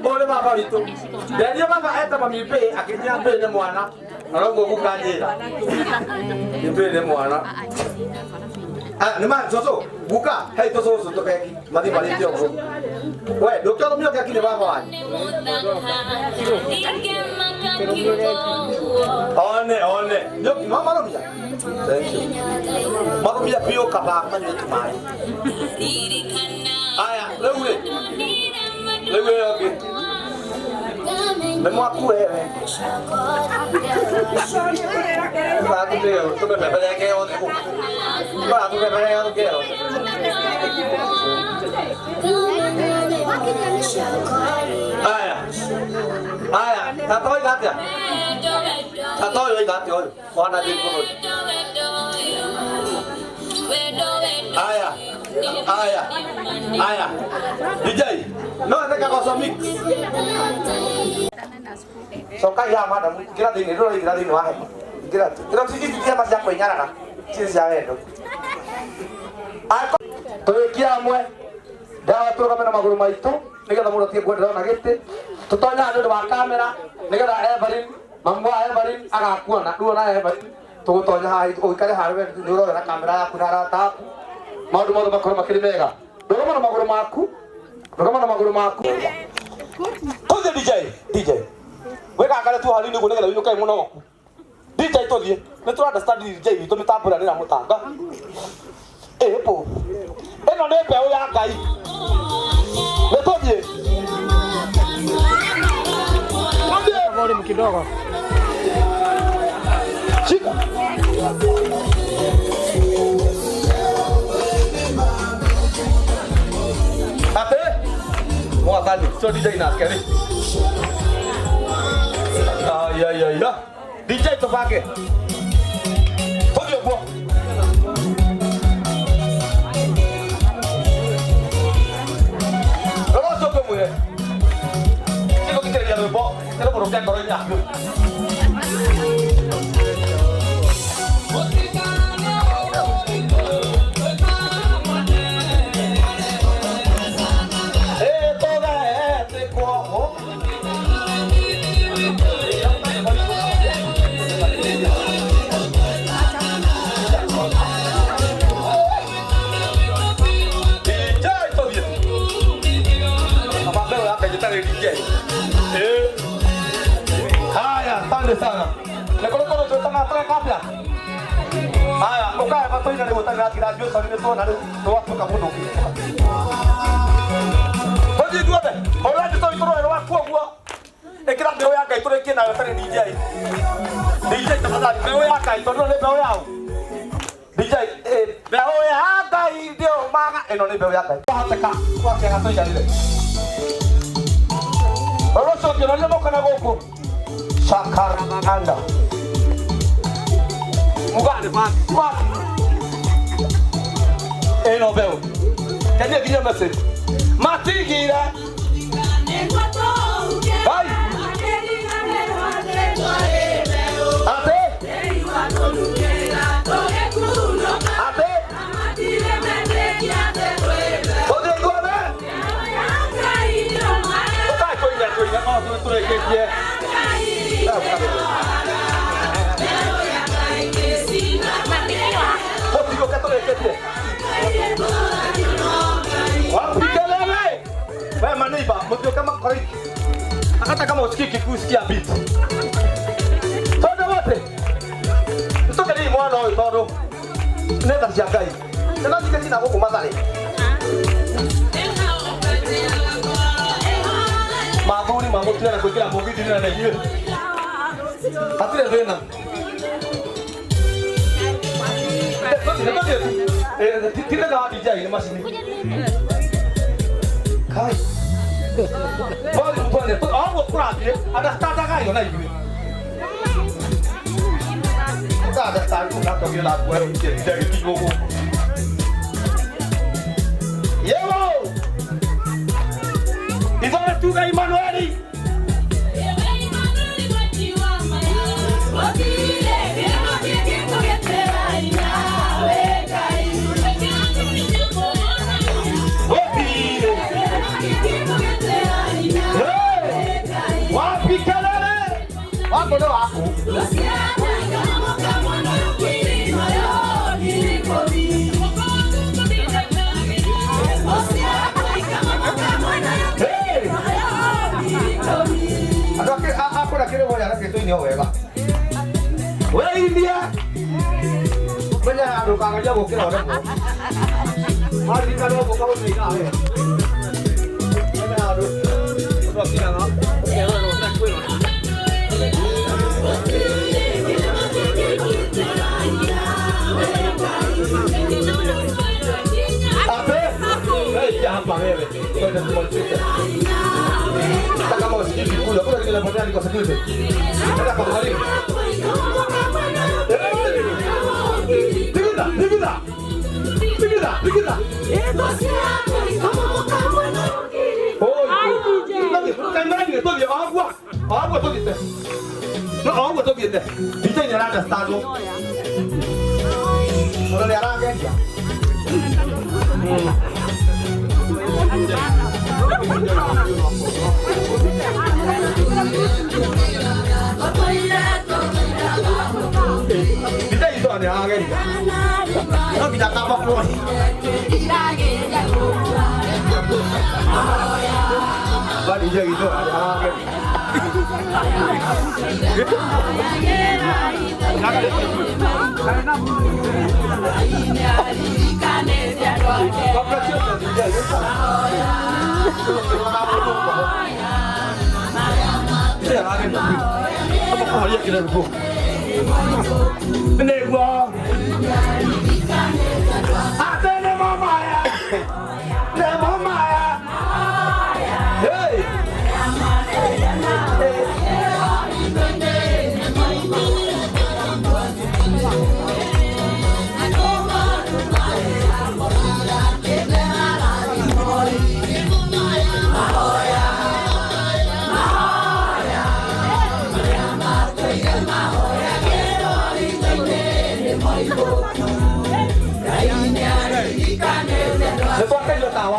Ũyũ nĩ baba witũ. Ndenire baba eta mami mbĩ akĩnjĩra mbĩ nĩ mwana. Na noguo guka anjĩra. Mbĩ nĩ mwana. Ah, nĩ ma cũcũ, guka, hei tũcũcũ tũkeki, mathiĩ marĩte ũguo. We, ndũkĩorũmio keki nĩ baba wanyu. One, one. No marũmia. Thank you. Marũmia biũ kaba manyue tũmaĩ. Aya, rĩu rĩ. Rĩu ĩyo ĩngĩ. Nĩ mwaku wewe. Tũmĩbebereke yothe gũkũ. Tũmĩbebereke yothe yothe. Aya. Aya, tata oiga atĩa? Tata ũyũ oiga atĩa ũyũ? Mwana thiĩ bũrũri. Aya. Aya. Aya. DJ, no ende kagoco mix. Coka ya madam, ingĩra thĩinĩ, ndũrora ingĩra thĩinĩ wa hema. Ingĩra tu. Ĩno ti hema cia kwĩnyarara, ti cia wendo. Tũrĩkie hamwe. Ndawa tũrũgame na magũrũ maitũ nĩgetha mũndũ atige kwendera ona gĩtĩ. Tũtonyaga nĩ ũndũ wa kamera nĩgetha Evelyn, mamu wa Evelyn agakuona. Rĩu ona Evelyn tũgũtonya haha ũikare harĩa we nĩ ũrora na kamera yaku na arata aku. Maũndũ mothe makorwo makĩrĩ mega. Rũgama na magũrũ maku. Rũgama na magũrũ maku. Tũthiĩ DJ, DJ. Wĩgangare tu hanini ũguo nĩgetha ũinũke wĩ mũnogoku. DJ tũthiĩ. Nĩ tũra understand DJ witũ mĩtambo ĩrĩa nĩ ĩramũtanga. Ĩĩ po. Ĩno nĩ mbeũ ya Ngai. Nĩ tũthiĩ. Tũthiĩ. Volume kidogo. Shika. Ate. Mwathani, sio DJ nake rĩ. Ai ai ai. DJ tũbange. Tũthiĩ ũguo. Rora ũcio ngũmwĩre. Tigũthikĩrĩria rwĩmbo, nĩrũgũrũke ngoro-inĩ yaku. DJ tũthiĩ. Aba mbeũ ya Ngai ĩtarĩ DJ. Ĩĩ. Asante sana. Nä kå rä kå ndå twätanaga tåreka atä aya å kae matåina rä u å tarä na graduation nä tuona rä u nä watuä ka må ndå å ngä tåthiä ithuothe å rä a njå tå rwä rwaku å guo ä kä ra mbeå ya Ngai tå rä kie nayo tarä DJ DJ tafadhali mbeå ya Ngai tondå nä mbeå yao DJ mbeå ya Ngai ndĩũmaga ĩno nĩ mbeũ ya Ngai kwahoteka gwakĩaga tũiganĩre ũndũ ũcio ũngĩroria moko na gũkũ shakaraganda mugane maki ĩno mbeũ kenia nginya message matigire Ai ate ate tũthiĩ ithuothe ũkae tũine tũine no tũrĩkĩtie tũtigũke tũrĩkĩtie wapi kelele wewe maneiba mtioke makoriki hata kama usikii kikusikia beat twende wote tutoke ni mwana ũyũ tondũ nĩ tha cia Ngai nĩ no thikĩ cina gũkũ Mathare mathuri mamũtire na gwĩkĩra mũgithi na inyuĩ hatirĩ thĩna ti thĩna wa DJ nĩ macini kai Pole, pole, oguo kũrathiĩ understandagai ona ithuĩ Ũka understand ũgatogio na nguo gĩkinywo gũkũ Yewo ithuothe tuge Emmanueli wapi kelele wako nĩ waku andå akå rä kå rä arakä tå wega weinie menya andå kageria gå kä ra å remwo maririkana å guo kaå igawe menya andå å akinaga hapa wewe twende tumalize hata kama usikii kula kuna kile kinapotea ni kwa security nataka kwa karibu Tigida tigida tigida tigida oi kai mara ni tothi agua agua tothite no agua tothite DJ ni understand ona ni arageria DJ itå nä arageria no nginya kamba kuoni Ba DJ itå nä arageria Hey!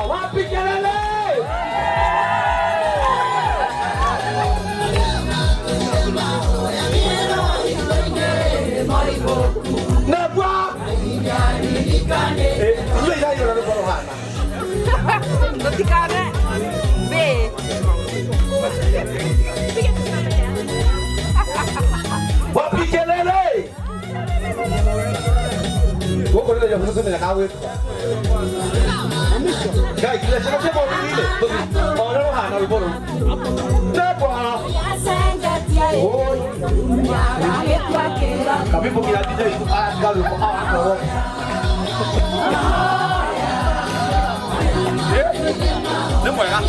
Wapi kelele? Nabwa! Inyuĩ iraiyũra rwĩmbo rũhana. Tũtikane. Bĩ. Ndio kawĩtua. Ngai kila ciana cia mũgithire ona rũhana rwĩmbo rũu. Ndekwa. Oi. Kabibu kila DJ aratiga rwĩmbo arakorwo. Nĩ mwega.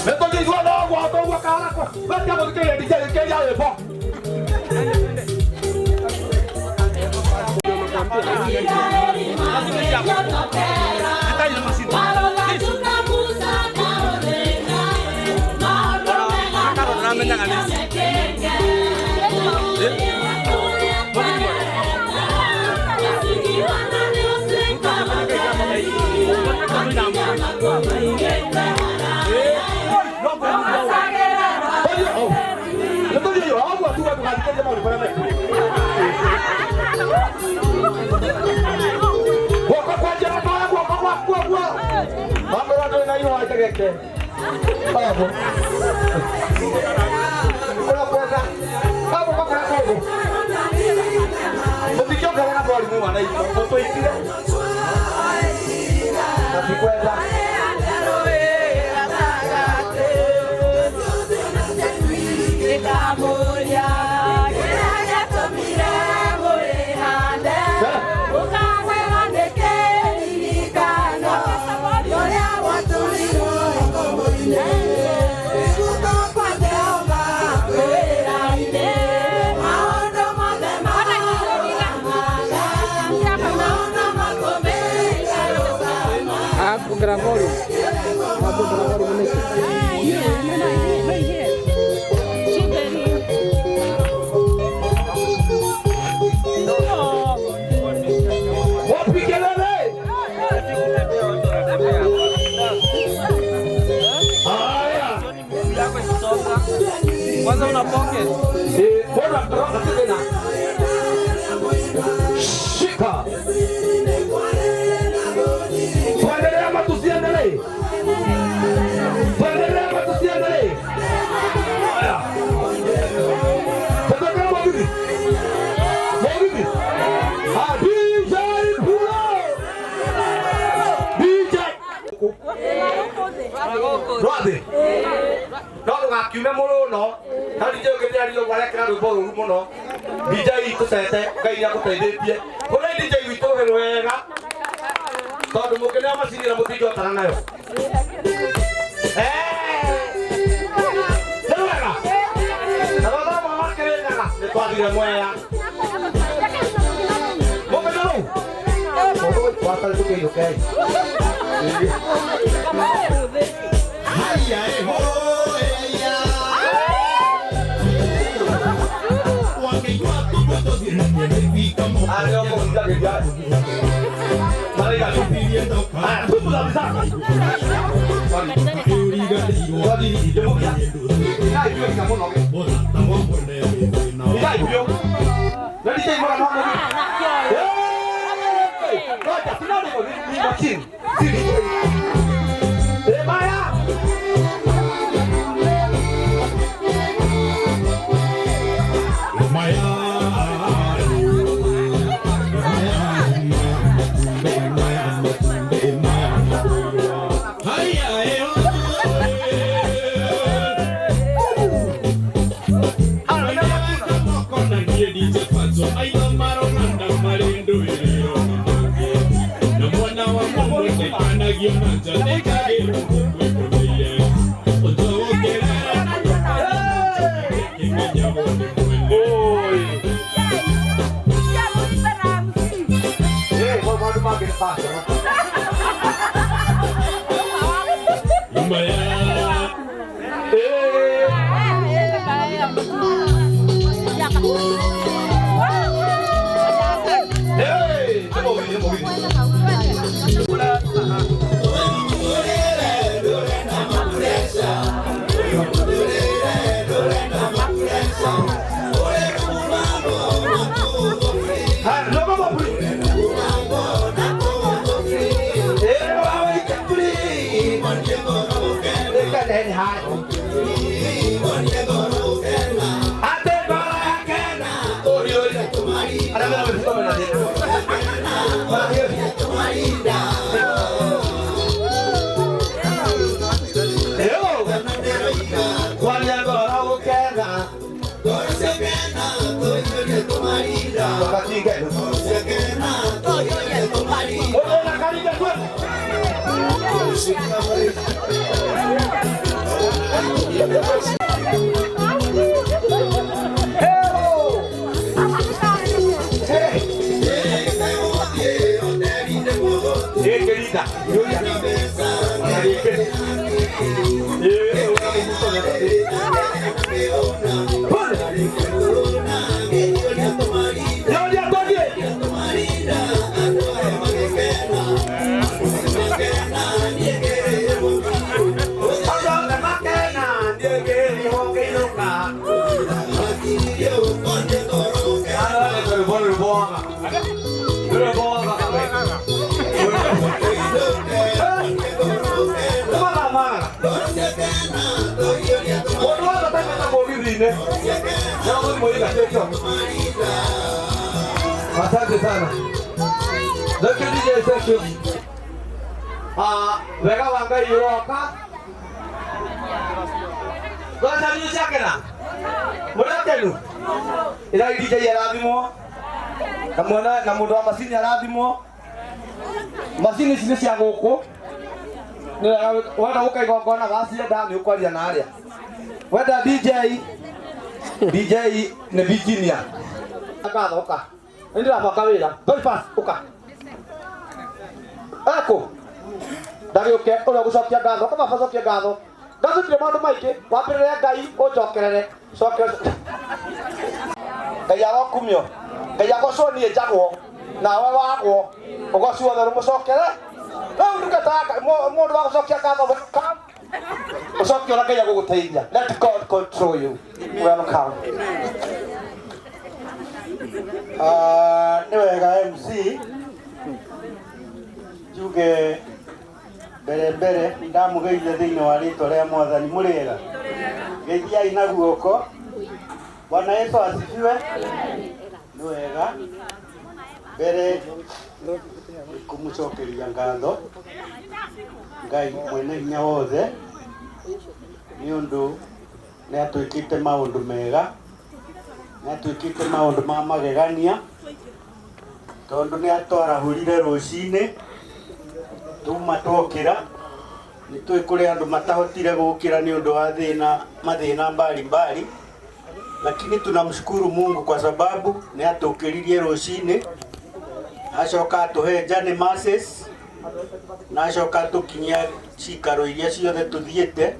Nĩ tũkĩigua no gwatwo ũguo karakwa. Wetia mũthikĩrĩria DJ gĩkĩria rwĩmbo. Kwanza una pocket. Bora tena. Shika. Tuendelee ama tusiendelee? Tuendelee ama tusiendelee? Haya. Tuendelee mwagizi. Mwagizi. Ah, DJ Pulo. DJ. Rwathi. No ndũgakiume mũno na DJ ũkĩmĩaria ũguo arekĩra rwĩmbo rũru mũno. DJ tũcete Ngai nĩagũteithĩtie. Kũrĩ DJ witũ wega tondũ mũngĩneo macini ĩno mũtingĩhotana nayo. Nĩ wega. Na mathaa makĩrĩnyaga nĩ twathire Mwea. Mũmenya rĩu? Watarĩ tũkĩiyũkei. Asante sana. Thank you DJ, thank you. Wega wa Ngai uroka. Ngoja ni chakena. Murakenu. Ila DJ arathimwo. Na mwana na mundu wa macini arathimwo. Macini ici ni cia guku. Ni wenda guka igongona wacienda ni ukwaria na aria. Wenda DJ DJ ni Virginia. Ngathoka. Nĩ ndĩrabanga wĩra. Very fast, ũka. Ako. Ndagĩũke ũrĩa gũcokia ngatho, kama bacokie ngatho. Ngatho itirĩ maũndũ maingĩ, wambĩrĩre Ngai ũnjokerere. Coke. Ngai arokumio. Ngai agocwo niĩ njagwo, nawe wagwo. Ũgocwo othe mũcokere. Rĩu ndungata mũndũ wa gũcokia ngatho welcome. Ũcokie ũrĩa Ngai agũgũteithia. Let God control you. Welcome. Nĩ wega MC njuge mbere mbere ndamũgeithia thĩinĩ wa rĩtwa rĩa mwathani mũrĩega geithiai na guoko. Bwana Yesu asifiwe. Nĩ wega mbere kũmũcokeria ngatho Ngai mwene hinya wothe nĩ ũndũ nĩ atwĩkĩte maũndũ mega, nĩ atwĩkĩte maũndũ ma magegania tondũ nĩ atwarahũrire rũcinĩ tuma twokĩra. Nĩ tũĩ kũrĩ andũ matahotire gũkĩra nĩ ũndũ wa thĩna mathĩna mbalimbali, lakini tunamshukuru Mungu kwa sababu nĩ atũkĩririe rũcinĩ acoka atũhe journey mercies na acoka atũkinyia cikaro iria ciothe tũthiĩte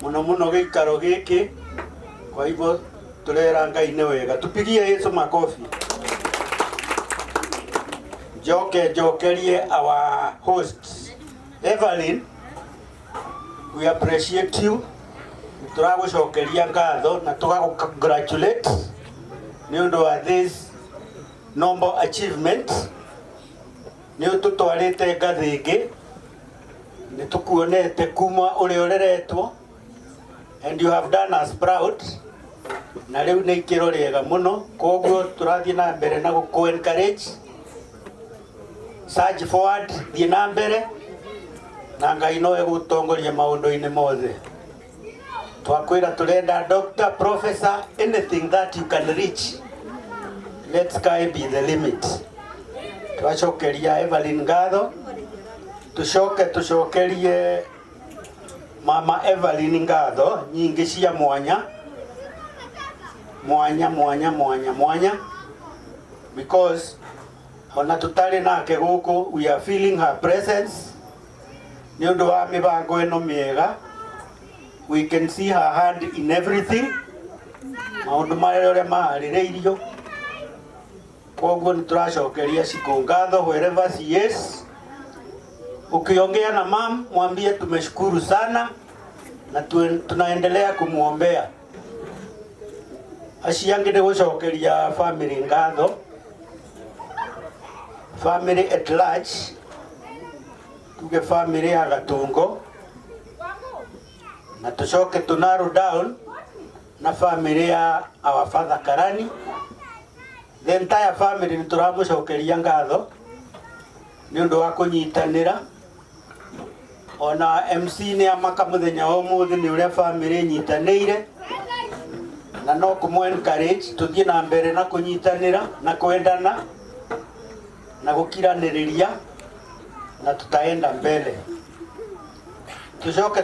mũno mũno gĩikaro gĩkĩ. Kwa hivyo turera Ngai nĩ wega, tupigie Yesu makofi. Njoke njokerie our host Evelyn, we appreciate you. Tũragũcokeria ngatho na tũgagũ congratulate nĩ ũndũ wa this noble achievement. Nĩ ũtũtwarĩte ngathĩ ĩngĩ, nĩ tũkuonete kuma ũrĩa ũreretwo, and you have done us proud. Na rĩu nĩ ikĩro rĩega mũno, koguo tũrathiĩ na mbere na gũkũ encourage. Surge forward, thiĩ na mbere na Ngai no egũtongoria maũndũ-inĩ mothe. Twakwĩra tũrenda doctor, professor, anything that you can reach. Let sky be the limit. Twacokeria Evelyn ngatho, tucoke tucokerie mama Evelyn ngatho nyingĩ cia mwanya mwanya mwanya mwanya mwanya, because ona tutari nake guku we are feeling her presence ni undu wa mibango ino miega. We can see her hand in everything. Maundu maria uria maharĩrĩirio, koguo nĩ tũracokeria Shiko ngatho wherever she is. Ukiongea na mam mwambie tumeshukuru sana na tunaendelea kumuombea. Acio angĩ nĩ gũcokeria family ngatho, family at large, tuge family ya Gatungo, na tucoke tu narrow down na family ya our father Karani. The entire family nĩ tũramũcokeria ngatho nĩ ũndũ wa kũnyitanĩra. Ona MC nĩ amaka mũthenya wa ũmũthĩ nĩ ũrĩa family ĩnyitanĩire, na no kũmũ encourage tũthiĩ na mbere na kũnyitanĩra na kwendana na gũkiranĩrĩria na tutaenda mbele. Tucoke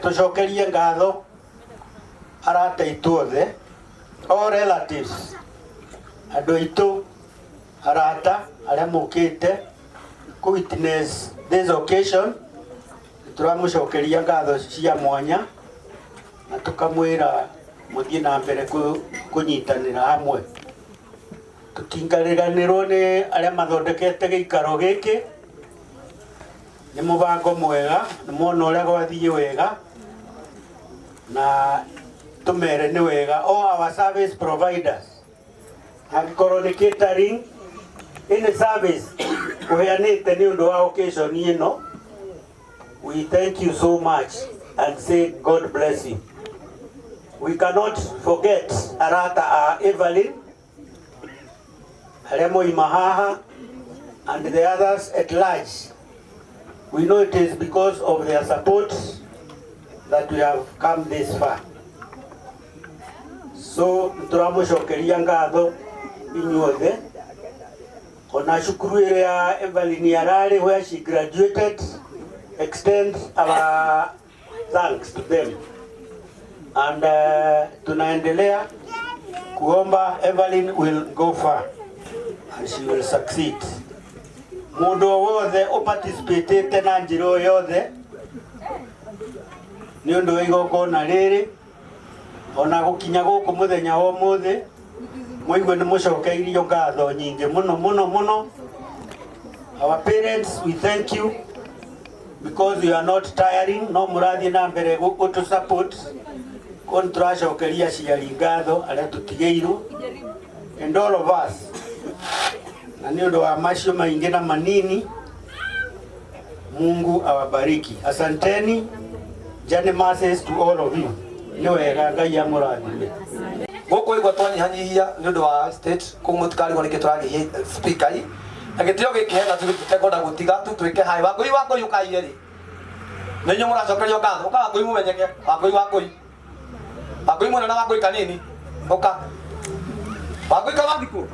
tucokerie ngatho arata aitũ othe, all relatives, andũ aitũ, arata arĩa mũkĩte kũ witness this occasion. Tũramũcokeria ngatho cia mwanya na tũkamwĩra mũthiĩ na mbere kũnyitanĩra hamwe. Tũtingariganĩrwo nĩ arĩa mathondekete gĩikaro gĩkĩ, nĩ mũbango mwega, nĩ mwona ũrĩa gwathiĩ wega, na tũmere nĩ wega. All our service providers, angĩkorwo nĩ catering, any service ũheanĩte nĩ ũndũ wa occasion ĩno, we thank you so much and say God bless you. We cannot forget arata a Evelyn arĩa moima haha and the others at large. We know it is because of their support that we have come this far. So tũramũcokeria ngatho inyuothe. Ona cukuru ĩrĩa Evelyn ararĩ, where she graduated, extend our thanks to them. And tunaendelea kuomba Evelyn will go far and she will succeed. Mundu o wothe ũparticipatĩte na njĩra o yothe nĩ ũndũ wa igongona rĩrĩ, ona gũkinya gũkũ mũthenya wa ũmũthĩ, mũigue nĩ mũcokeirio ngatho nyingĩ mũno mũno mũno. Our parents, we thank you because you are not tiring, no mũrathiĩ na mbere gũtũ support. Ko nĩ tũracokeria aciari ngatho arĩa tũtigĩirwo and all of us. Na nĩ ũndũ wa macio maingĩ na manini, Mungu awabariki. Asanteni. Journey mercies to all of you. Nĩ wega, Ngai amũrathime. Gũkũ igua twanyihanyihia nĩ ũndũ wa state kũu, mũtikarigwo nĩkĩ tũranyihia speaker i na gĩtĩo gĩkĩ hena tũtekwenda gũtiga tu twĩke hai. Wangũi, Wangũi, ũkaiye rĩ, nĩ inyuĩ mũracokerio ngatho. Ũka Wangũi, mũmenyeke. Wangũi, Wangũi, Wangũi mũnene, Wangũi kanini, ũka Wangũi kawathikũ.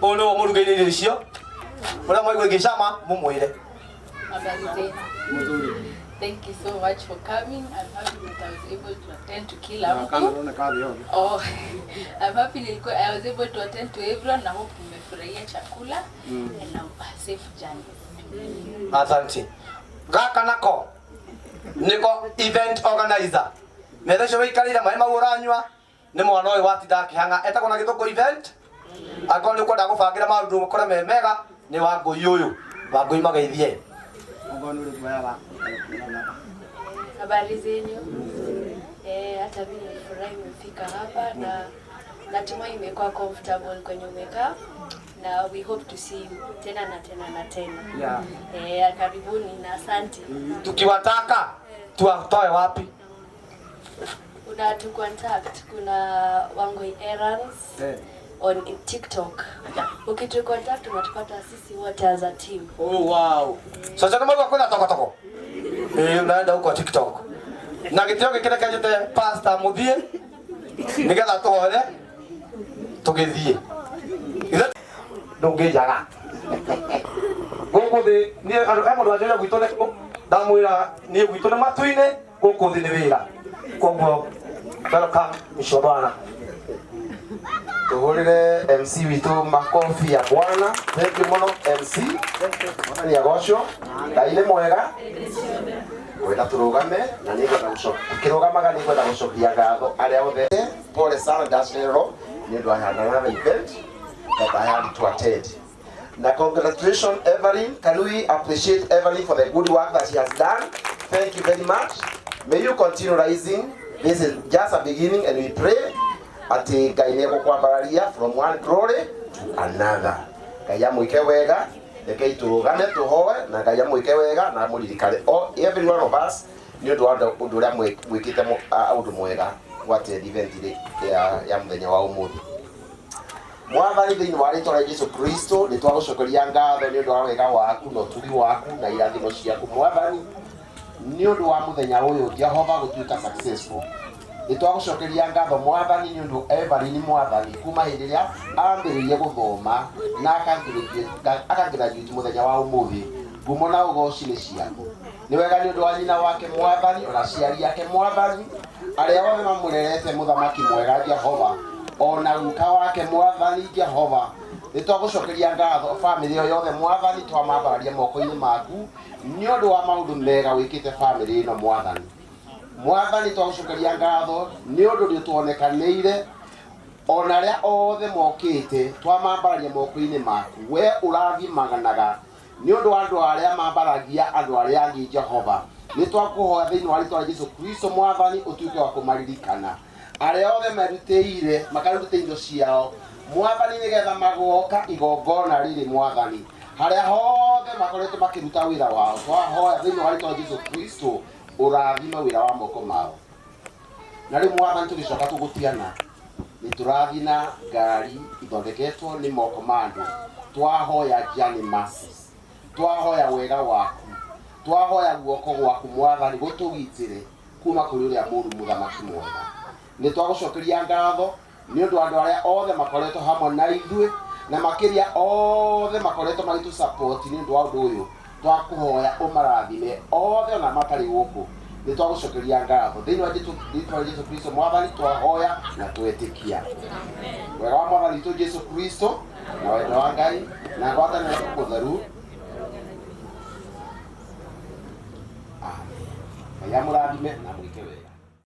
Ũyũ nĩwe mũrugĩire irio icio, ũrĩa mwaigua igĩcama mũmwĩre. Habari zenu. Thank you so much for coming. I'm happy that I was able to attend to kila mtu. Oh, I'm happy nilikuwa I was able to attend to everyone na hope mmefurahia chakula and now safe journey. Asante. Gaka nako niko event organizer, metha icio wĩikarĩire, maĩ mau ũranyua nĩ mwana ũyũ watinda akĩhang'a, etagwo na gĩthũngũ event. Angĩkorwo nĩ ũkwenda gũbangĩra maũndũ makore me mega, nĩ Wangũi ũyũ. Wangũi, mageithie. Habari zenyu. Hata mimi nilifurahi nimefika hapa na natumai imekuwa comfortable kwenye umekaa na we hope to see you tena na tena na tena. Karibuni na asante. Tukiwataka tuwatoe wapi? Una tu contact, kuna Wangoi Errands on TikTok. Ukitu contact unatupata sisi wote as a team. Oh wow. Sasa kama kwenda toko toko. Unaenda huko TikTok. Na gĩtĩo gĩkĩ reke njĩte pastor mũthiĩ nĩgetha tũhore tũgĩthiĩ. Ithe ndũngĩnjaga. Gũkũ thĩ niĩ andũ he mũndũ wanjĩrire gwitũ nĩ kũ, ndamwĩra niĩ gwitũ nĩ matu-inĩ, gũkũ thĩ nĩ wĩra. Koguo welcome mwisho bwana. Tuhurire MC witũ makofi ya bwana. Thank you mũno MC. Mwathani agocwo. Ngai nĩ mwega. Ngwenda tũrũgame na nĩngwenda gũcokia tukĩrũgamaga nĩngwenda gũcokia ngatho arĩa othe. Pole sana ndacererwo nĩ ũndũ wa another event that I had to attend. Na congratulations Evelyn. Can we appreciate Evelyn for the good work that she has done? Thank you very much. May you continue rising. This is just a beginning and we pray ati Ngai nĩ egũkwambararia from one glory to another. Ngai amwĩke wega. Rekei tũrũgame tũhoe na Ngai amwĩke wega na mũririkane o every one of us nĩ ũndũ wa ũndũ ũrĩa mwĩkĩte ũndũ mwega gwatĩ event ya mũthenya wa ũmũthĩ. Mwathani, thĩinĩ wa rĩtwa rĩa Jesu Kristo, nĩ twagũcokeria ngatho nĩ ũndũ wa wega waku na ũtugi waku na irathimo ciaku, Mwathani, nĩ ũndũ wa mũthenya ũyũ Jehova gũtuĩka successful. Nĩ twagũcokeria ngatho, Mwathani, nĩ ũndũ Evelyn, Mwathani, kuma hĩndĩ ĩrĩa ambĩrĩirie gũthoma na akagraduate mũthenya wa ũmũthĩ, ngumo na ũgoci nĩ ciaku. Nĩ wega nĩ ũndũ wa nyina wake Mwathani, ona aciari ake Mwathani, arĩa othe mamũrerete mũthamaki mwega Jehova, ona guka wake Mwathani Jehova. Nĩ twagũcokeria ngatho bamĩrĩ ĩyo yothe Mwathani, twamambararia moko-inĩ maku nĩ ũndũ wa maũndũ mega wĩkĩte bamĩrĩ ĩno Mwathani. Mwathani twagũcokeria ngatho nĩ ũndũ nĩ ũtuonekanĩire, ona arĩa othe mokĩte twamambararia moko-inĩ maku. We ũrathimanaga nĩ ũndũ wa andũ arĩa mambaragia andũ arĩa angĩ Jehova. Nĩ twakũhoya thĩinĩ wa rĩtwa rĩa Jesu Kristo Mwathani, ũtuĩke wa kũmaririkana arĩa othe merutĩire makarutĩte indo ciao Mwathani, nĩgetha magoka igongona rĩrĩ Mwathani, harĩa hothe makoretwo makĩruta wĩra wao. Twahoya thĩinĩ wa rĩtwa rĩa Jesu Kristo ũrathime wĩra wa moko mao. Na rĩu Mwathani, tũgĩcoka tũgũtiana nĩ tũrathiĩ na ngari ithondeketwo nĩ moko ma andũ. Twahoya Journey Mercies, twahoya wega waku, twahoya guoko gwaku Mwathani gũtũgitĩre kuma kũrĩ ũrĩa mũũru mũthamaki mwega. Nĩ twagũcokeria ngatho nĩ ũndũ wa andũ arĩa othe makoretwo hamwe na ithuĩ, na makĩria othe makoretwo magĩtũ support nĩ ũndũ wa ũndũ ũyũ. Twakũhoya ũmarathime othe ona matarĩ gũkũ. Nĩ twagũcokeria ngatho thĩinĩ wa rĩtwa rĩa Jesu Kristo Mwathani, twahoya na twetĩkia. Wega wa Mwathani witũ Jesu Kristo na wendo wa Ngai na ngwatanĩro ya mũtheru. Amen. Ngai amũrathime na mwĩke wega.